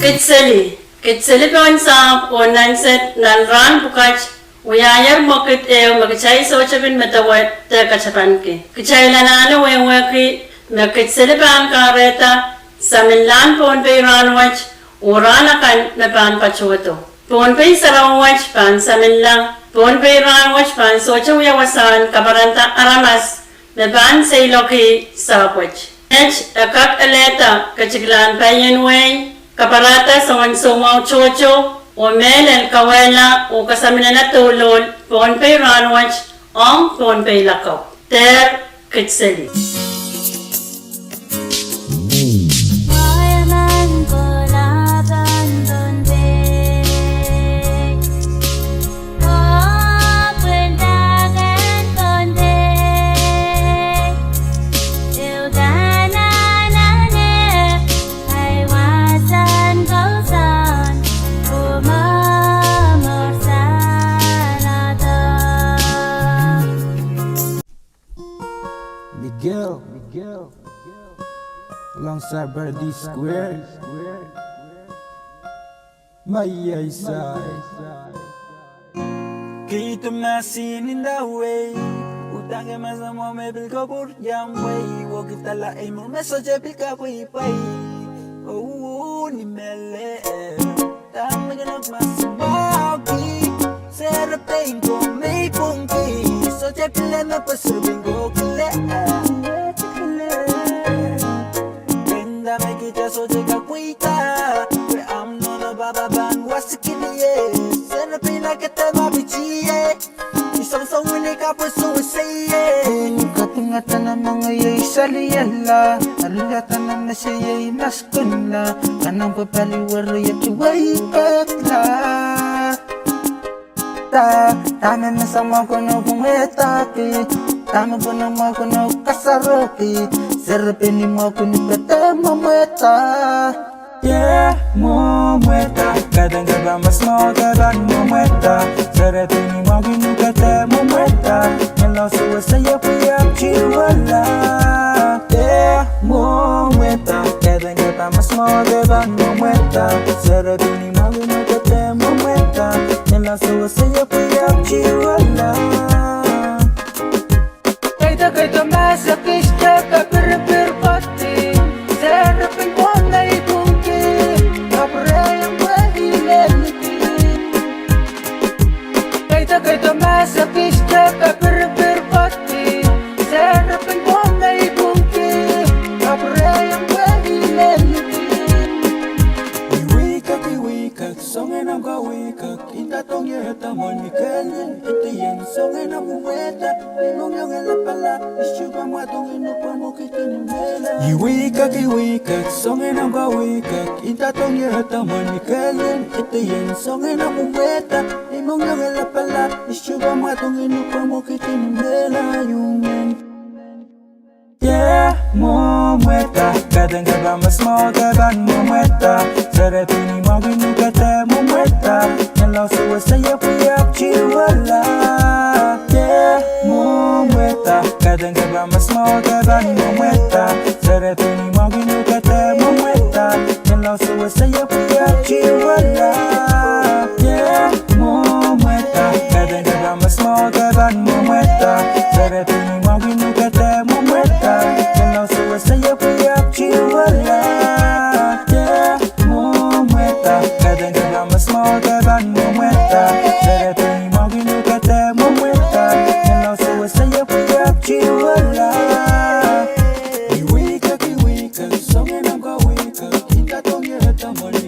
Kidseli. Kidseli pohn sahpw oh nan sehd nan rahn pwukat wiahier mwekid ehu me kitail sohte kin medewe de katapanki. Kitail anahne wehwehki me Kidseli pahn kahrehda saminlahn Pohnpei rahnwet oh rahn akan me pahn patohdo. Pohnpei sarawi wet pahn saminla. Pohnpei rahnwet pahn sohte wia wasahn kaparanda aramas me pahn seiloakki sahpwet. Met e kak elehda ketikilahn paien wehi, kaparada soangen soumwahu tohto, oh mehlel kawehla oh kasaminala douluhl Pohnpei rahnwet ong Pohnpei lakapw. Dehr Kidseli. Miguel, Miguel, alongside Brother D Square. Mai iei sai. Kihdo mahsen inda wehi, udahn ke mahsen mwo me pil kapwur iang wehi, wekidala eimwur me sohte pil kapwei pwei. Oh, ni mele, dahme ke nohk mahsen mwoki, serepein ko me pwungki, sohte pil me pwe serepein ko kile. Inda me kihda sohte kapweida, pwe ahmw nohno pahpa pahn wasikilie, serepein akede ma pitie. I songosong wini kapwe sewese ie. Kapinga dahme mengei iei saliala, aluhla dahme mese iei maskunla, kanang pwe pali were iei tuwei pekla. Da, dahme me sang mwahu ke nohk mwomwedahki, dahme ke nohk mwahu ke nohk kasarohki, serepein mwahu ke nohk pete mwomweda. Ie, mwomweda, kaidehn ke pahn mas mwahu ke pahn mwomweda, serepein mwahu ke nohk pete mwomweda, ngehi lao sewese ie pwe I ahpw tiwala. Ie, mwomweda, kaidehn ke pahn mas mwahu ke pahn mwomweda, serepein mwahu ke nohk pete mwomweda, ngehi lao sewese ie pwe I ahpw tiwala. Kaidehn kaidehn mahsen kihda kapirpir pwoat, serepein ko me pwungki, kapwurehiong pwe I lel ih. Kaidehn kaidehn mahsen kihda kapirpir pwoat, serepein ko me pwungki, kapwurehiong pwe I lel ih. I wehi kak, I wehi kak, soangen ahmw kawehkak, inda dohng ie eda mwohn ni kelien, ede ien soangen ahmw mwomweda, I mohngiong lapala, I sohte pahn mwadong inu pwe mwo kihdi ni mehla. I wehi kak, I wehi kak, soangen ahmw kawehkak, inda dohng ie eda mwohn ni kelien, ede ien soangen ahmw mwomweda, I mohngiong lapala, I sohte pahn mwadong inu pwe mwo kihdi ni mehla, I men. Ie, mwomweda, kaidehn ke pahn mas mwahu ke pahn mwomweda, serepein mwahu ke nohk pete mwomweda, ngehi lao sewese ie pwe I ahpw tiwala. Ie, mwomweda, kaidehn ke pahn mas mwahu ke pahn mwomweda, serepein mwahu ke nohk pete mwomweda, ngehi lao sewese ie pwe I ahpw tiwala. Ie, mwomweda, kaidehn ke pahn mas mwahu ke pahn mwomweda, serepein mwahu ke nohk pete mwomweda, ngehi lao sewese ie pwe I ahpw tiwala. Ie, mwomweda, kaidehn ke pahn mas mwahu ke pahn mwomweda, serepein mwahu ke nohk pete mwomweda, ngehi lao sewese ie pwe I ahpw tiwala. I wehi kak, I wehi kak, soangen ahmw kawehkak, inda dohng ie eda mwohn ni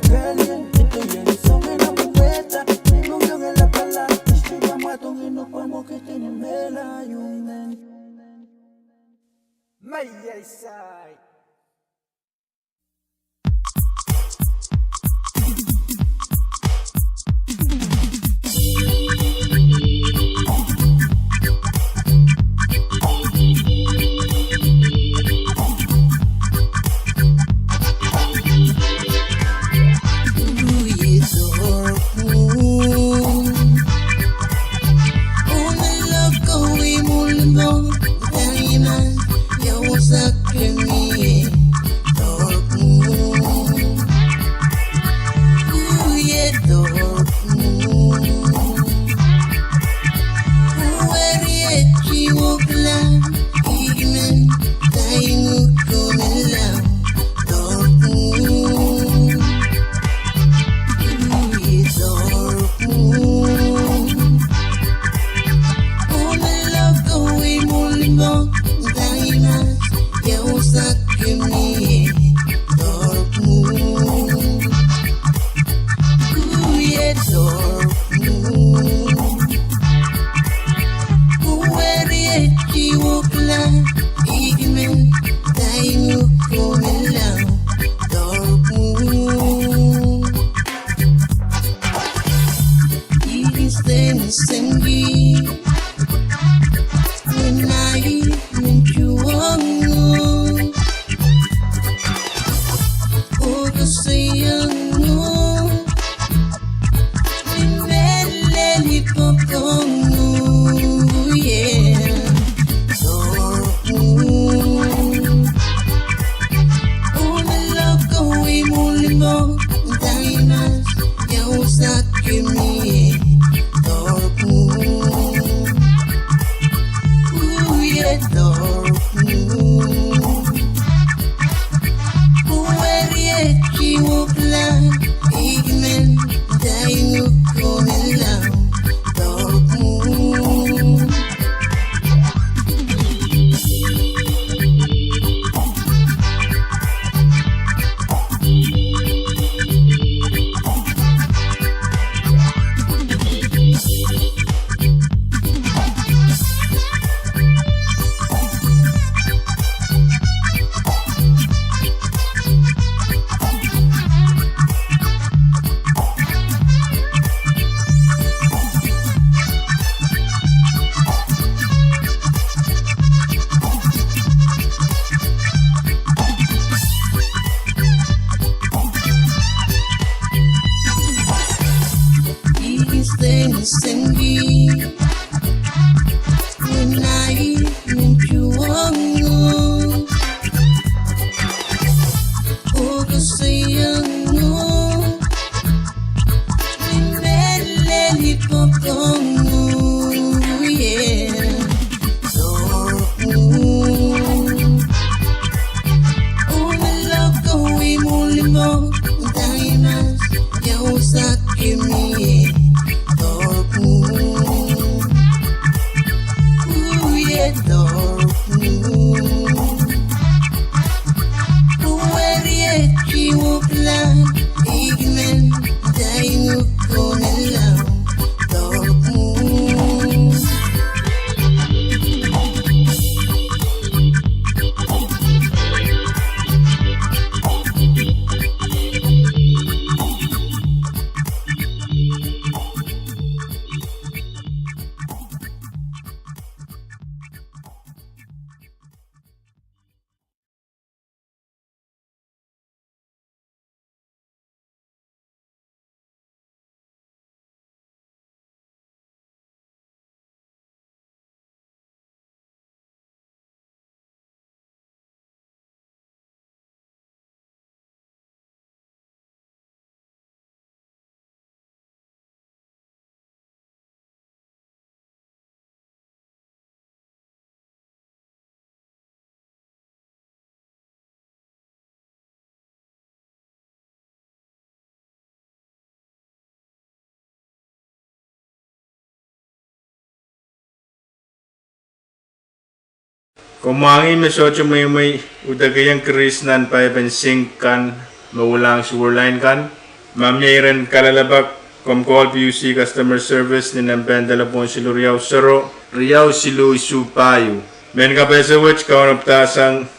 Komw mwahngih me sohte mweimwei uhdahkiong grease nan paipen sink kan me wiahla suwurlain kan. Ma mie iren kalelapak, komw call P U C customer service ni nempehn delepwohn siluh riau sero, riau siluh isuh pahieu. Mehn kapehse wet kaunopadahsang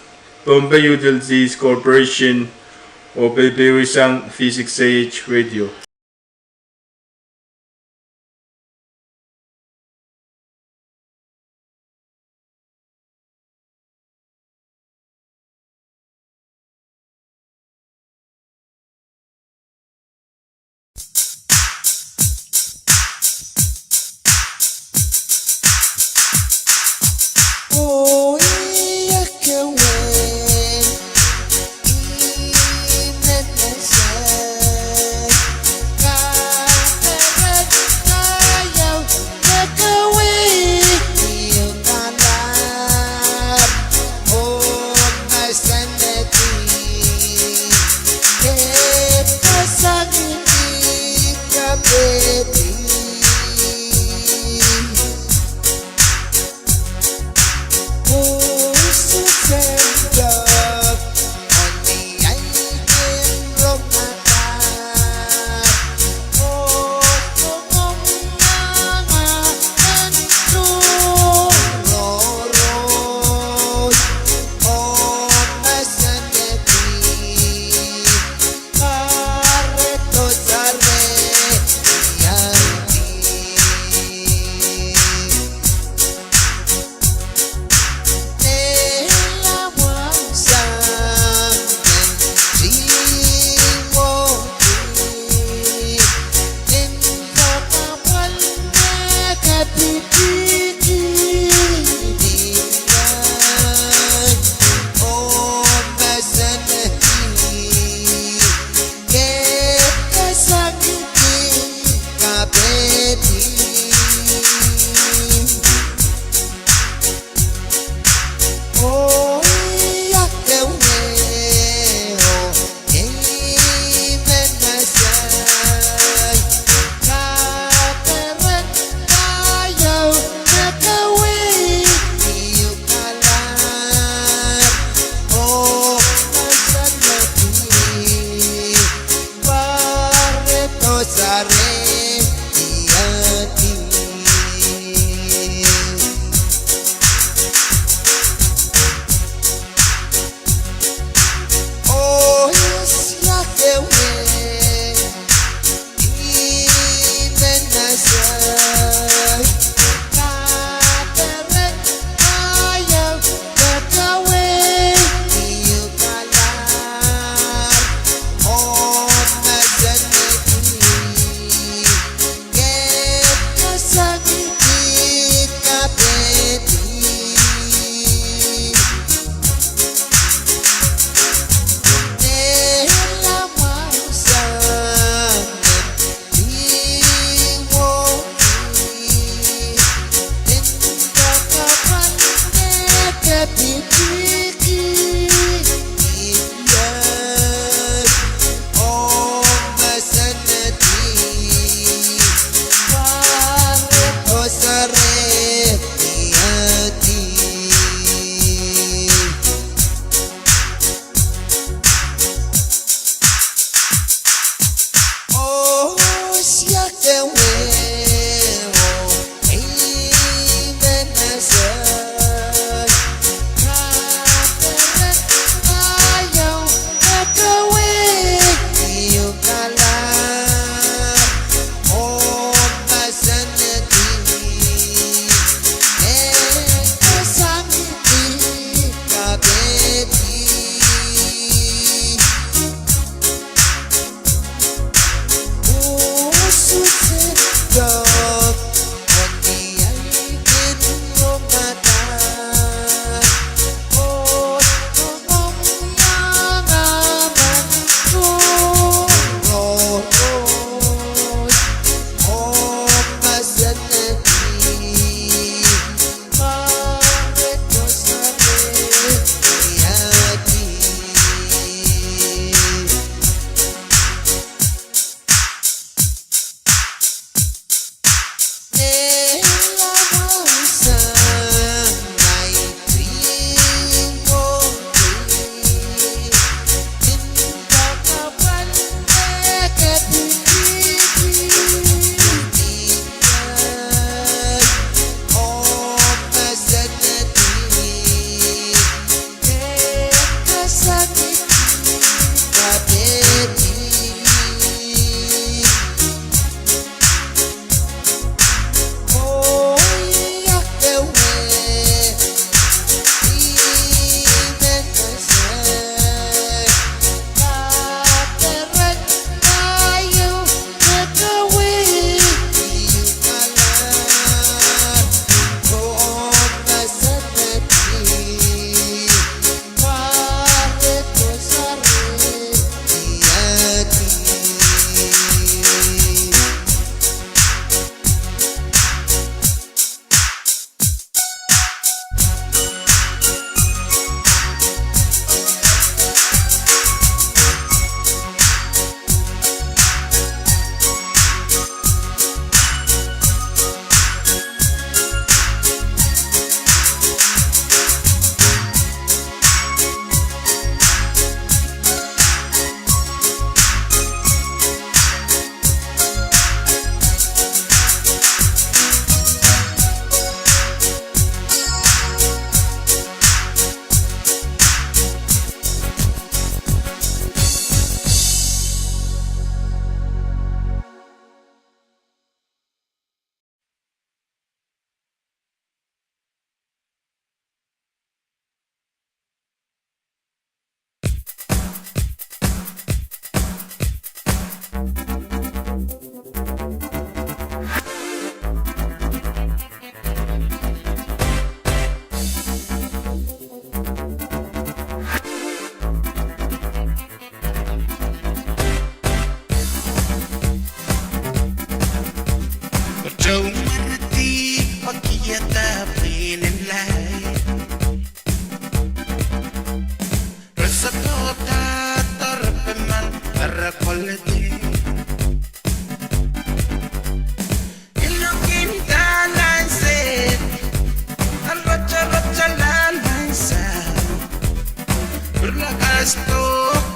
Pohnpei Utilities Corporation oh peipeisang V six A H radio.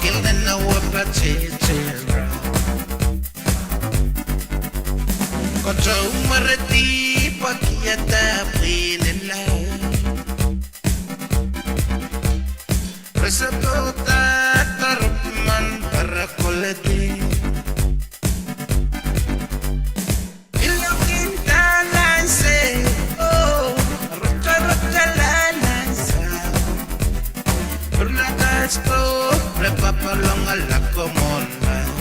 Kill the no, what about you? Tohn mware dihp wakiada pwihn en laud. Re sapota doaropman pere koledi. Iloak en dahlan seiloak, oh, rotorot dahlan seiloak. Purlakas doh, re papalong ala komon laud.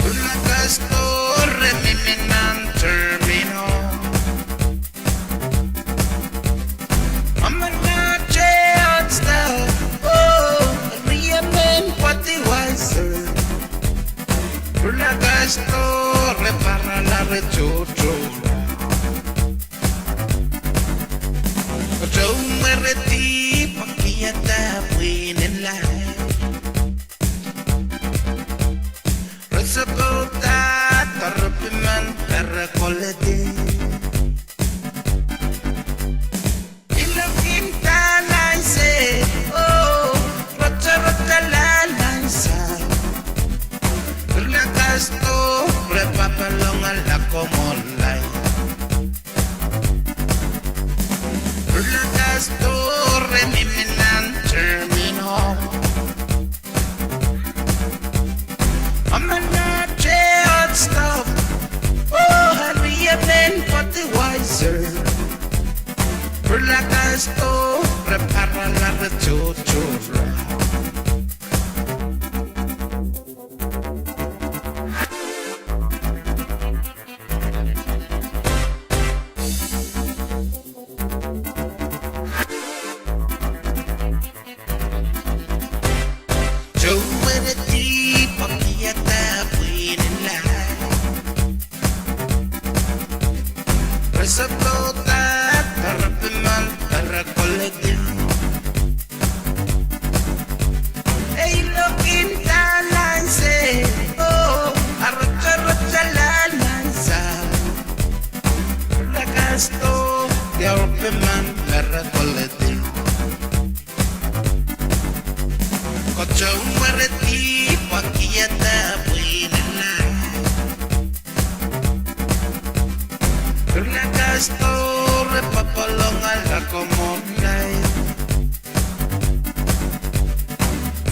Purlakas doh, re mihmi nan terminal. Amen, a te ot stop, oh, riemen pwadiwaiser. Purlakas doh, re parala re tohto. Tohn mware dihp wakiada pwihn en laud. Re sapota doaropman pere koledi. Iloak en dahlan seiloak, rotorot dahlan seiloak. Purlakas doh, re papalong ala komon laud. Purlakas doh, re mihmi nan terminal. Amen, a te ot stop, oh, riemen pwadiwaiser. Purlakas doh, re parala re tohto. Tohn mware dihp wakiada pwihn en laud. Re sapota doaropman pere koledi. Iloak en dahlan seiloak, oh, a rotorot dahlan seiloak. Purlakas doh, doaropman pere koledi. Tohn mware dihp wakiada pwihn en laud. Purlakas doh, re papalong ala komon laud.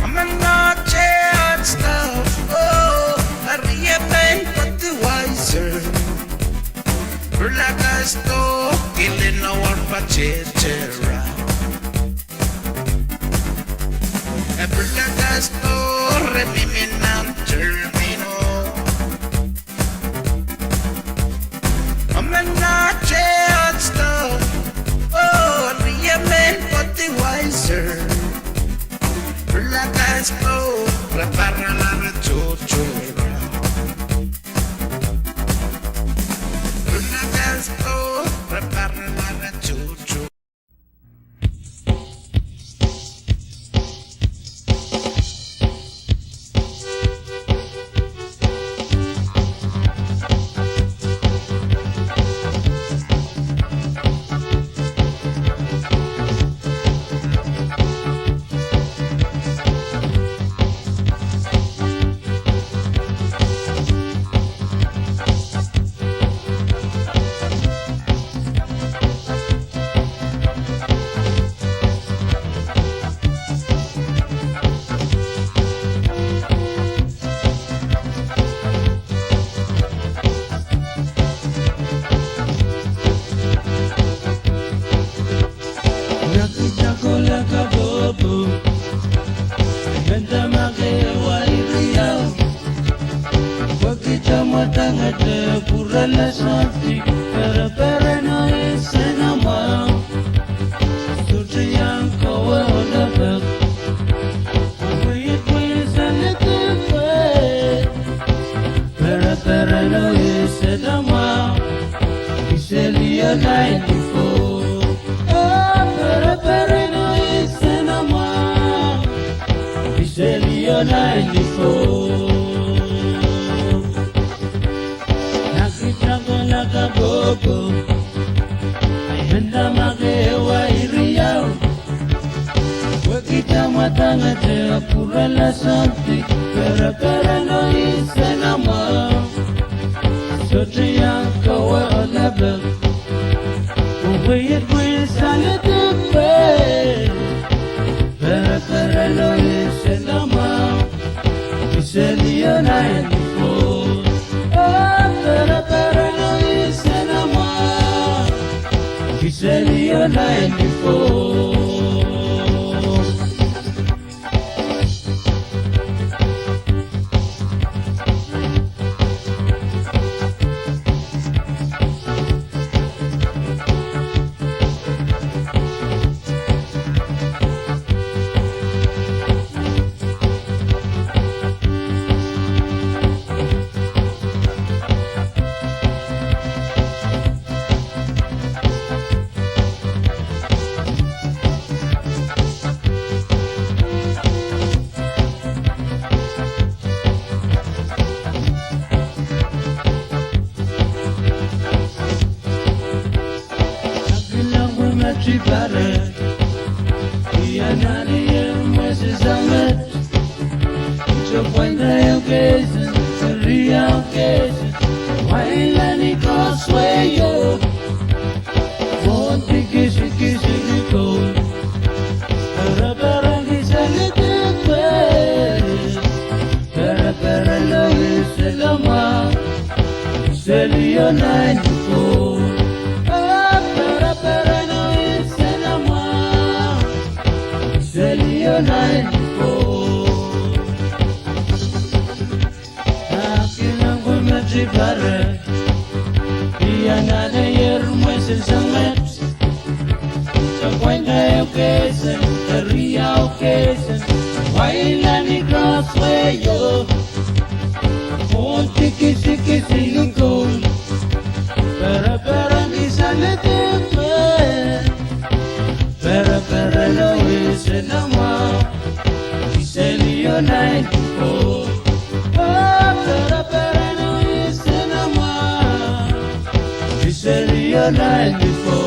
Amen, a te ot stop, oh, riemen pwadiwaiser. Purlakas doh, kilin awar patehterau. E purlakas doh, re mihmi nan terminal. Amen, a te ot stop, oh, riemen pwadiwaiser. Purlakas doh, re parala re tohto. Purlakas doh, re parala re tohto. Nakita kolaka bobo, mendamake wairiau. Pwekida mwadangete pwurala soahng dihp, perepereno ih senamwahu. Sohte iang kowe olepek, pwehpwei saledepe. Perepereno ih senamwahu, I seli oh nainti fo. Oh, perepereno ih senamwahu, I seli oh nainti fo. Nakita kolaka bobo, mendamake wairiau. Pwekida mwadangete pwurala soahng dihp, perepereno ih senamwahu. Sohte iang kowe oh lepek. Pwe wiewiahn saledek pwe perepereno isenamwa, kiselio nainpo. Oh, perepereno isenamwa, kiselio nainpo. Akilangwe meti pare, I anahne ier mwesesang met. Ito pwainda ehu keisin, eri ehu keisin, wailahn I koaswei o. Mwohn tikitikis en koul, perepereno isenamwa, kiselio nainpo. Oh, perepereno isenamwa, kiselio nainpo. Akilangwe meti pare, I anahne ier mwesesang met. Ito pwainda ehu keisin, eri ehu keisin, wailahn I koaswei o. Mwohn tikitikis en koul, perepereno isenamwa, perepereno isenamwa, kiselio nainpo. Oh, perepereno isenamwa, kiselio nainpo.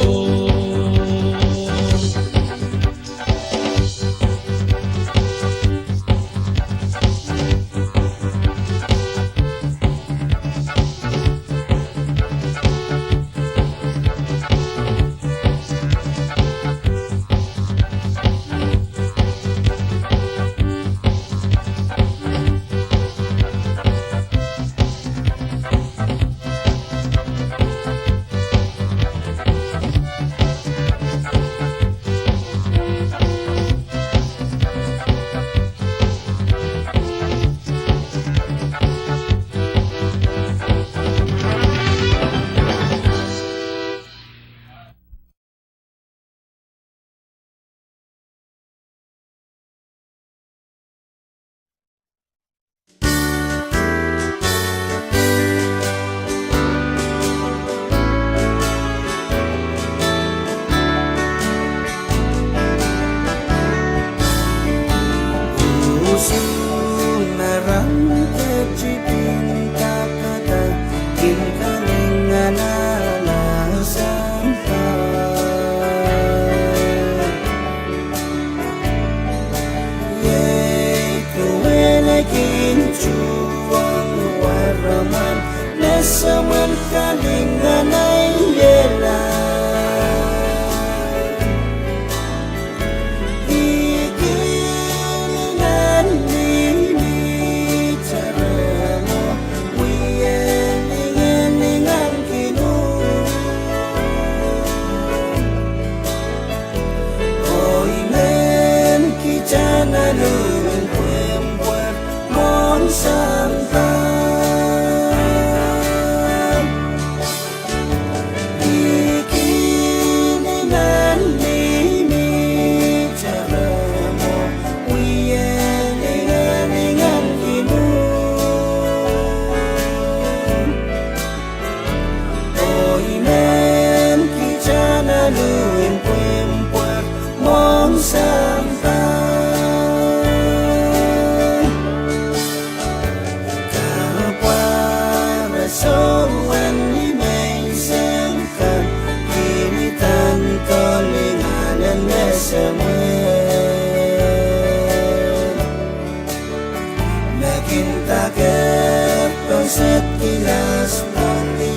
Usun me rahn ketin pahn kak kin kalinganahla sampah. Iei duwen ei kin tuhwong waraman, me semwen kalinganaiehla. I kin nan mihmi, taremo, wie linganlingan kin uhd. Oh I men kitail nanleng pwehn pwehn mwohn sampah. I kin nan mihmi, taremo, wie linganlingan kin uhd. Oh I men kitail nanleng pwehn pwehn mwohn sampah. Kapwaiada souleng ni menseng kan, kilidan doh lingan en me semwen. Me kin daker dohsek kilas pwong ni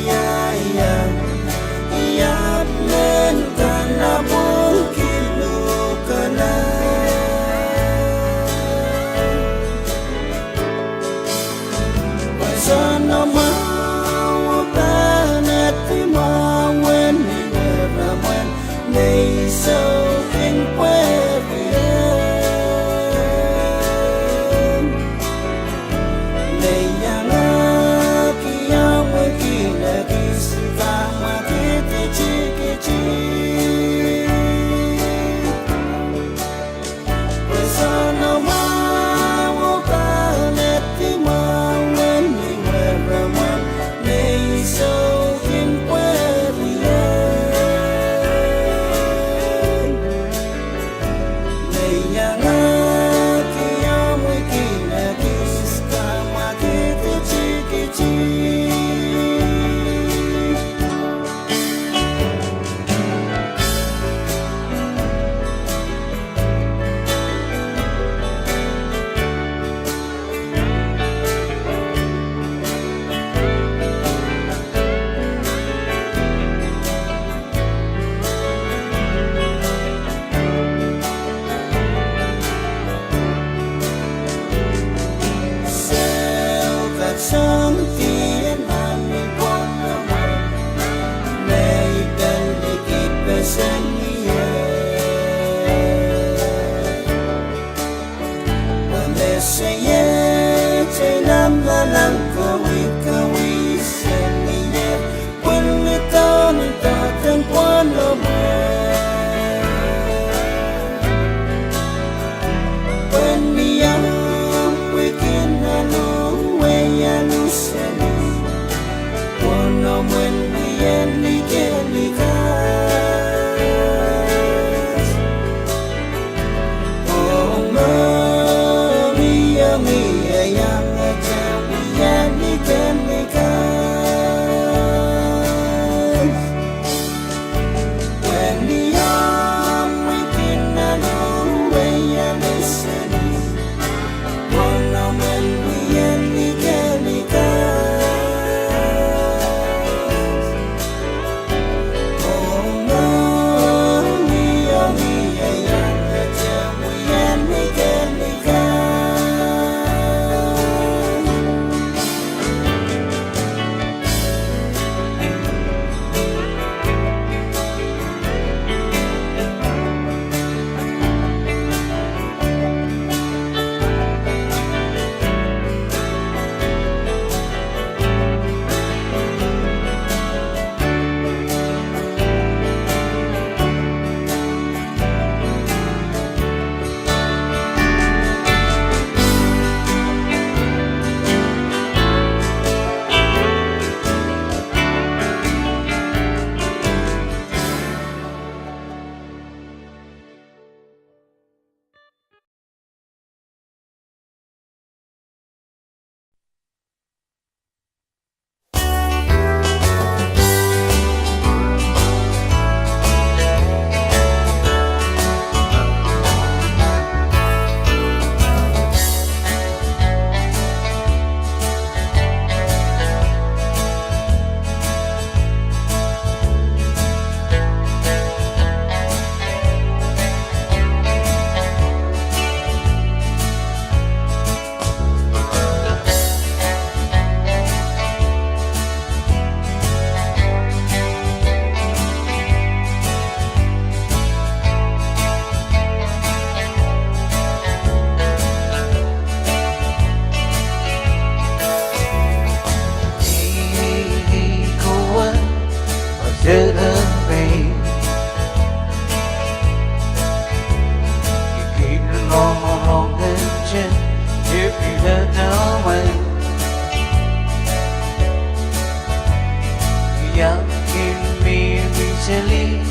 Ia kin mihmi seli,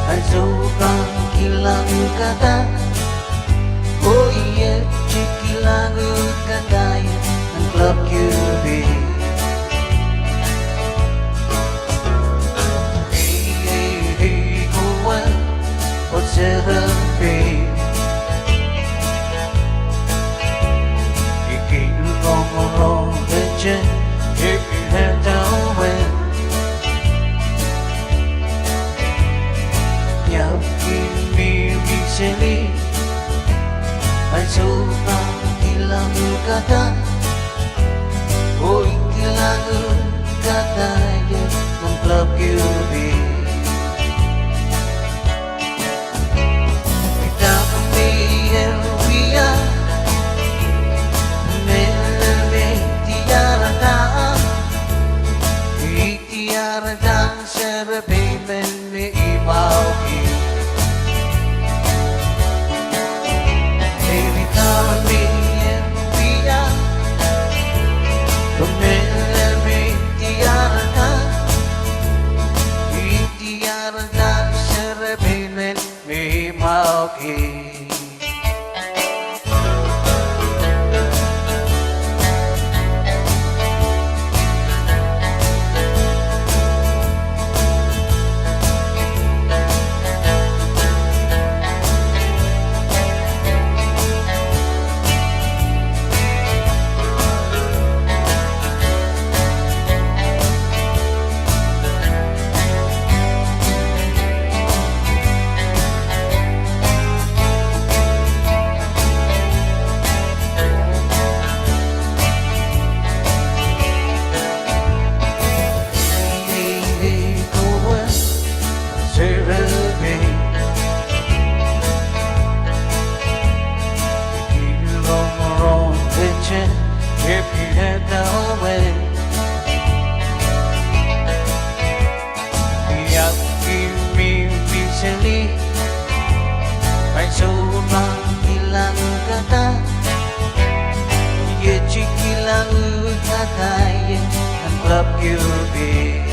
ansou pahn kilang kadair, oh iet kilang kadair nan klub Cupid. Ei, ei, ei, kowe, oh serepein. I kin rongorong ete, e pil adawe. Ia kin mihmi seli, ansou pahn kilang kadair, oh iet kilang kadair nan klub Cupid. Ia kin mihmi seli, ansou pahn kilang kadair, iet kilang kadair nan klub Cupid.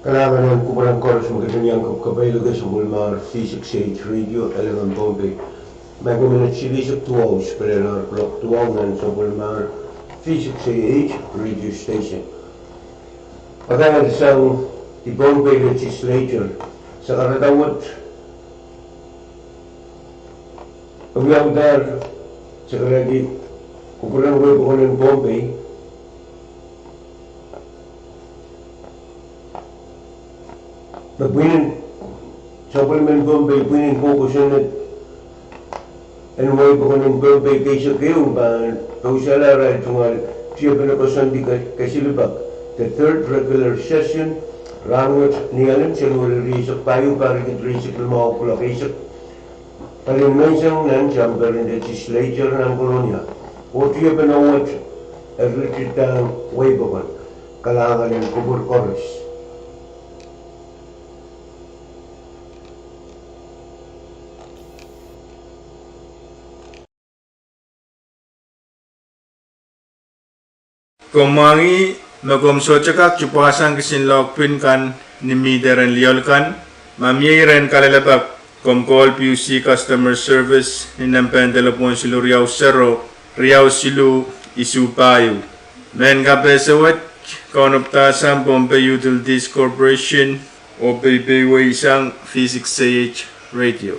Kalahngan en kupwuren koaros me kin iang kapwaiada sapwellimar V six A H Radio, Eleven Pohnpei. Ma komw met silihsek duwau, sipwelehr kuloak duwau nan sapwellimar V six A H radio station. Pakair sang di Pohnpei Legislature, sakarada wet wiawidahr, sakarada kupwuren wehi pokon en Pohnpei. Me pwihn en, sapwellimen Pohnpei pwihn en koukosonned en wehi pokon en Pohnpei keisek ehu pahn pousehla arail tungoal tiepene koasoandi ke-, kesilipak, the third regular session, rahnwet Nialem, Senweri rieisek pahieu, pahr riekid rieisek limau, kuloak eisek palien menseng nan Chamber en Legislature nan Kolonia. Oh tiepene wet eri ritidahng wehi pokon. Kalahngan en kupwur koaros. Komw mwahngih me komw sohte kak tupwasang kisin lohk pin kan ni mihte rehn lioal kan. Ma mie iren kalelapak, komw call P U C Customer Service ni nempehn delepwohn siluh riau sero, riau siluh, isuh pahieu. Mehn kapehse wet, kaunopada sang Pohnpei Utilities Corporation, oh peipeieisang V six A H Radio.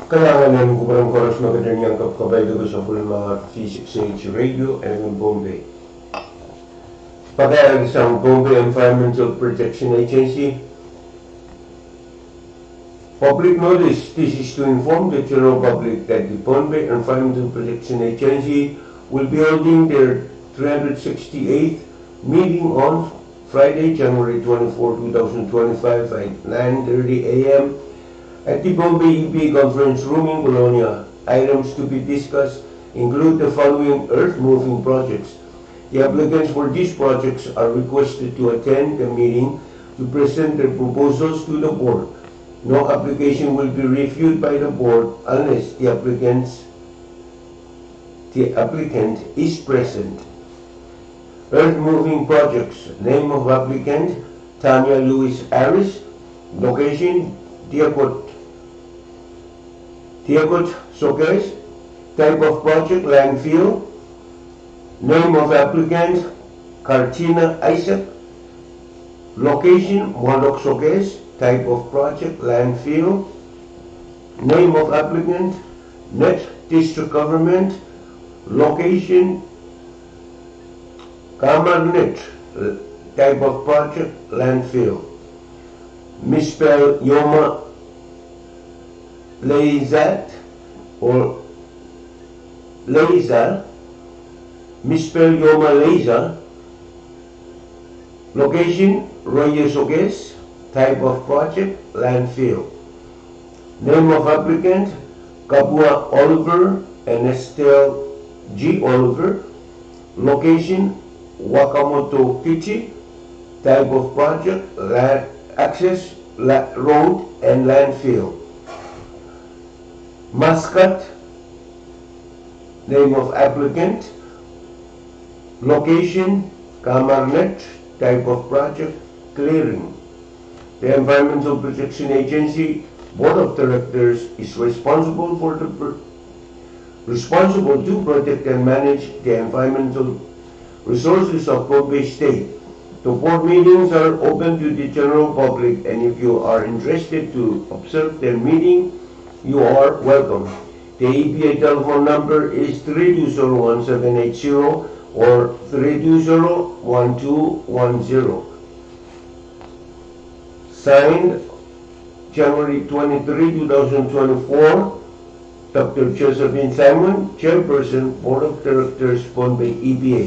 Kalahngan en kupwuren koaros me ketin iang kapkapai de kesempwal me V six H Radio en Pohnpei. Pakair sang Pohnpei Environmental Protection Agency. Public notice. This is to inform the general public that the Pohnpei Environmental Protection Agency will be holding their three hundred sixty-eighth meeting on Friday, January twenty-four, two thousand twenty-five, at nine thirty a m at the Pohnpei E P A Conference Room in Kolonia. Items to be discussed include the following earth moving projects. The applicants for these projects are requested to attend the meeting to present their proposals to the board. No application will be reviewed by the board unless the applicants, the applicant is present. Earth moving projects. Name of applicant, Tanya Lewis Harris. Location, Diakot, Diakot Sokehs. Type of project, landfill. Name of applicant, Kartina Isaac. Location, Mwadok Sokehs. Type of project, landfill. Name of applicant, Net District Government. Location, Kamarnet. Type of project, landfill. Mispel Yoma Leizat or Leiza. Mispel Yoma Leiza. Location, Roye Sokehs. Type of project, landfill. Name of applicant, Kapua Oliver and Estelle G. Oliver. Location, Wakamoto Kichi. Type of project, land access, la-, road and landfill. Maskat. Name of applicant. Location, Kamarnet. Type of project, clearing. The Environmental Protection Agency Board of Directors is responsible for the pr-, responsible to protect and manage the environmental resources of Pohnpei State. The board meetings are open to the general public, and if you are interested to observe their meeting, you are welcome. The E P A telephone number is three two zero one seven eight zero or three two zero one two one zero. Signed, January twenty-three, two thousand twenty-four, Doctor Josephine Simon, Chairperson, Board of Directors, Pohnpei E P A.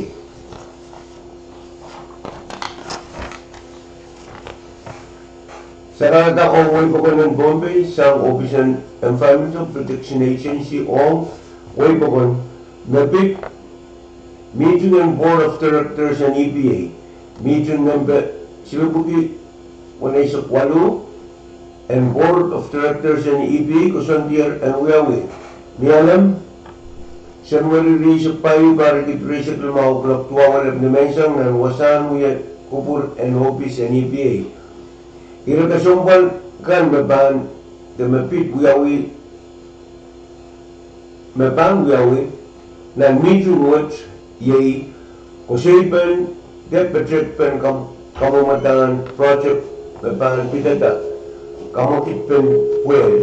Sakarada ong wehi pokon en Pohnpei sang ohpis en Environmental Protection Agency ong wehi pokon me pid mihting en Board of Directors en E P A. Mihting nempe silipwiki weneisek waluh en Board of Directors en E P A koasoandier en wiawi ni Alem, Senweri rieisek pahieu, pahr riekid rieisek limau, kuloak duwau elep nimenseng, nan wasahn wia kupwur en ohpis en E P A. Ire kesempwal kan me pahn, de me pid wiawi, me pahn wiawi nan mihting wet iei koasoipen de petekpen kam-, kamwomwadahn project me pahn pidada kamwekidpen pwehl.